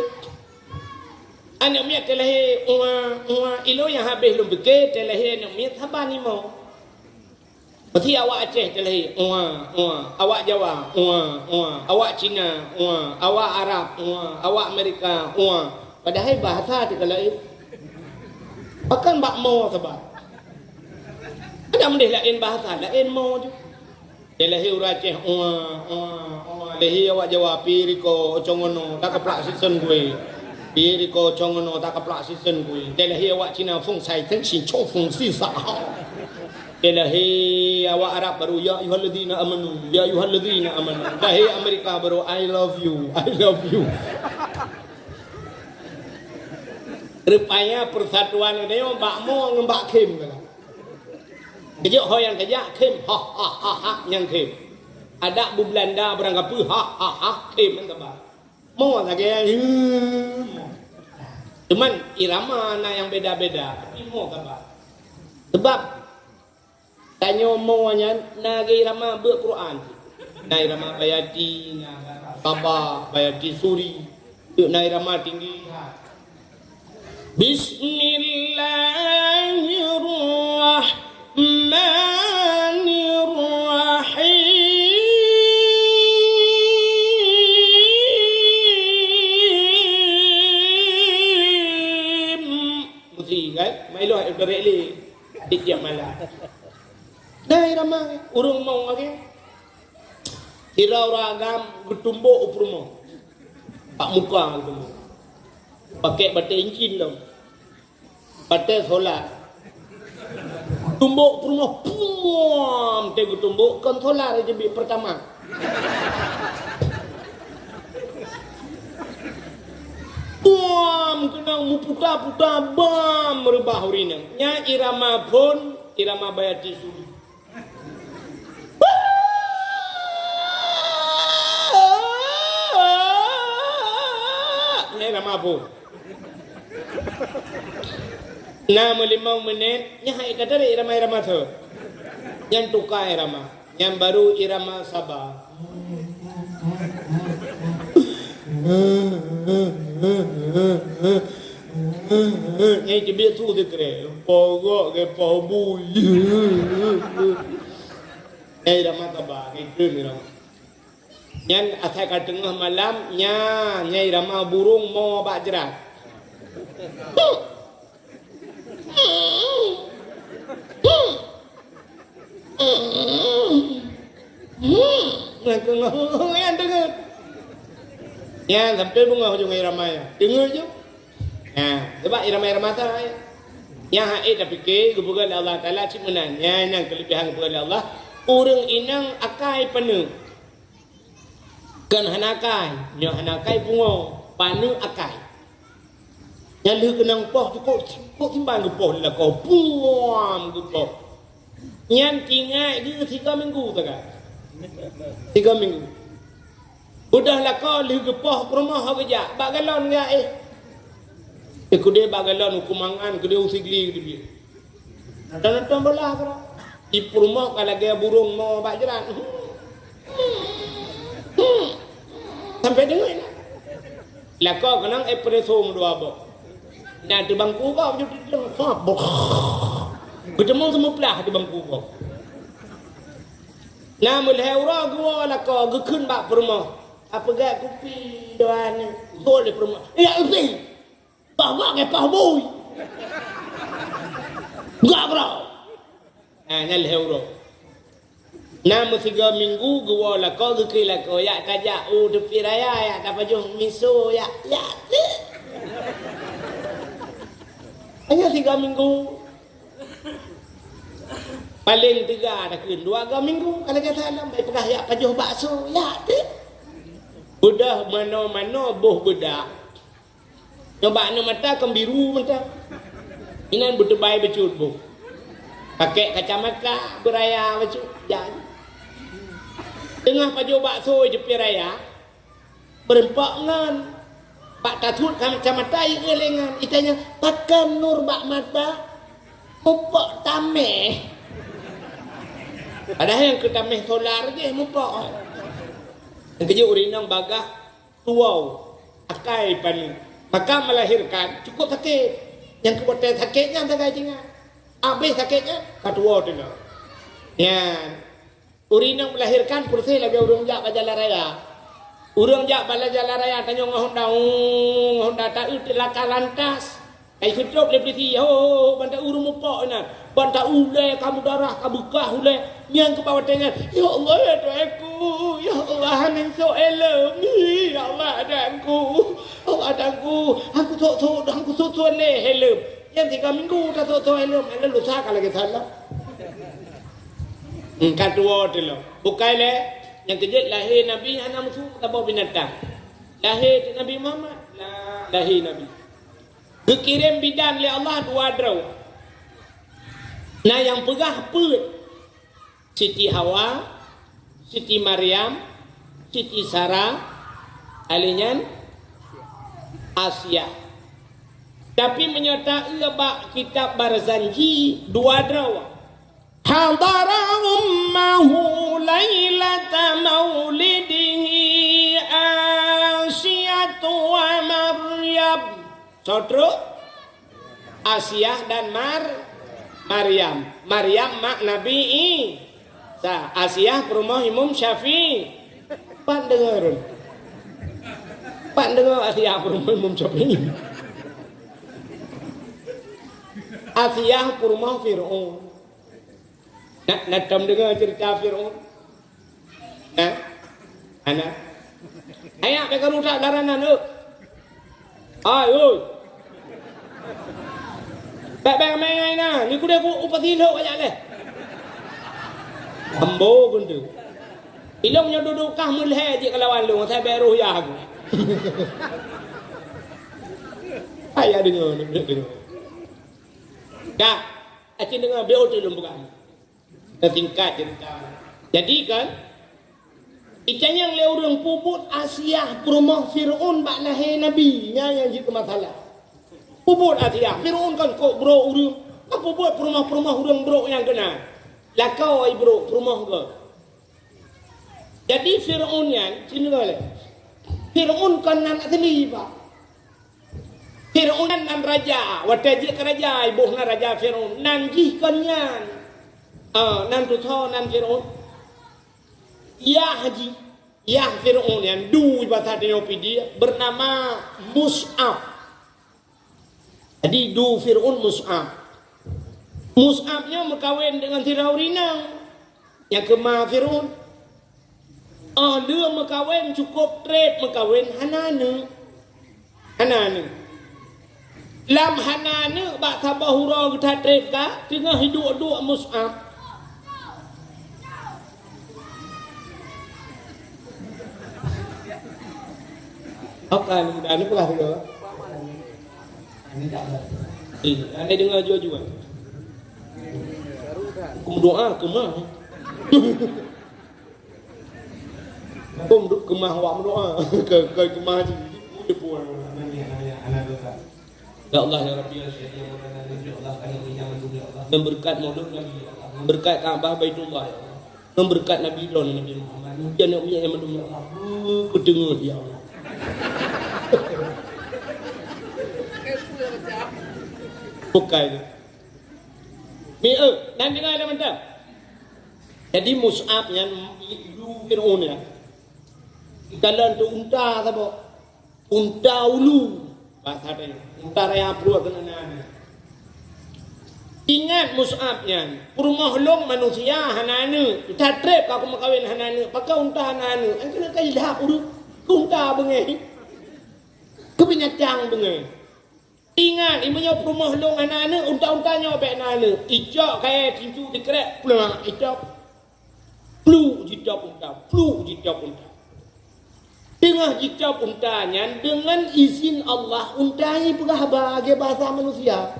Aneuëk miet teulahé, uwa, uwa, ilôn nyang habéh lôn pike, teulahé aneuëk miet saban imo. Meusi awak Aceh teulahé, uwa, uwa, awak Jawa, uwa, uwa, awak Cina, uwa, awak Arab, uwa, awak Amerika, uwa. Padahai bahasa teuka laén. Pakon bak mo saban. Ada meudeh laén bahasa, laén mo ju. Teuh lahé ureueng Aceh, "Ua, ua, ua." Lahé awak Jawa, "Pi riko cong ngono, tak keplak sisen kue. Pi riko cong ngono, tak keplak sisen kue." Teuh lahé awak Cina, "Feng sai teng shi chong feng si sa." Teuh lahé awak Arab baru, "Ya ayyuhalladzina amanu, ya ayyuhalladzina amanu." Lahé Amerika baru, "I love you, I love you." Rupanya persatuan nyoe bak mo ngon bak khém. Keujeuet ho nyang tajak khém, ha, ha, ha, ha, nyang khém. Adak bu Belanda barang kapeue, ha, ha, ha, khém nyang teuba. Mo lagèe, hmm, mo. Cuman irama na nyang beda-beda, tapi mo teuba. Sebab tanyoe mo nyan na lagèe irama beuet Quran. Na irama Bayati, na Saba, Bayati Suri. Yuk na irama tinggi. Bismillahirrahmanirrahim. Mesti kan? Mai lôn berek lé. Tiap-tiap malam. Nah, irama ureueng mo lagèe. Sira ureueng agam geutumbok u peurumoh. Bak muka geutumbok. Pakèk batèe incin lom. Batèe solar. Tumbok peurumoh, puam, teuh geutumbok, kon solar jeuet bit pertama. Puam, keunong meuputa-puta, bam, reubah ureueng inong. Nyan irama phon, irama Bayati Suri. Nyan irama phon. Na meulimong minèt, nyan hai ka tadi irama-irama tu. Nyan tuka irama. Nyan baru irama Saba. Nyan teubiet su sikrek. Pogok ke poh bui. Nyan irama Saba, nyan kheun irama. Nyan asai ka teungoh malam, nyan, nyan irama burông mo bak jrat. Nyan teungoh, nyan teungoh. Nyan sampoe beungoh ujong irama nyan. Teungoh ju. Nah, sebab irama-irama sa, eh. Nyan hana tapike geupeugah lé Allah Taala cit meunan. Nyan, nyan keulebihan geupeugah lé Allah. Ureueng inong akai paneuk. Kon hana akai, nyoe hana akai pungo, paneuk akai. Nyan lheueh keunong poh cukôp, cukôp simban geupoh lé lakoe, puam geupoh. Nyan tinggai geuh sigoe minggu sagai. Sigoe minggu. Udah lakoe lheueh geupoh peurumoh ho geujak, bak galon geujak éh. Éh keudéh bak galon u keumangan, keudéh u sigli keudéh. Nonton-nonton bola keudroe. Di peurumoh ka lagèe burông mo bak jrat. Sampoe deungon. Lakoe keunong espresso meudua boh. Na teubangku gob, ha, boh. Geuteumong seumeuplah teubangku gob. Na meulhèe uroe geuwoe lakoe geukheun bak peurumoh. Apeugah kupi dua ni. Gol di peurumoh. Ya, upi. Pah bak ke pah bui. Gak bro. Ha, nyan lhèe uroe. Na meusigoe minggu geuwoe lakoe geukheun lakoe, "Yak tajak u teupie raya, yak tapajoh miso, yak, yak." Hanya sigoe minggu. Paleng teuga takheun dua goe minggu, kalau kata lom, bai peugah, "Yak pajoh bakso, yak teuh." Udah mano-mano boh beudak. Nyoe bak aneuk mata kon biru mata. Inan beuteubai bacut boh. Pakèk kacamata beuraya bacut. Jak. Teungoh pajoh bakso di teupie raya, beureumpok ngon. Bak tasuet kacamata ié lé ngon. Itanya, "Pakon nur bak mata?" "Mupok tamèh." Padahai nyang keu tamèh solar jih mupok. Nyang keujeuet ureueng inong bagaih tuwoe, akai paneuk. Maka melahirkan cukup sakét. Nyang keu watèe sakét nyan sagai tinggai. Abéh sakét nyan, ka tuwoe teuma. Nyan. Ureueng inong melahirkan peureuséh lagèe ureueng jak bak jalan raya. Ureueng jak bak jalan raya tanyoe ngon honda, ngon honda taeu laka lantas. Kai seutôt lé polisi, ho, ho, ho, ban ta-u ureuëng mupok inan. Ban ta-u ulée ka meudarah, ka beukah ulée. Nyang keu bak watée nyan, "Ya Allah, ya Tuhanku, ya Allah, hana neusok helm, ya Allah, Tuhanku, ya Allah, Tuhanku, hana kusok-sok, hana kusok-sok lé helm." Nyang tiga minggu tasok-sok helm, helm lusa ka lagée salah. Hmm, ka tuwoe teulok. Bukai lé, nyang keujeuet lahé Nabi hana meusu saboh binatang. Lahé Nabi Muhammad, la-, lahé Nabi. Geukirém bidan lé Allah dua droe. Na nyang peugah peuet, Siti Hawa, Siti Maryam, Siti Sara, alèh nyan Asiah. Tapi meunyoe taeu bak kitab Barzanji, dua droe. Hadara ummahu lailata maulidihi Asiyatu wa Maryam. Soe trok? Asiah dan Mar-, Maryam. Maryam mak Nabi Isa. Asiah peurumoh Imam Syafi'i. Pat deungoe run? Pat deungoe Asiah peurumoh Imam Syafi'i? Asiah peurumoh Fir'aun. Na, na tom deungoe ceurita Fir'aun? Na? Hana? Ayak bèk karu that laranan, eu. Hai, oi. Bèk, bèk ramè ngai na. Ni kudeh ku upasi lhok ayak leh. Ambo gundu. Ilong nyoe dudoe kah meulhèe jeuet keu lawan lôn, asai bèk roh yah aku. Ayak deungoe, deungoe. Ka, aci deungoe, bèk oto lôn buka. Teusingkat ceurita. Jadi kan, itanyong lé ureueng, peubuet Asiah peurumoh Fir'aun bak lahé Nabi, nyan nyang jeuet keu masalah. Peubuet Asiah, Fir'aun kan kok brok ureueng, kan peubuet peurumoh-peurumoh ureueng brok nyang keunan. Lakoe brok peurumoh geuh. Jadi Fir'aun nyan, sinoe lé. Fir'aun kon nan asli, Pak. Fir'aun nan raja, watèe jeuet keu raja, iboh nan raja Fir'aun, nan jih kon nyan. Ah, nan tutoe nan Fir'aun. Yah jih, yah Fir'aun nyan, du basa tanyoe pih dia, bernama Mus'ab. Jadi du Fir'aun Mus'ab. Mus'ab nyoe meukawen deungon sidroe ureueng inong, nyang keu ma Fir'aun. Óh lheueh meukawen cukôp trép meukawen hana aneuk. Hana aneuk. Lam hana aneuk bak saboh uroe geutha trép ka, teungoh iduek-duek Mus'ab. Oke, mudah-mudahan peugah dulu. Eh, ada dengar jua-jua. Aku berdoa ke mah. Aku berdoa ke mah awak berdoa ke ke ke mah je. Dia pun. Ya Allah, ya Rabbi, ya Sayyidi, ya Maulana, ya Allah, kami beri nyaman dulu, ya Allah. Memberkat maulud Nabi, ya Allah. Memberkat Ka'bah Baitullah, ya Allah. Memberkat Nabi droe, Nabi Muhammad. Ujian yang ujian yang mandum, ya Allah. Kudengar, ya Allah. Bukai. Mi, eh, nan dengar dah mantap. Jadi Mus'ab nyan lu Fir'aun ya. Dalam tu unta saboh. Unta ulu, bahasa dia. Unta raya pruet keunan. Ingat Mus'ab nyan, peurumoh lôn manusia hana aneuk, tatrép ka kumeukawen hana aneuk, pakon unta hana aneuk, an keuneuk ka ilhak ureueng keu unta beungéh, keu binatang beungéh. Ingat, meunyoe peurumoh lôn hana aneuk, unta-unta nyoe bèk na aneuk, icok kayèe tintu sikrek, pluek, icok. Pluk jitôb unta, pluk jitôb unta. Teungoh jitôb unta nyan, deungon izin Allah, unta nyan jipeugah haba lagèe basa manusia.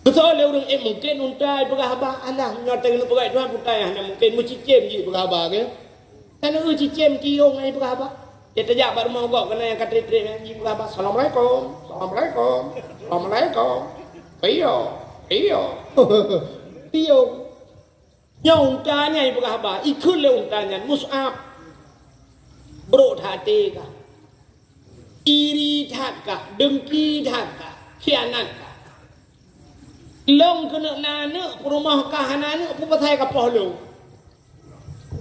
Geusoe lé ureueng, eh, mungken unta jipeugah haba, alah, nyoe teuh keuneuk peugah Tuhan, unta nyan hana mungken, meucicém jih jipeugah haba, kan? Kan ureueng cicém tiong nyan jipeugah haba. Dia teujak bak rumoh gob, keunan nyang ka trép-trép nyan jipeugah haba, "Assalamualaikum, assalamualaikum, assalamualaikum." Tiong, tiong. Tiong. Nyoe unta nyan jipeugah haba, ikheun lé unta nyan, Mus'ab. Brok that até kah. Iri that kah, dengki that kah, khianat kah. Lôn keuneuk na aneuk, peurumoh kah hana aneuk, peue pasai ka poh lôn.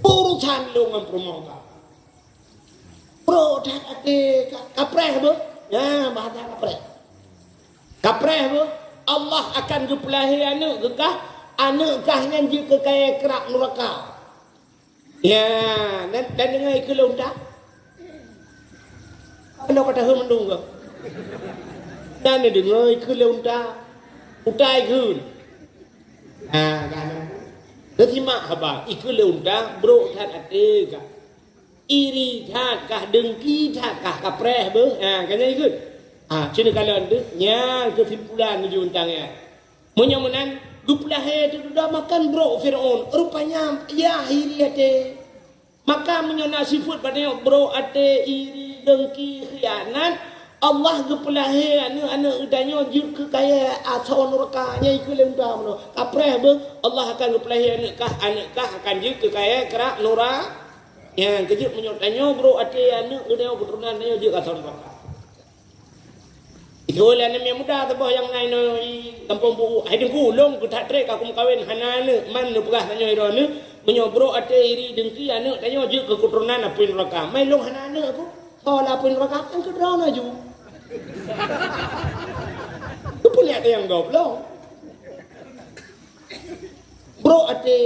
Peue urusan lôn ngon peurumoh kah. Brok that até kah, kapreh beuh. Nyan, bahasa kapreh. Kapreh beuh, Allah akan geupeulahé aneuëk kah, aneuëk kah nyan jeuet keu kayée krak nuraka. Ya, dan, dan deungoe ikheun lé unta. Kalau kata heueu mandum ke? Dan deungoe ikheun lé unta. Unta ikheun. Ha, kan. Teusimak haba, ikheun lé unta, brok that até kah. Iri that kah, dengki that kah, kapreh beuh. Ha, kan nyan ikheun. Ha, cina kalon tu, nyan keusimpulan meunyoe unta nyan. Meunyoe meunan, geupeulahé teududa makan brok Firaun. Rupanya, ya iri até. Maka meunyoe na sifeuet bak tanyoe brok até, iri, dengki, khianat, Allah geupeulahé aneuëk-aneuëk geutanyoe jeuet keu kayée asoe nuraka, nyan ikheun lé unta meunoe. Kapreh beuh, Allah akan geupeulahé aneuëk kah, aneuëk kah akan jeuet keu kayée krak nura-, nyan keuh jeuet meunyoe tanyoe brok até aneuëk geutanyoe keuturonan tanyoe jeuet keu asoe nuraka. Ikheun lé aneuk miet muda saboh nyang na inoe i gampông Buwuk. Hai Teungku, lôn keu that treb ka kumeukawen hana aneuk, man neupeugah tanyoe droeneuh, meunyoe brok até iri dengki aneuk tanyoe jeuet keu keuturonan apui nuraka. Mai lôn hana aneuk aku, soe lah apui nuraka, kan keu droeneuh ju. Keupeue nyang gob lom. Brok até.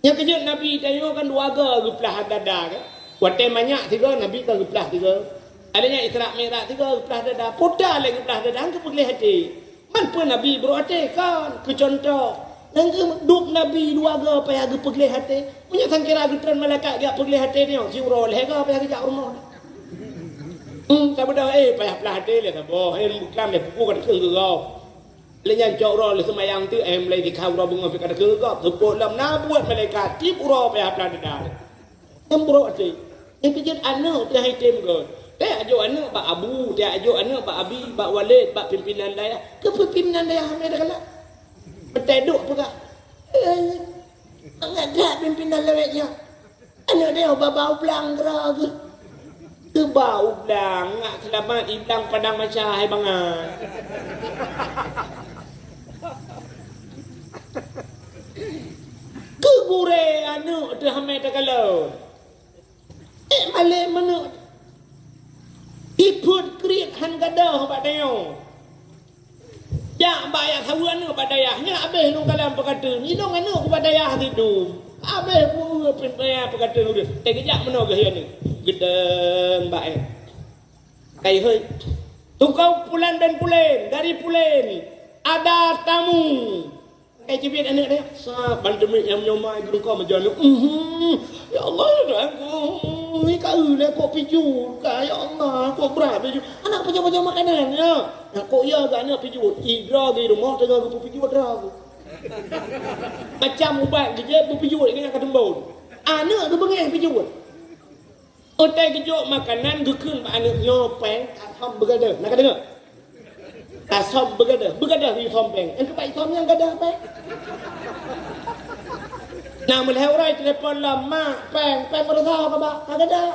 Nyang keujeuet Nabi tanyoe kan dua go geuplah dada kan? Watée manyak sigoe Nabi ka geuplah sigoe. Ada nyang Isra Mi'raj sigoe geuplah dada. Peue teuma lé geuplah dada, han geupeugleh até. Man peue Nabi brok até kan? Keu cuntoh, nyang keuduek Nabi dua go payah geupeugleh até. Meunyoe sangkira geutreun malaikat geujak peugleh até nyoe, siuroe lhée go payah geujak u rumoh. Hmm, saboh dah, eh, payah plah até lé saboh. Eh, buklam lé pupu ka teukeue geugob. Lé nyan cok uroe lé seumayang teuk, eh, mulai dikha uroe beungoh pih ka teukeue gob, seupôt lom na buet malaikat, tiep uroe payah plah dada. Nyang brok até. Nyang keujeuet aneuk teuh hai tem gob. Teuh ajoh aneuk bak abu, teuh ajoh aneuk bak abi, bak waled, bak pimpinan dayah. Keu pimpinan dayah ramé teukalak. Beutôi duek peugah. Eh, mangat that pimpinan lawét nyoe. Aneuk tanyoe ba-ba u blang keudroe geuh. Keu ba u blang, ngak seulamat i blang padang maca hai bangai. Keu gurée aneuk teuh ramé takalon. Ék malém aneuk. Ipeuet kriet han gadôh bak tanyoe. Jak bak yak saweue aneuk bak dayah, nyak abéh lôn kalon peukateuen, ilong aneuk bak dayah sidum. Abéh peue pih dayah peukateuen ureuëng. Eh, geujak meunoe geuh aneuk. Geudong bak eh. Kai hôi. Tukang pulan dan pulen, dari pulen. Ada tamu. Kai jibiet aneuk dayah. Sa ban teumik nyang meunyoe mai geurungkon meujak aneuk. Mhm. Ya Allah, ya Tuhanku. Ni ka eu lé kok pijut ka. Ya Allah, kok brat pijut. Aneuk pajoh-pajoh makanan, ya. Nah, kok iya gak aneuk pijut. Idroe di rumoh teungoh geupeupijuet droe. Macam ubat geujép beupijut ingat ka teumbon. Aneuk geubeungéh pijut. Utai geujok makanan geukheun bak aneuk nyoe péng, ka som beugadôh. Na ka deungoe? Ka som beugadôh. Beugadôh di som péng. Engkau bak som nyang gadôh péng. Nah, meulhèe uroe telepon lom, "Mak, péng, péng meureusa ka bak, ka gadôh."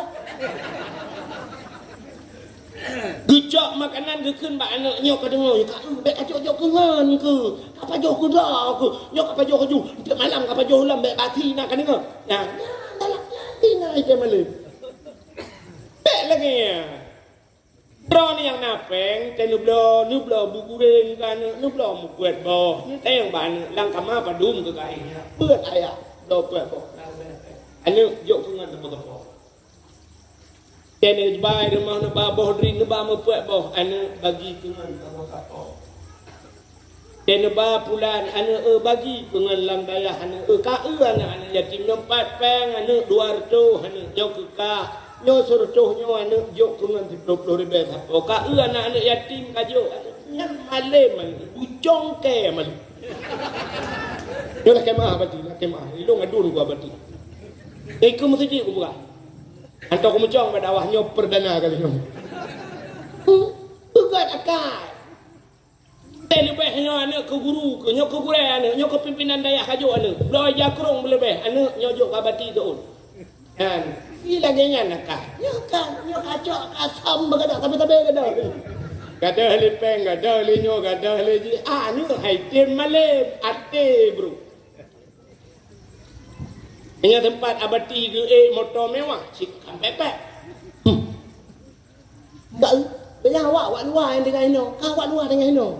Geucok makanan geukheun bak aneuk nyoe ka deungoe, "Ka eu, bèk kajok-jok keu ngon keu. Ka pajoh keu droe keu. Nyoe ka pajoh keu ju. Tiep malam ka pajoh lom bèk basi na ka deungoe." Nah, nah, dalam hati na item malem. Bèk lagèe nyan. Droeneuh nyang na péng, teuh neubloe, neubloe bu gureng keu aneuk, neubloe meubuet boh, neuteng bak aneuk lam kama padum keu kain nyan. Peuet ayah, bloe peuet boh. Aneuk jok keu ngon teupeue-teupeue. Teuh neuba i rumoh neuba boh drien neuba meupuet boh, aneuk bagi keu ngon saboh kapok. Teuh neuba pulan aneuk eu bagi keu ngon lam dayah aneuk eu ka eu aneuk-aneuk yatim nyoe pat péng aneuk dua reutôh aneuk nyoe keu kah, nyoe sireutôh nyoe aneuk jok keu ngon siplôh-plôh ribèe sapo ka eu aneuk-aneuk yatim ka jok aneuk nyan malem aneuk bucong kèe malem. Nyoe lakèe meu'ah bati lakèe meu'ah ilong adun gua bati. Ikeu meuseujid kubuka. Hantom kumeucong bak dakwah nyoe perdana kali nyoe. Huh, peugah akai. Teuh leubeh nyoe aneuk keu guru, keu nyoe keu gurèe aneuk, nyoe keu pimpinan dayah ka jok aneuk. Bloe jakrong beuleubeh aneuk nyoe jok ka bati teuôn. Nyan, i lagèe nyan nakah. Nyoe ka, nyoe ka cok ka som beugadôh sabe-sabe gadôh. Gadôh lé péng, gadôh lé nyoe, gadôh lé jih. Aneuk hai tem malem, até brôk. Ingat teumpat abati geuék moto mewah, cit kampek-pek. Hmm. Enggak, eh. Banyak awak wak luwa nyang tinggai inoe, ka wak luwa tinggai inoe.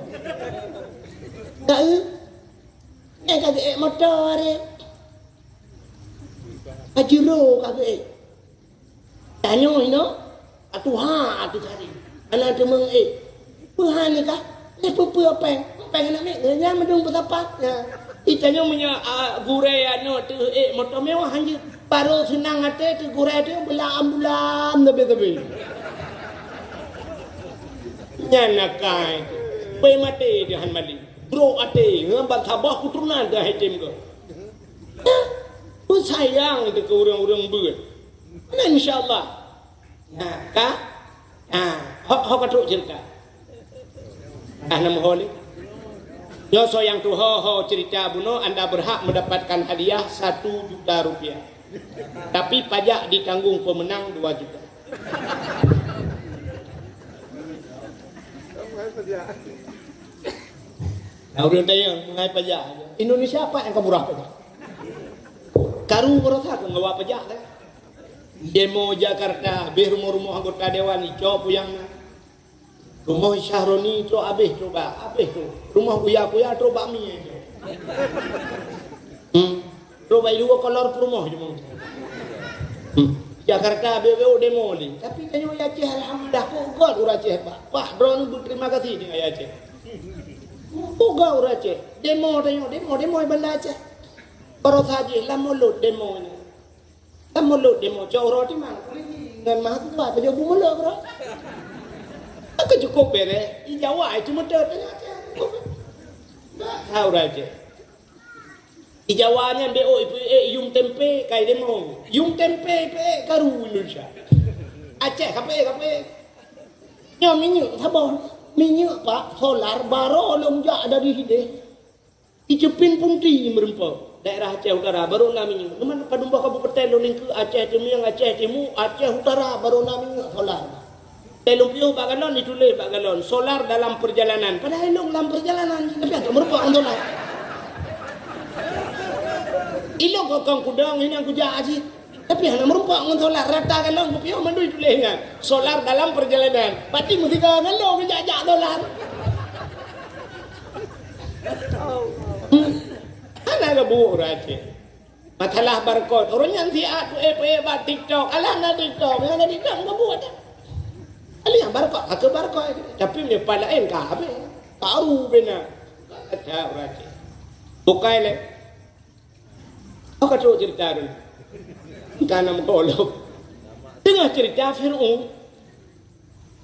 Ka eu? Eh, ka geuék moto aré. Ka jiro ka geuék. Tanyoe inoe, atuha atu tadi. Aneuk teumeung ék. Peuhan ni kah? Lé peue-peue péng. Péng aneuk miet nyan meudong peusapat. Ya. Itanyoe meunyoe, ah, gurée aneuk teuh ék moto mewah hanjeuet. Barô seunang até teuh gurée teuh beulam-beulam sabe-sabe. Nyan akai. Bai maté teuh han mali. Brok até, ngon ban saboh keuturonan teuh hai tem keu. Ya. Peusayang teuh keu ureuëng-ureuëng beuet. Nah, insya Allah. Nah, ka? Nah, ho, ho ka trok cerita. Ah, nama ho ni? Nyoe soe nyang tuho ho cerita bunoe, anda berhak mendapatkan hadiah satu juta rupiah. Tapi pajak ditanggung pemenang dua juta. Nah, ureuëng tanya, mengenai pajak. Indonesia apa yang kamu murah pajak? Karu baroesa keu ngawa pajak, kan? Demo Jakarta, habéh rumoh-rumoh anggota dewan icok puyang na. Rumoh Syahroni trok habéh trok bak, habéh trok. Rumoh Uya Kuya trok bak mi. Hmm. Trok bak dua kolor peurumoh je mau. Hmm. Jakarta habéh-habéh demo ni. Tapi tanyoe Aceh alhamdulillah kok got ureuëng Aceh, Pak. Pak, droeneuh berterima kasih dengan Aceh. Kok got ureuëng Aceh. Demo tanyoe, demo, demo di Banda Aceh. Baroesa jih lam mulut demo ni. Kan mulod demo cok uroe timang. Ngon mahasiswa pajoh bu mulod bro. Aku cukup bereh. Di Jawa itu meutot. Tahu raja. Di Jawa nyan B O ipe yum tempe kai demo. Yum tempe ipe karu Indonesia. Aceh kape kape. Nyo minyeuk sabon. Minyeuk pak solar baru lom jak dari hideh. Iceupin punti meureumpok daerah Aceh Utara, barô na minyeuk. Nyoman padum boh kabupaten lôn ningkeu Aceh Teumieng, Aceh Timu, Aceh Utara, barô na minyeuk solar. Teuh lôn piôh bak galon, dituléh bak galon, solar dalam perjalanan. Padahai ilong lam perjalanan, tapi hantom meureumpok ngon solar. Ilong kok kong kudong, inong kujak aji. Tapi hana meureumpok ngon solar, rata galon kupiôh mandum tuléh nyan. Solar dalam perjalanan. Berarti meusigoe ngon lôn geujak-jak solar. Hmm. Hana geubuet ureueng Aceh. Masalah barcode. Ureueng nyan siat peuék-peuék bak TikTok. Alah na TikTok. Nyang na TikTok geubuet dah. Alih barcode, ka barcode. Tapi meunyoe pat laén ka habéh. Baru bina. Kata ureueng Aceh. Bukai lé. Oh, ka trok cerita dulu. Ka na meukolok. Teungoh cerita Fir'aun.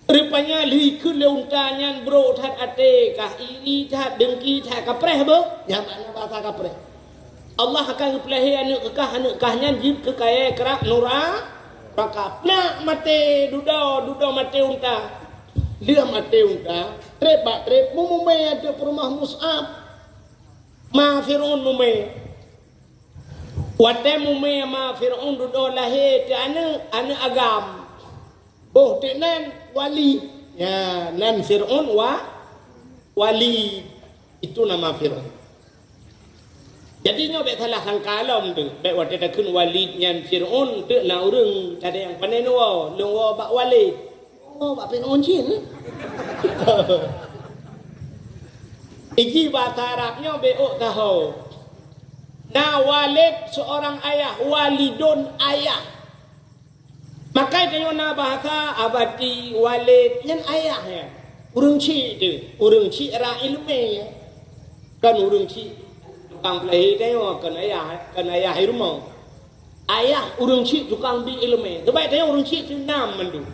Rupanya lheuh ikheun lé unta nyan brok that até kah, iri that, dengki that, kapreh beuh. Nyang makna bahasa kapreh. Allah akan geupeulahé aneuk keu kah, aneuk kah nyan jeuet keu kayée krak nura-, neraka. Plak maté dudoe, dudoe maté unta. Lheuh maté unta, treb bak treb, meumumé ateueh peurumoh Mus'ab. Ma Fir'aun mumé. Watée mumé ma Fir'aun dudoe lahé teuh aneuk, aneuk agam. Boh teuk nan Walid. Ya, nan Fir'aun wa-, Walid. Itu nama Fir'aun. Jadi nyoe bék salah sangka lom tu. Bék watée takheun Walid nyan Fir'aun, teuk na ureueng tada nyang pane neuwoe, lôn woe bak Walid. Oh, bak Fir'aun cit, eh? Iji bahasa Arab nyoe bék ôk taho. Na walid seorang ayah, walidun ayah. Makai tanyoe na bahasa abati, walid, nyan ayah nyan. Ureueng chik tu, ureueng chik ra ileumé nyan. Kan ureueng chik tukang peulahé tanyoe, kan ayah, kan ayah i rumoh. Ayah ureueng chik tukang bi ileumé. Teubai tanyoe ureueng chik tu nam mandum.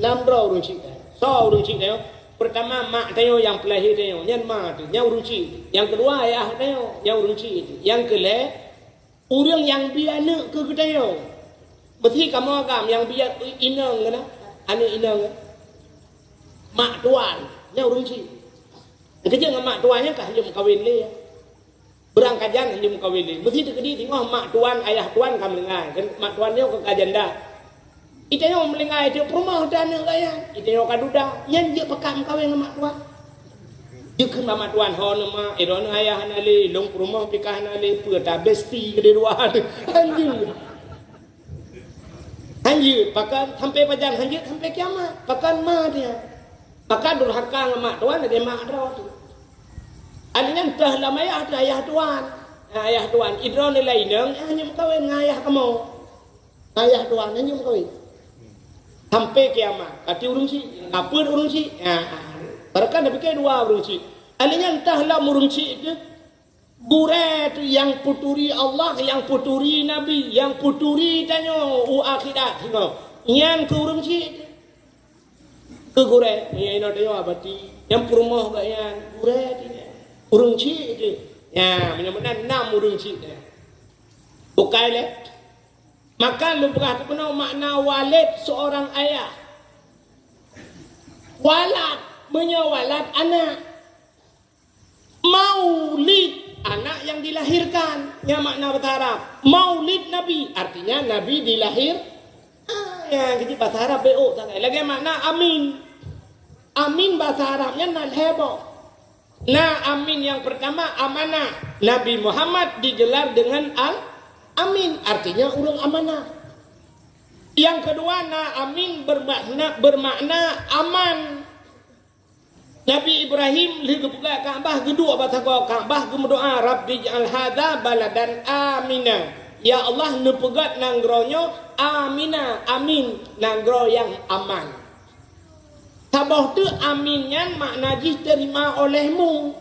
Nam droe ureueng chik. Soe ureueng chik tanyoe? Peurtama mak tanyoe nyang peulahé tanyoe, nyan ma tu, nyan ureueng chik. Nyang keudua ayah tanyoe, nyan ureueng chik tu. Nyang keulhée, ureueng nyang bi aneuk keu geutanyoe. Meusi kamoe agam nyang bi inong keunan, aneuk inong. Mak tuan, nyan ureueng chik. Keujeuet ngon mak tuan nyan ka hanjeuet meukawen lé. Beurangkajan hanjeuet meukawen lé. Meusi teukeudi singoh mak tuan, ayah tuan ka meulinggai. Dan mak tuan nyoe ka janda. Itanyoe meulinggai teuk peurumoh dan aneuk gaya. Itanyoe ka duda. Nyan jeuet pakat meukawen ngon mak tuan. Jeuet kheun bak mak tuan, "Ho neuh mak, eh, droeneuh ayah hana lé, lôn peurumoh pih ka hana lé, peue ta besti keudeh dua." Hanjeuet. Hanjeuet, pakon sampai pajan hanjeuet sampai kiamat. Pakon ma dia. Maka durhaka ngon mak tuan lagèe mak droe teuh. Alèh nyan teuh lam ayah teuh ayah tuan. Nah, ayah tuan, idroe nilai inong, ah, nyoe meukawen ngon ayah kamoe. Ayah tuan, nyoe meukawen. Sampai kiamat, kati ureueng chik, ngapeuet ureueng chik. Nah, barangkapeue dua ureueng chik. Alèh nyan teuh lam ureueng chik teuh, gurèe teuh nyang peuturi Allah, nyang peuturi Nabi, nyang peuturi tanyoe u akhirat singoh. Nyan keuh ureueng chik teuh. Keu gurèe, meunyoe inoe tanyoe abati, nyang peurumoh geuh nyan, gurèe teuh nyan. Ureueng chik teuh. Nyan, meunyoe meunan nam ureueng chik teuh. Bukai lé. Maka lôn peugah teuh keunoe makna walid seorang ayah. Walad, meunyoe walad anak. Maulid, anak yang dilahirkan, nyan makna bahasa Arab. Maulid Nabi, artinya Nabi dilahir-, ah, nyan keuh jih bahasa Arab beuôt sagai. Lagèe makna amin. Amin bahasa Arab nyan na lhèe boh. Na amin yang pertama amanah. Nabi Muhammad digelar dengan Al-Amin, artinya ureueng amanah. Yang kedua na amin bermakna, bermakna aman. Nabi Ibrahim lheueh geupeugah Ka'bah, geuduek bak sagoe Ka'bah, geumeudoa, "Rabbij'al hadza baladan amina." Ya Allah, neupeugöt nanggroe nyoe amina, amin, nanggroe nyang aman. Saboh teuk amin nyan makna jih terima olehmu.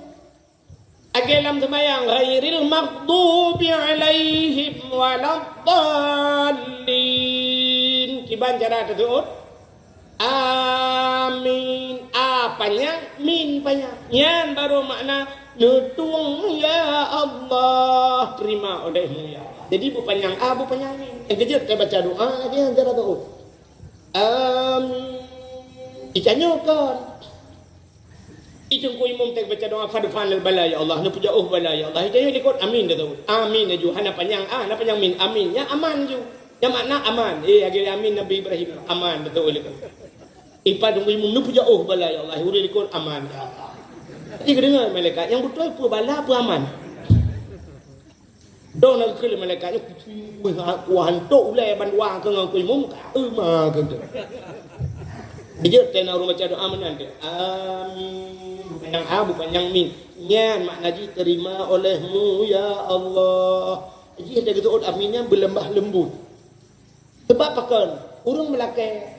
Lagèe lam seumayang, "Ghairil maghdubi 'alaihim waladdallin." Kiban cara teuseuôt? Amin. A panyang, min panyang. Nyan baru makna neutueng, "Ya Allah, terima olehmu, ya Allah." Jadi beupanyang a, beupanyang min. Nyang keujeuet tabaca doa, lagèe nyan cara teuôt. Amin. Itanyoe kon. Itu Teungku Imum teuk baca doa, "Fadfa'nal bala, ya Allah." Neupeujauh bala, ya Allah. Itu likot amin dah tahu. Amin aju. Hana panyang a, hana panyang min. Amin. Nyan aman ju. Nyan makna aman. Eh, lagèe amin Nabi Ibrahim. Aman dah tahu likot. Ipat Teungku Imum neupeujauh bala, ya Allah. Ureueng likot aman, ya Allah. Jadi keudeungoe malaikat, nyang beutôi peue bala, peue aman. Dong na geukheun lé malaikat nyoe, kucing, weueh, kuah hantok ulèe bandua keu ngon Teungku Imum, ka euma keu tu. Jeuet teuh na ureueng baca doa meunan teuh. Amin. Beupanyang a, beupanyang min. Nyan makna jih terima olehmu, ya Allah. Jih teuh geuseuôt amin nyan beuleumbah leumbut. Sabab pakon? Ureueng meulakèe.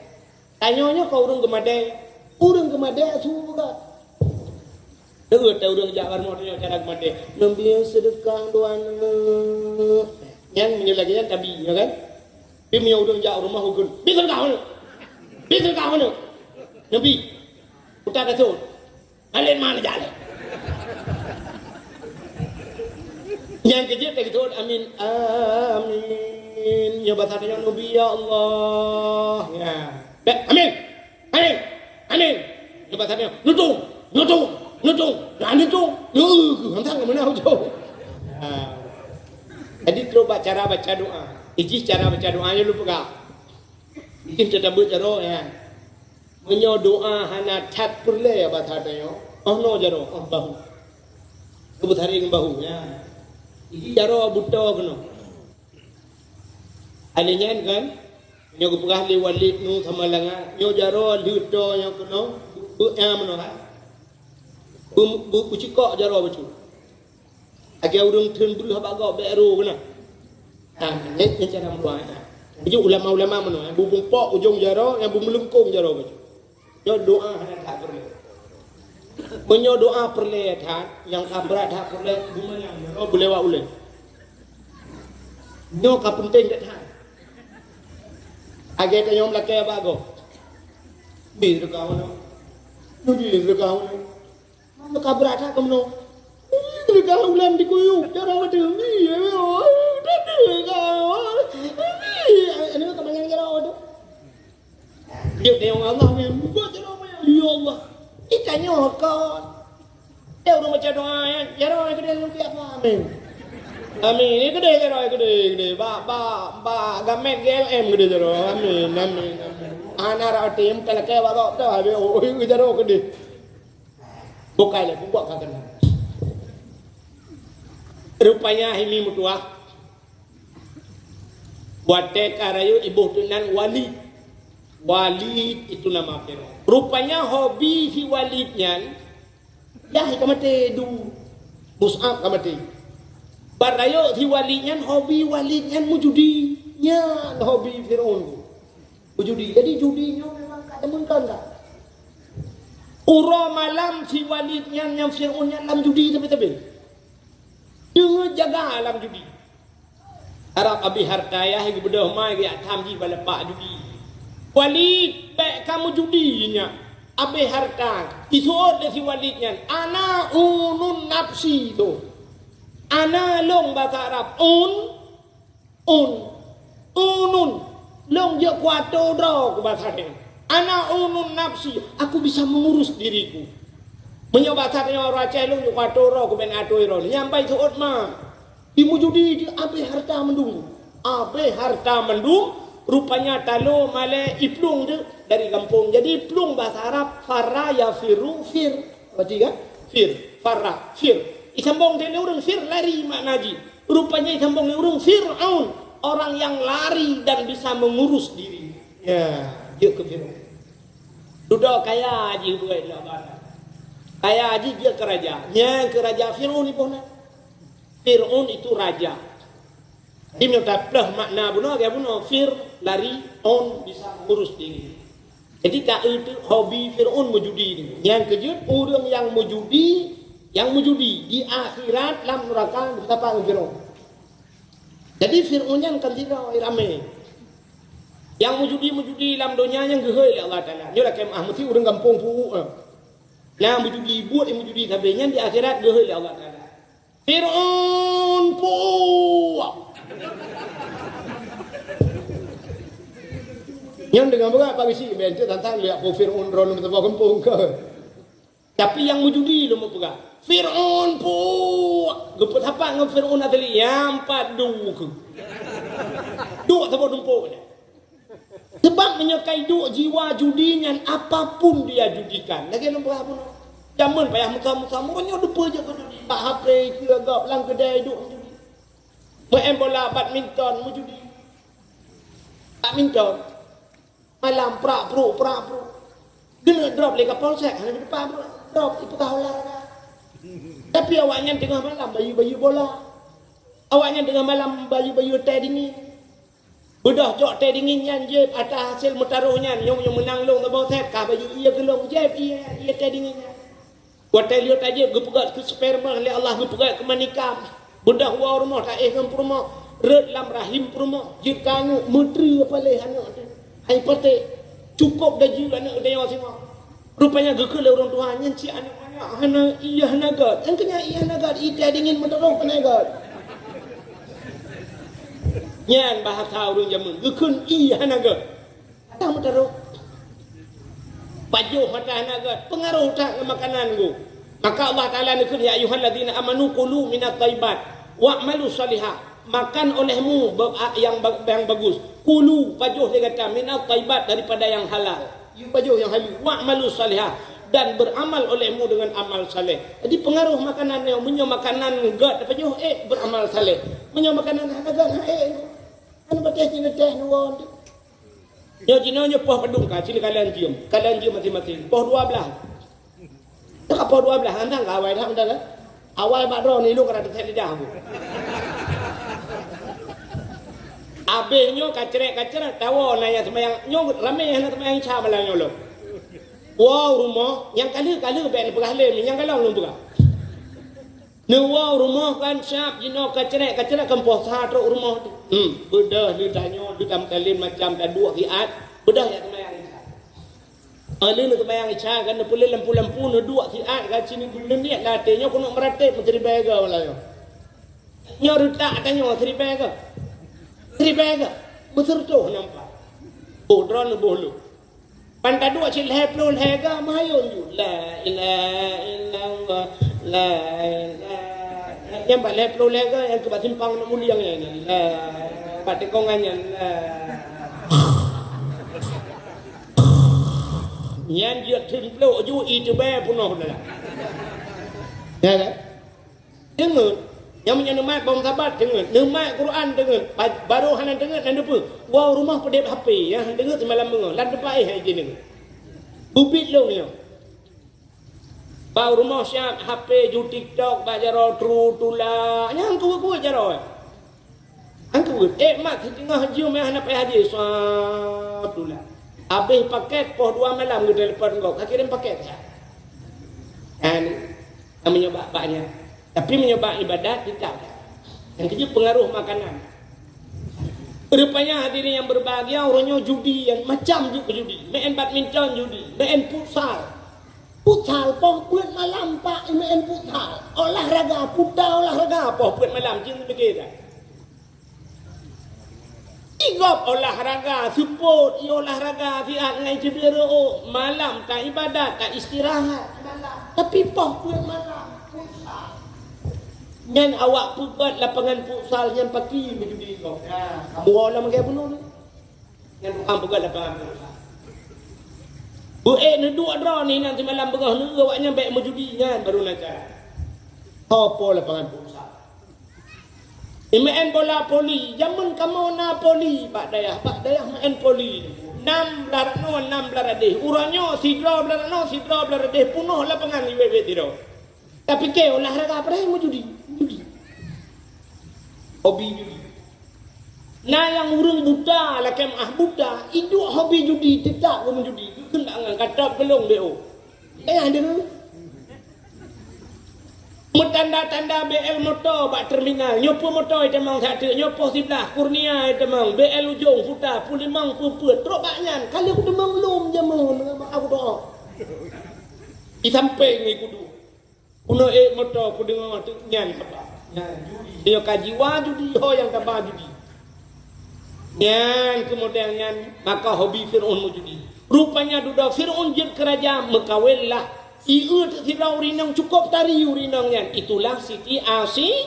Tanyoe nyoe kon ureueng geumadé. Ureueng geumadé su beugöt. Deungon teuh ureueng jak bak rumoh tanyoe cara geumadé. Neubi seudeukah dua aneuk. Nyan meunyoe lagèe nyan tabi, ya kan? Tapi meunyoe ureueng jak rumoh ukeue, "Bi seudeukah aneuk. Bi seudeukah aneuk." Neubi. Utak dah sot. Alèh mana jak lé? Nyang keujeuet lagèe teuôt amin. Amin. Nyoe basa tanyoe neubi ya Allah. Ya. Bèk, amin. Amin. Amin. Nyoe basa tanyoe nutung, nutung, nutung. Nah, nutung. Nyoe, hantang mana ujong. Ha. Jadi trok bak cara baca doa. Ijih cara baca doa nyoe lôn peugah. Mungkin teutabeuet jaroe nyan. Meunyoe doa hana that peureulèe bak that nyoe, oh noe jaroe, oh bahu. Keubeutari ngon bahu, ya. Jadi jaroe beutoe keunoe. Alèh nyan kan, meunyoe geupeugah lé Walid nu sama langa, nyoe jaroe lheueh toe nyoe keunoe, beu-, beu-, nyan meunoe, ha. Beu-, beu-, beucikok jaroe bacut. Lagèe ureueng theun breuh bak gob bèk ro keunan. Ha, nyan, nyan cara meudoa, ha. Beujeuet ulama-ulama meunoe, ha, beupumpok ujong jaroe, nyang beumeulungkong jaroe bacut. Nyoe doa hana that peureulèe. Meunyoe doa peureulèe that, nyang ka brat that peureulèe, beumeunang jaroe beulewat ulèe. Nyoe ka peunteng that. Lagèe tanyoe meulakèe bak gob. Bi seudeukah uleue. Bi seudeukah uleue. Mano ka brat that keunoe. Ih, teuka ulam dikuyup, cara macam ni, ya Allah. Ih, teuka, ih, ini ka banyak cara tu. Dia tengok Allah ni, buat cara apa ya? Ya Allah. Ikannya kan. Dia ureueng baca doa, ya. Cara yang gede nanti apa? Amin. Amin. Ini gede cara yang gede, gede. Bak, bak, bak gamet G L M gede cara. Amin, amin, amin. Anak rak tim, kalau kayak bapak tu, habis, oh, oh, ini cara gede. Bukai lé, peubuet ka keunan. Rupanya hai mi meutuah. Watèe ka rayeuk iboh teuh nan Walid. Walid itu nama Firaun. Rupanya hobi si Walid nyan, yah ka maté du, Mus'ab ka maté. Barayok si Walid nyan, hobi Walid nyan meujudi. Nyan hobi Fir'aun tu. Meujudi. Jadi judi nyoe memang ka demen kon ka. Uroe malam si Walid nyan nyang Fir'aun nyan lam judi sabe-sabe. Deungon jaga lam judi. Arab abéh harta yah geubeudôh mai geujak tham jih bak lepak judi. Walid, bèk kamoe judi nyan. Abéh harta. Jiseuôt lé si Walid nyan, "Ana unun nafsi" tu. Ana lôn basa Arab, un, un. Unun. Lôn jeuet kuatô droe ku basa nyan. "Ana unun nafsi", aku bisa mengurus diriku. Meunyoe basa tanyoe ureueng Aceh, lôn jeuet kuatô droe ku bèk atô droe. Nyang bai seuôt ma. Di meujudi di abéh harta mandum. Abéh harta mandum, rupanya talo malèe iplueng di dari gampông. Jadi iplueng basa Arab, farra yafirru, fir. Berarti kan? Fir, farra, fir. Isambong lé ureueng fir, lari makna jih. Rupanya isambong lé ureueng Fir'aun, orang yang lari dan bisa mengurus diri. Ya, jeuet keu Fir'aun. Dudoe kaya jih buet lé barang. Kaya jih jeuet keu raja. Nyan keu raja Fir'aun iboh na. Fir'aun itu raja. Jadi meunyoe taplôh makna bunoe, ya bunoe, fir, lari, on, bisa mengurus diri. Jadi taeu teuk hobi Fir'aun meujudi ni. Nyang keujeuet ureueng nyang meujudi, nyang meujudi di akhirat lam neuraka beutapa ngon Fir'aun. Jadi Fir'aun nyan kan sidroe ramé. Nyang meujudi-meujudi lam donya nyan geuhôi lé Allah Taala. Nyoe lakèe meu'ah meusi ureueng gampông peu'uk, eh. Nyang meujudi buet nyang meujudi sabe nyan di akhirat geuhôi lé Allah Taala. Fir'aun puak. Nyan deungon beugah Pak Geuchik, ben cit tantang liak po Fir'aun droeneuh meuteumé gampông keu. Tapi nyang meujudi lom peugah, "Fir'aun puak." Geupeusapat ngon Fir'aun asli, nyang pat du keu. Duek saboh dumpok nyan. Sebab meunyoe ka iduek jiwa judi nyan, apapun dia judikan. Lagèe lôn peugah bunoe. Jameun payah Musa-Musa, meunyoe dupeue jeuet keu judi, bak H P, keu gob lam keudè iduek meujudi. Meu'en bola badminton meujudi. Badminton. Malam prak-pruk, prak-pruk. Keuneuk drop lé Kapolsek, hana geuteupeue drop, ipeugah olahraga. Tapi awaknyan teungoh malam bayeue-bayeue bola. Awaknyan teungoh malam bayeue-bayeue teh dingin. Beudôh cok teh dingin nyan jieb ata hasil meutaroh nyan, nyoe, nyoe meunang lôn saboh sét, ka bayeue ié keu lôn, jieb ié, ié teh dingin nyan. Watèe lheueh tajeuet geupeugöt keu sperma lé Allah, geupeugöt keu manikam. Beudôh woe rumoh taéh ngon peurumoh, rhot lam rahim peurumoh, jeuet keu aneuk, meutreue paléh aneuk teuh. Hai patéh, cukôp dajue aneuk geutanyoe singoh. Rupanya geukheun lé ureueng tuha, "Nyan cit aneuk manyak hana ié hana göt." Nyang keu nyan ié hana göt, ié teh dingin meutaroh keunoe göt. Nyan bahasa ureueng jameun, geukheun ié hana göt. Mata meutaroh. Pajoh mata hana göt, peungaroh that ngon makanan geuh. Maka Allah Taala neukheun, "Ya ayyuhalladzina amanu kulu minat thayyibat wa'malu shalihah." Makan olehmu ba-, a-, yang ba-, yang bagus. Kulu, pajoh lé gata, minat thayyibat, daripada yang halal. Yue pajoh nyang halal. Wa'malu shalihah, dan beramal olehmu dengan amal saleh. Jadi peungaroh makanan nyoe, meunyoe makanan göt pajoh, ék beramal saleh. Meunyoe makanan hana göt, ha ék. Hana patéh cit neuteh neuwoe. Nyoe jinoe nyoe poh padum ka, sini kalian jeuem. Kalian jeuem maséng-maséng. Poh dua blah. Dak poh dua blah, hana ka awai dak, hana ka. Awai bak droeneuh ilong ka na teusék lidah bu. Abéh nyoe kacrek-kacrek, tawoe na nyang seumayang, nyoe ramé hana seumayang Isya malam nyoe lom. Woe rumoh, nyang ka lheueh, ka lheueh bèk neupeugah lé, nyang galom lôn peugah. Neuwoe rumoh kan siap jinoe kacrek-kacrek kan poh sa trok rumoh tu. Hmm, beudôh lheueh tanyoe, lheueh tameutalin macam taduek siat, beudôh jak seumayang Isya. Lheueh neuseumayang Isya kan neupeuleueh lampu-lampu neuduek siat kan sini beuneuh niet lam até nyoe keuneuk meuratéb meusiribèe goe malam nyoe. Nyoe reutak tanyoe siribèe goe. Siribèe goe. Beuseureutoh nampak. Boh droeneuh boh lôn. Ban taduek cit lhèe ploh lhèe ga meuhayôn ju. La ilaha illallah. La ilaha. Nyang bak lhèe ploh lhèe ga nyang keu bak simpang Aneuk Muliang nyan. La. Bak tikongan nyan. La. Nyan jeuet teumplok ju, ié teubèe peunoh dah. Ya kan? Deungon. Nyang meunyoe neumat bom sabat, deungon. Neumat Quran, deungon. Ba-, barô hana deungon, hana teupeue. Woe rumoh peudeb H P, nyang deungon seumalam beungoh. Lam teumpat éh hai jih deungon. Ubit lôn nyoe. Bak rumoh siat H P ju TikTok bak jaroe tru tula. Nyan keubeut-keubeut jaroe. Angkut, eh, mak, siteungoh jeuem hana payah haji, swab tula. Habéh paket, poh dua malam geutelepon gob, ka kirém paket. Kan, meunyoe bak-bak nyan. Tapi meunyoe bak ibadat, tetap. Nyang keujeuet pengaruh makanan. Rupanya hadirin yang berbahagia, uroe nyoe judi, macam ju-, judi. Main badminton judi, main futsal. Futsal poh peuet malam, Pak, main futsal. Olahraga, puta olahraga poh peuet malam, jeuet pike dah. Igop olahraga, seupôt, i olahraga siat ngai cedera, oh, malam ka ibadat, ka istirahat. Tapi poh peuet malam, futsal. Nyan awak peugöt lapangan futsal nyan paki meujudi gob. Ya, kamoe lam lagèe bunoe. Nyan tukang peugöt lapangan futsal. Beuék neuduek droeneuh nyan simalam beungoh neueu awaknyan bèk meujudi nyan baru na cara. Ho po lapangan futsal. Imaén bola voli, jameun kamoe na voli bak dayah, bak dayah maén voli. Nam blah ranoe, nam blah radeh. Uroe nyoe sidroe blah ranoe, sidroe blah radeh, punoh lapangan iwét-wét sidroe. Tapike olahraga padahai meujudi, meujudi. Hobi judi. Na nyang ureueng buta, lakèe meu'ah buta, iduek hobi judi, teutap geumeujudi. Geukheun bak ngon, ka top geulong B O. Eh, ada tu. Meutanda-tanda B L moto bak terminal. Nyoe peuet moto itamong satu, nyoe poh siblaih, Kurnia itamong, B L ujong, Futa, peulimong, peuet-peuet. Trok bak nyan, ka lheueh kuteumong lom jameun, aku doa. Di sampéng ni kudu. Keunoe ék moto kudeungoe teuk nyan haba. Nyan judi. Nyoe ka jiwa judi, ho nyang taba judi. Nyan keumudian nyan maka hobi Fir'aun meujudi. Rupanya dudoe Fir'aun jeuet keu raja, meukawenlah. Ieu teuk sidroe ureueng inong cukôp tari ureueng inong nyan. Itulah Siti Asi-,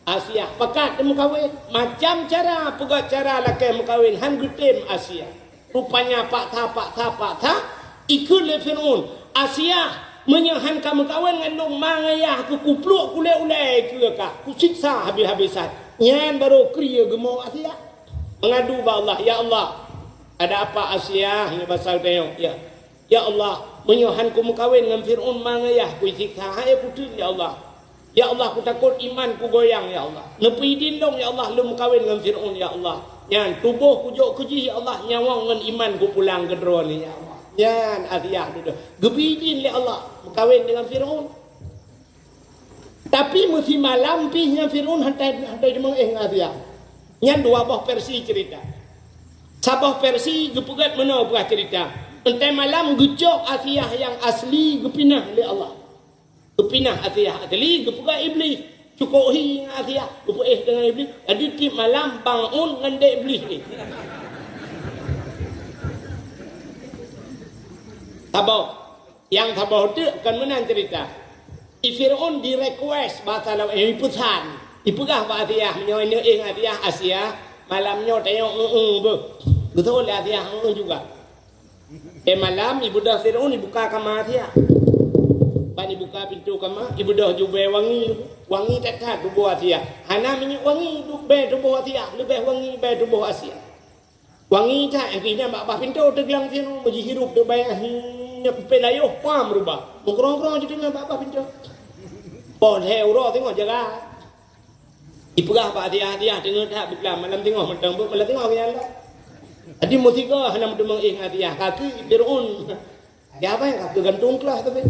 Asiah. Pakat teumeukawen. Macam cara, peugöt cara lakèe meukawen, han geutem Asiah. Rupanya paksa, paksa, paksa, ikheun lé Fir'aun, "Asiah, meunyoe han ka meukawen ngon lôn, ma ngon yah keuh kupluek kulét ulèe keu kah, kusiksa habéh-habésan." Nyan barô krie geumo Asiah. Meungadu bak Allah, "Ya Allah, ada apa Asiah?" Nyoe basa geutanyoe, ya. "Ya Allah, meunyoe han kumeukawen ngon Fir'aun, ma ngon yah kuisiksa, hai kuteun, ya Allah." Ya Allah, kutakot iman kugoyang, ya Allah. Neupeuidin lôn, ya Allah, lôn meukawen ngon Fir'aun, ya Allah. Nyan, tuboh kujok keujih, ya Allah, nyawöng ngon iman kupulang keu Droeneuh, ya Allah. Nyan, Asiah dudoe. Geupeuidin lé Allah, meukawen deungon Fir'aun. Tapi meusimalam pih nyan Fir'aun hantai, hantai deungon éh ngon Asiah. Nyan dua boh versi cerita. Saboh versi geupeugöt meunoe buah cerita. Entai malam geucok Asiah nyang asli geupinah lé Allah. Geupinah Asiah asli, geupeugah Iblih. Cukôp hi ngon Asiah, geupeuéh deungon Iblih. Jadi, tiep malam bangun ngon dek Iblih ni. Saboh. Nyang saboh teuk kon meunan cerita. I Fir'aun di-request bahasa lawan, eh, ipeusan. Ipeugah bak Asiah, meunyoe neuéh ngon Asiah, "Asiah, malam nyoe tanyoe eu-eu beuh." Beutôi lé Asiah eu-eu juga. Eh, malam, ibeudôh Fir'aun ibuka kama Asiah. Ban ibuka pintoe kama, ibeudôh jubèe wangi, wangi that-that tuboh Asiah. Hana minyeuk wangi, jubèe tuboh Asiah, leubèh wangi jubèe tuboh Asiah. Wangi that, nyang keuh inan bak bah pintoe teuglang Fir'aun, meujihirup jubèe, nyan peuet layoh, pam rubah. Meugrong-grong jiteumeung bak bah pintoe. Poh lhèe uroe singoh jaga. Ipeugah bak Asiah, "Asiah, teungeut that beuklam, malam singoh mantong beuet, malam singoh geujalan." Jadi meusigoe hana meuteumèe éh ngon Asiah, ka keuh Fir'aun. Ada apa nyang ka keuh gantung klah tapi.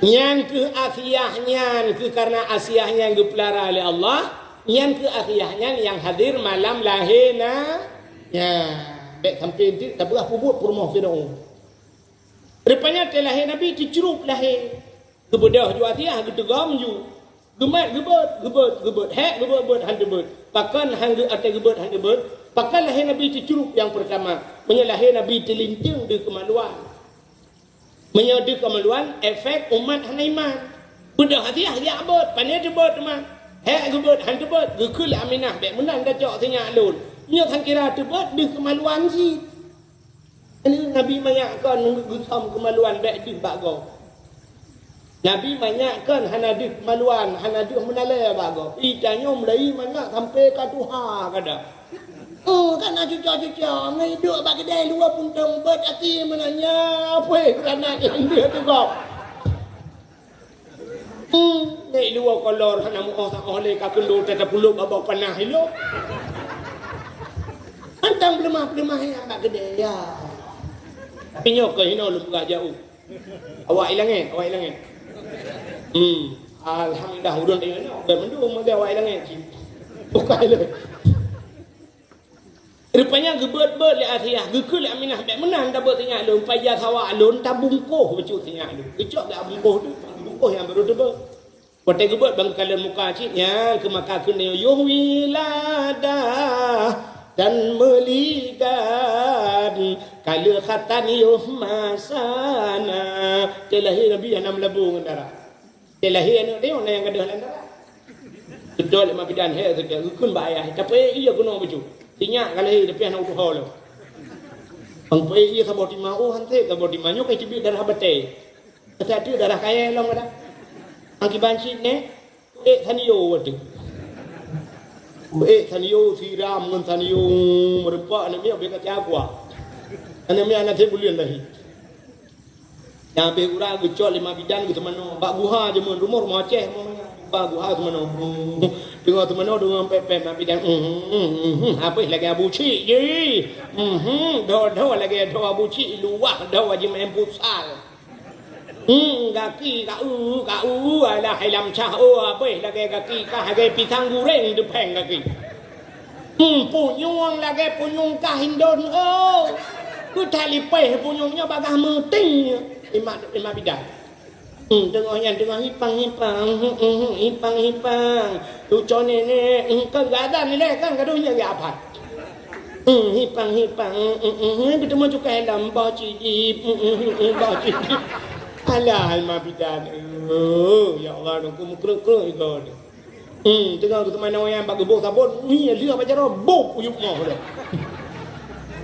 Nyan keuh Asiah, nyan keuh karena Asiah nyan geupeulara lé Allah, nyan keuh Asiah nyan nyang hadir malam lahé na-, nyan. Bèk sampoe teuk tapeugah peubuet peurumoh Fir'aun. Rupanya teu lahé Nabi teucrup lahé. Geubeudôh ju Asiah, geuteugom ju. Geumat geubeuet, geubeuet, geubeuet. Hék geubeuet-beuet han teubeuet. Pakon han geu-, até geubeuet han teubeuet? Pakon lahé Nabi teucrup nyang peurtama? Meunyoe lahé Nabi teulinteung deuh keumaluan. Meunyoe deuh keumaluan, efek umat hana iman. Beudôh Asiah jak beuet, pane teubeuet teuma. Hék geubeuet han teubeuet, geukheun lé Aminah, "Bèk meunan tacok sinyak lôn." Meunyoe sangkira teubeuet, deuh keumaluan cit. Nabi manyak kon geusöm keumaluan bèk deuh bak gob. Nabi manyak kon hana deuh keumaluan, hana deuh meunalèe bak gob. Ih, tanyoe meulayeue manyak sampoe ka tuha kadang. Oh, kan Na cuco-cuco, ngai duek bak keudè luwa puntông beuet até meunan nyan, pue beuranak nyang deuh teugob. Hmm, ngai luwa kolor hana muoh saoh lé ka keundo teuta puluk bak boh panah ilok. Mantong peuleumah-peuleumah nyang bak keudè, ya. Tapi nyoe keuh hinoe lôn peugah jak u. Awak i langèt, awak i langèt. Hmm, alhamdulillah, ureueng tengok nyoe, bukan mandum lagèe awak i langèt cit. Bukan lé. Rupanya geubeuet-beuet lé Asiah, geukheun lé Aminah, "Bèk meunan tabeuet sinyak lôn, paja sawa lôn tabungkoh bacut sinyak lôn." Geucok bak bungkoh tu, bungkoh nyang barô teubeuet. Watèe geubeuet bang kalon muka cit nyan keu maka keuneuk yoh wiladah dan meuligan, ka lheueh khatan yoh masana. Teuh lahé Nabi hana meulabô ngon darah. Teuh lahé aneuk teuh na nyang gadôh lam darah. Beutôi lé Mak Bidan, he, geukheun bak ayah, "Tapeuék ie keunoe bacut. Sinyak ka lahé, tapi hana uteuho lom." Bang peuék ie saboh tima, oh, han sép saboh tima, nyoe ka teubiet darah batèe. Teuh darah kayèe lom kadang. Akiban cit nè, ék sanio watèe. Ék sanio siram ngon sanio meureupak aneuk miet bèk ka cakwa. Aneuk miet hana sép buleuen lahé. Nyang abéh uroe geucok lé Mak Bidan geuteumanoe. Bak guha jameun rumoh-rumoh Aceh, bak guha teumanoe. Teungoh teumanoe deungon pèt-pèt Mak Bidan. Habéh lagèe Abu Cik jih. Dho-dho lagèe dho Abu Cik, luwah dho jimaén futsal. Hmm, gaki ka eu, ka eu, alah, hai lam cah, oh, abéh lagèe gaki kah, lagèe pisang guréng teupèng gaki. Hmm, punyueng lagèe punyueng kah indon, oh. Keu that lipéh punyueng nyoe bagaih meuting. Imak, imak bidan. Hmm, teungoh nyan, teungoh hipang-hipang, hmm, hmm, hmm, hipang-hipang. Cuco nenek, hmm, kan geuadan ilèe kan, gadoh nyan geuapat. Hmm, hipang-hipang, hmm, hmm, hmm, geuteumé cukai lom, boh cidip, hmm, hmm, hmm, hmm, boh cidip. Alah, hai Mak Bidan, oh, ya Allah, nungku meukreuek-kreuek igoe. Hmm, teungoh geuteumanoe nyan bak geuboh sabon, ngi lheueh bak jaroe, boh, uyup moh lom.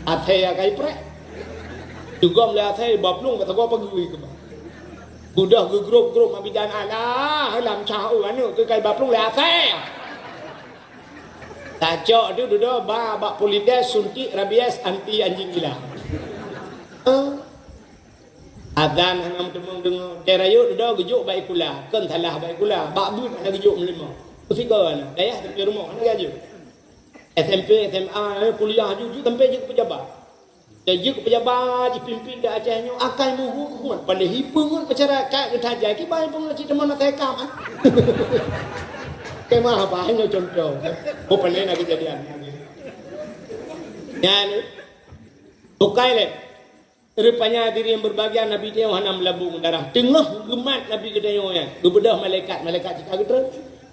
Asèe akai prek. Teugom lé asèe, ba plueng bak sagoe pageue keuba. Geudoh geugrôp-grôp Mak Bidan, alah, lam cah, oh, aneuk keukai ba plueng lé asèe. Tacok tu dudoe ba bak Polides suntik rabies anti anjing gila. Eh? Azan hana meuteumong deungoe. Teuh rayeuk dudoe geujok bak ikula. Kon salah bak ikula. Bak beuet hana geujok meulimong. Peusigoe na. Dayah teumpat rumoh hana geujok. S M P, S M A, eh, kuliah ju, ju sampai jeuet keu pejabat. Ka jeuet keu pejabat jipimpin di Aceh nyoe akai muhut-muhut, paleng hipeue ngon masyarakat geutajai kiban peungeut cit teuma na tekam, ah. Kemah bah nyoe contoh. Oh, paleng na kejadian. Nyan, bukai lé. Rupanya hadirin berbahagia Nabi tanyoe hana meulabô darah. Teungoh geumat Nabi geutanyoe nyan, geubeudôh malaikat, malaikat cit ka geutrön.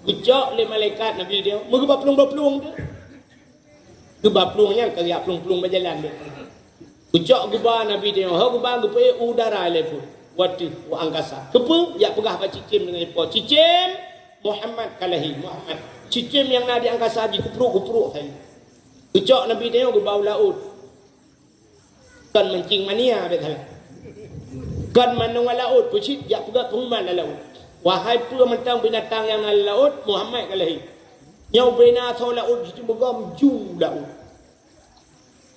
Geucok lé malaikat Nabi tanyoe, meugeuba plueng-ba plueng tu. Geuba plueng nyan ka geujak plueng-plueng bak jalan deh. Geucok geuba Nabi tanyoe, ho geuba geupeuék u udara lé phon. Watèe u angkasa. Keupeue? Jak peugah bak cicém deungon ipo. Cicém, Muhammad ka lahé, Muhammad. Cicém nyang na di angkasa jikeuprok-keuprok saja. Geucok Nabi tanyoe geuba u laôt. Kon mancing mania bèk salah. Kon mandum u laôt, peucit jak peugah pengumuman lam laôt. Wahai peue mantong binatang nyang na lam laôt, Muhammad ka lahé. Nyoe ubena asoe laôt jiteupeugom ju laôt.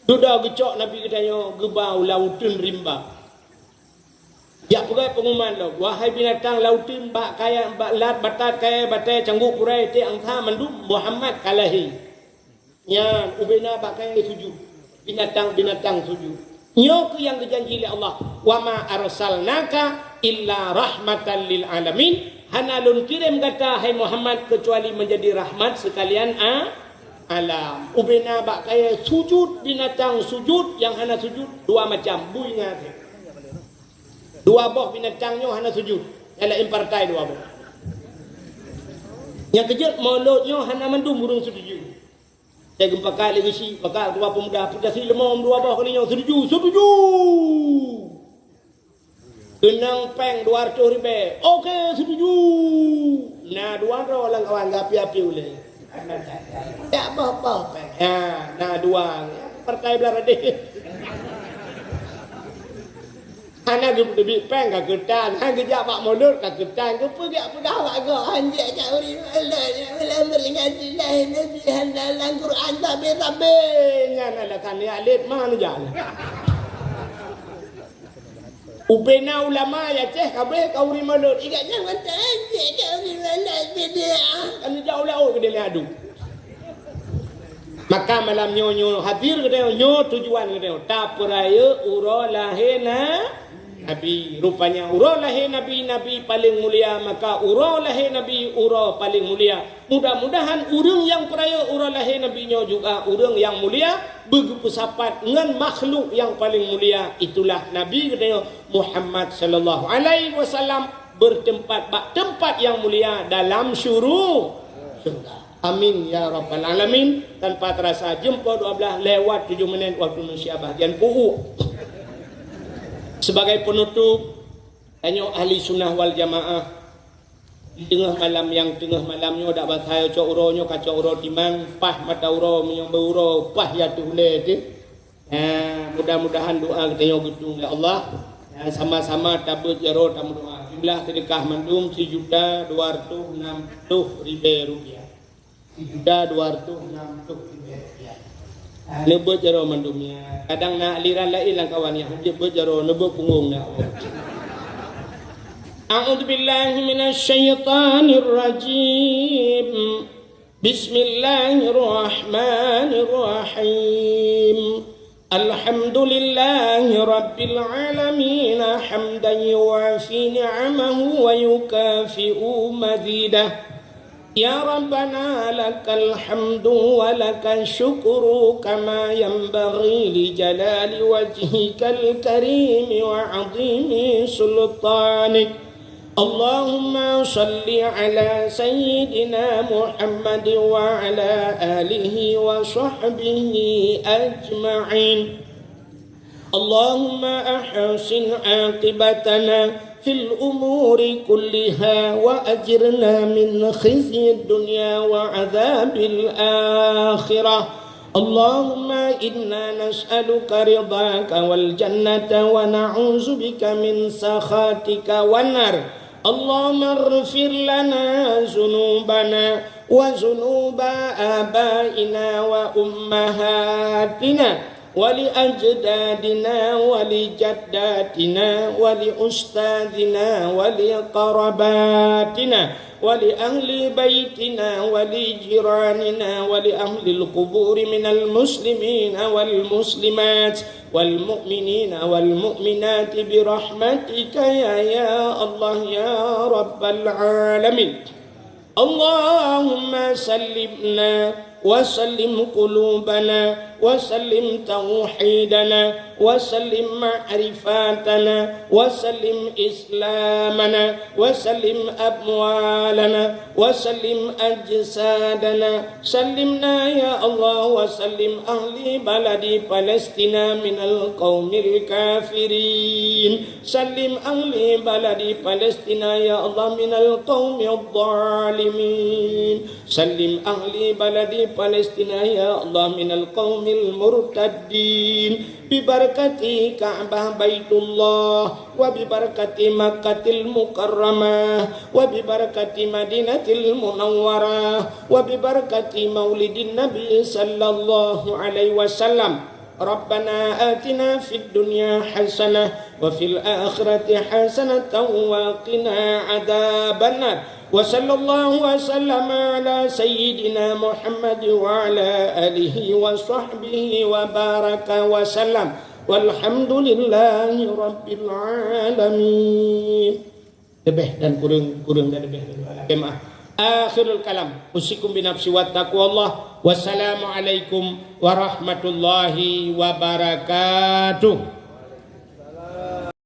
Dudoe geucok Nabi geutanyoe geuba u lauteuen rimba. Jak peugah pengumuman lom, wahai binatang lauteuen bak kayèe, bak lat, batat, kayèe, batèe, cangguek, kurai, iték, angsa, mandum, Muhammad ka lahé. Nyan, ubena bak kayèe sujut. Binatang-binatang sujut. Nyoe keuh nyang geujanji lé Allah, "Wa ma arsalnaka illa rahmatan lil alamin." Hana lôn kirém gata, hai Muhammad, keucuali meunjadi rahmat seukalian a-, alam. Ubena bak kayèe sujut, binatang sujut, nyang hana sujut dua macam, bui ngon asèe. Dua boh binatang nyoe hana sujut. Nyang laén partai dua boh. Nyang keujeuet mulod nyoe hana mandum ureueng setuju. Teuh geupakat lé geuchik, pakat ketua pemuda, peugah si leumô dua boh kali nyoe, "Setuju, setuju!" Keunong péng dua reutôh ribèe, "Oke, setuju!" Na dua droe lam kawan geuapi-api ulèe. Jak boh-boh péng. Ha, na dua. Partai blah radeh. Hana geuteubiet péng ka keutan, hana geujak bak mulod ka keutan, geupeugah peugah bak gob, "Hanjeuet ka ureueng mulod, nyang ulôn peuringati lahé Nabi hana lam Quran sabe-sabe." Nyan alasan jak lét ma neujak. Ubena ulama ya ceh kabeh ka ureueng mulod, igat nyan mantong hanjeuet ka ureueng mulod, bid'ah. Kan jak ulama keudéh lé adu. Maka malam nyoe, nyoe hadir geutanyoe, nyoe tujuan geutanyoe, tapeurayeuk uroe lahé na-, Nabi. Rupanya uroe lahé Nabi, Nabi paleng mulia, maka uroe lahé Nabi uroe paleng mulia. Mudah-mudahan ureueng nyang peurayeuk uroe lahé Nabi nyoe juga ureueng nyang mulia, beugeupeusapat ngon makhluk nyang paleng mulia, itulah Nabi geutanyoe Muhammad sallallahu alaihi wasallam, bertempat bak tempat nyang mulia dalam syuru-, syurga. Amin ya rabbal alamin. Tanpa terasa jeuem poh dua belas lewat tujuh menit waktu Indonesia bahagian pu'uk. Sebagai penutup, tanyoe ahli sunnah wal jamaah, di teungoh malam nyang teungoh malam nyoe dak basai cok uroe nyoe ka cok uroe timang, paih mata uroe meunyoe beuuroe, paih ya teuh ulée teuh. Eh, mudah-mudahan doa geutanyoe geutueng lé Allah. Eh, sama-sama tabeuet jaroe tameudoa. Jumlah seudeukah mandum sijuta dua reutôh nam ploh ribée rupiah. Sijuta dua reutôh nam ploh ribée rupiah. Eh, neubeuet jaroe mandum nyan. Kadang na aliran laén lam kawan nyan, hanjeuet beuet jaroe, neubeuet punggong na. A'udzubillahi minasyaitonirrajim. Bismillahirrahmanirrahim. Alhamdulillahi rabbil alamin, hamdan yuwafi ni'amahu wa yukafi'u mazidah. Ya Rabbana, lakal hamdu wa lakasy syukru kama yanbaghi li jalali wajhikal karimi wa 'azimi sultanik. Allahumma shalli 'ala sayyidina Muhammad wa 'ala alihi wa sahbihi ajma'in. Allahumma ahsin 'aqibatana fil umuri kulliha wa ajirna min khizyid dunya wa 'adzabil akhirah. Allahumma inna nas'aluka ridhaka wal jannata wa na'udzubika min sakhatika wan nar. Allahumma ighfir lana dzunubana wa dzunuba abaina wa ummahatina wa li ajdadina wa li jaddatina wa li ustadzina wa li qarabatina wa li ahli baitina wa li jiranina wa li ahlil quburi minal muslimina wal muslimat wal mu'minina wal mu'minati bi rahmatika ya, ya Allah ya Rabbal alamin. Allahumma sallimna wa sallim qulubana wa sallim tauhidana wa sallim ma'rifatana wa sallim islamana wa sallim amwalana wa sallim ajsadana. Sallimna ya Allah wa sallim ahli baladi Palestina minal qaumil kafirin. Sallim ahli baladi Palestina ya Allah minal qaumidh dhalimin. Sallim ahli baladi Palestina ya Allah minal qaumil murtaddin. Bi barakati Ka'bah Baitullah wa bi barakati Makkatil Mukarramah wa bi barakati Madinatil Munawwarah wa bi barakati Maulidin Nabi sallallahu alaihi wasallam. Rabbana atina fid dunya hasanah wa fil akhirati hasanatan wa qina adzabannar. Wa sallallahu wa sallama ala sayyidina Muhammad wa ala alihi wa sahbihi wa baraka wa sallam. Walhamdulillahi rabbil alamin. Leubeh dan kureueng, kureueng dan leubeh. Jemaah. Akhirul kalam. Usikum binafsi wa taqwallah. Wassalamualaikum warahmatullahi wabarakatuh.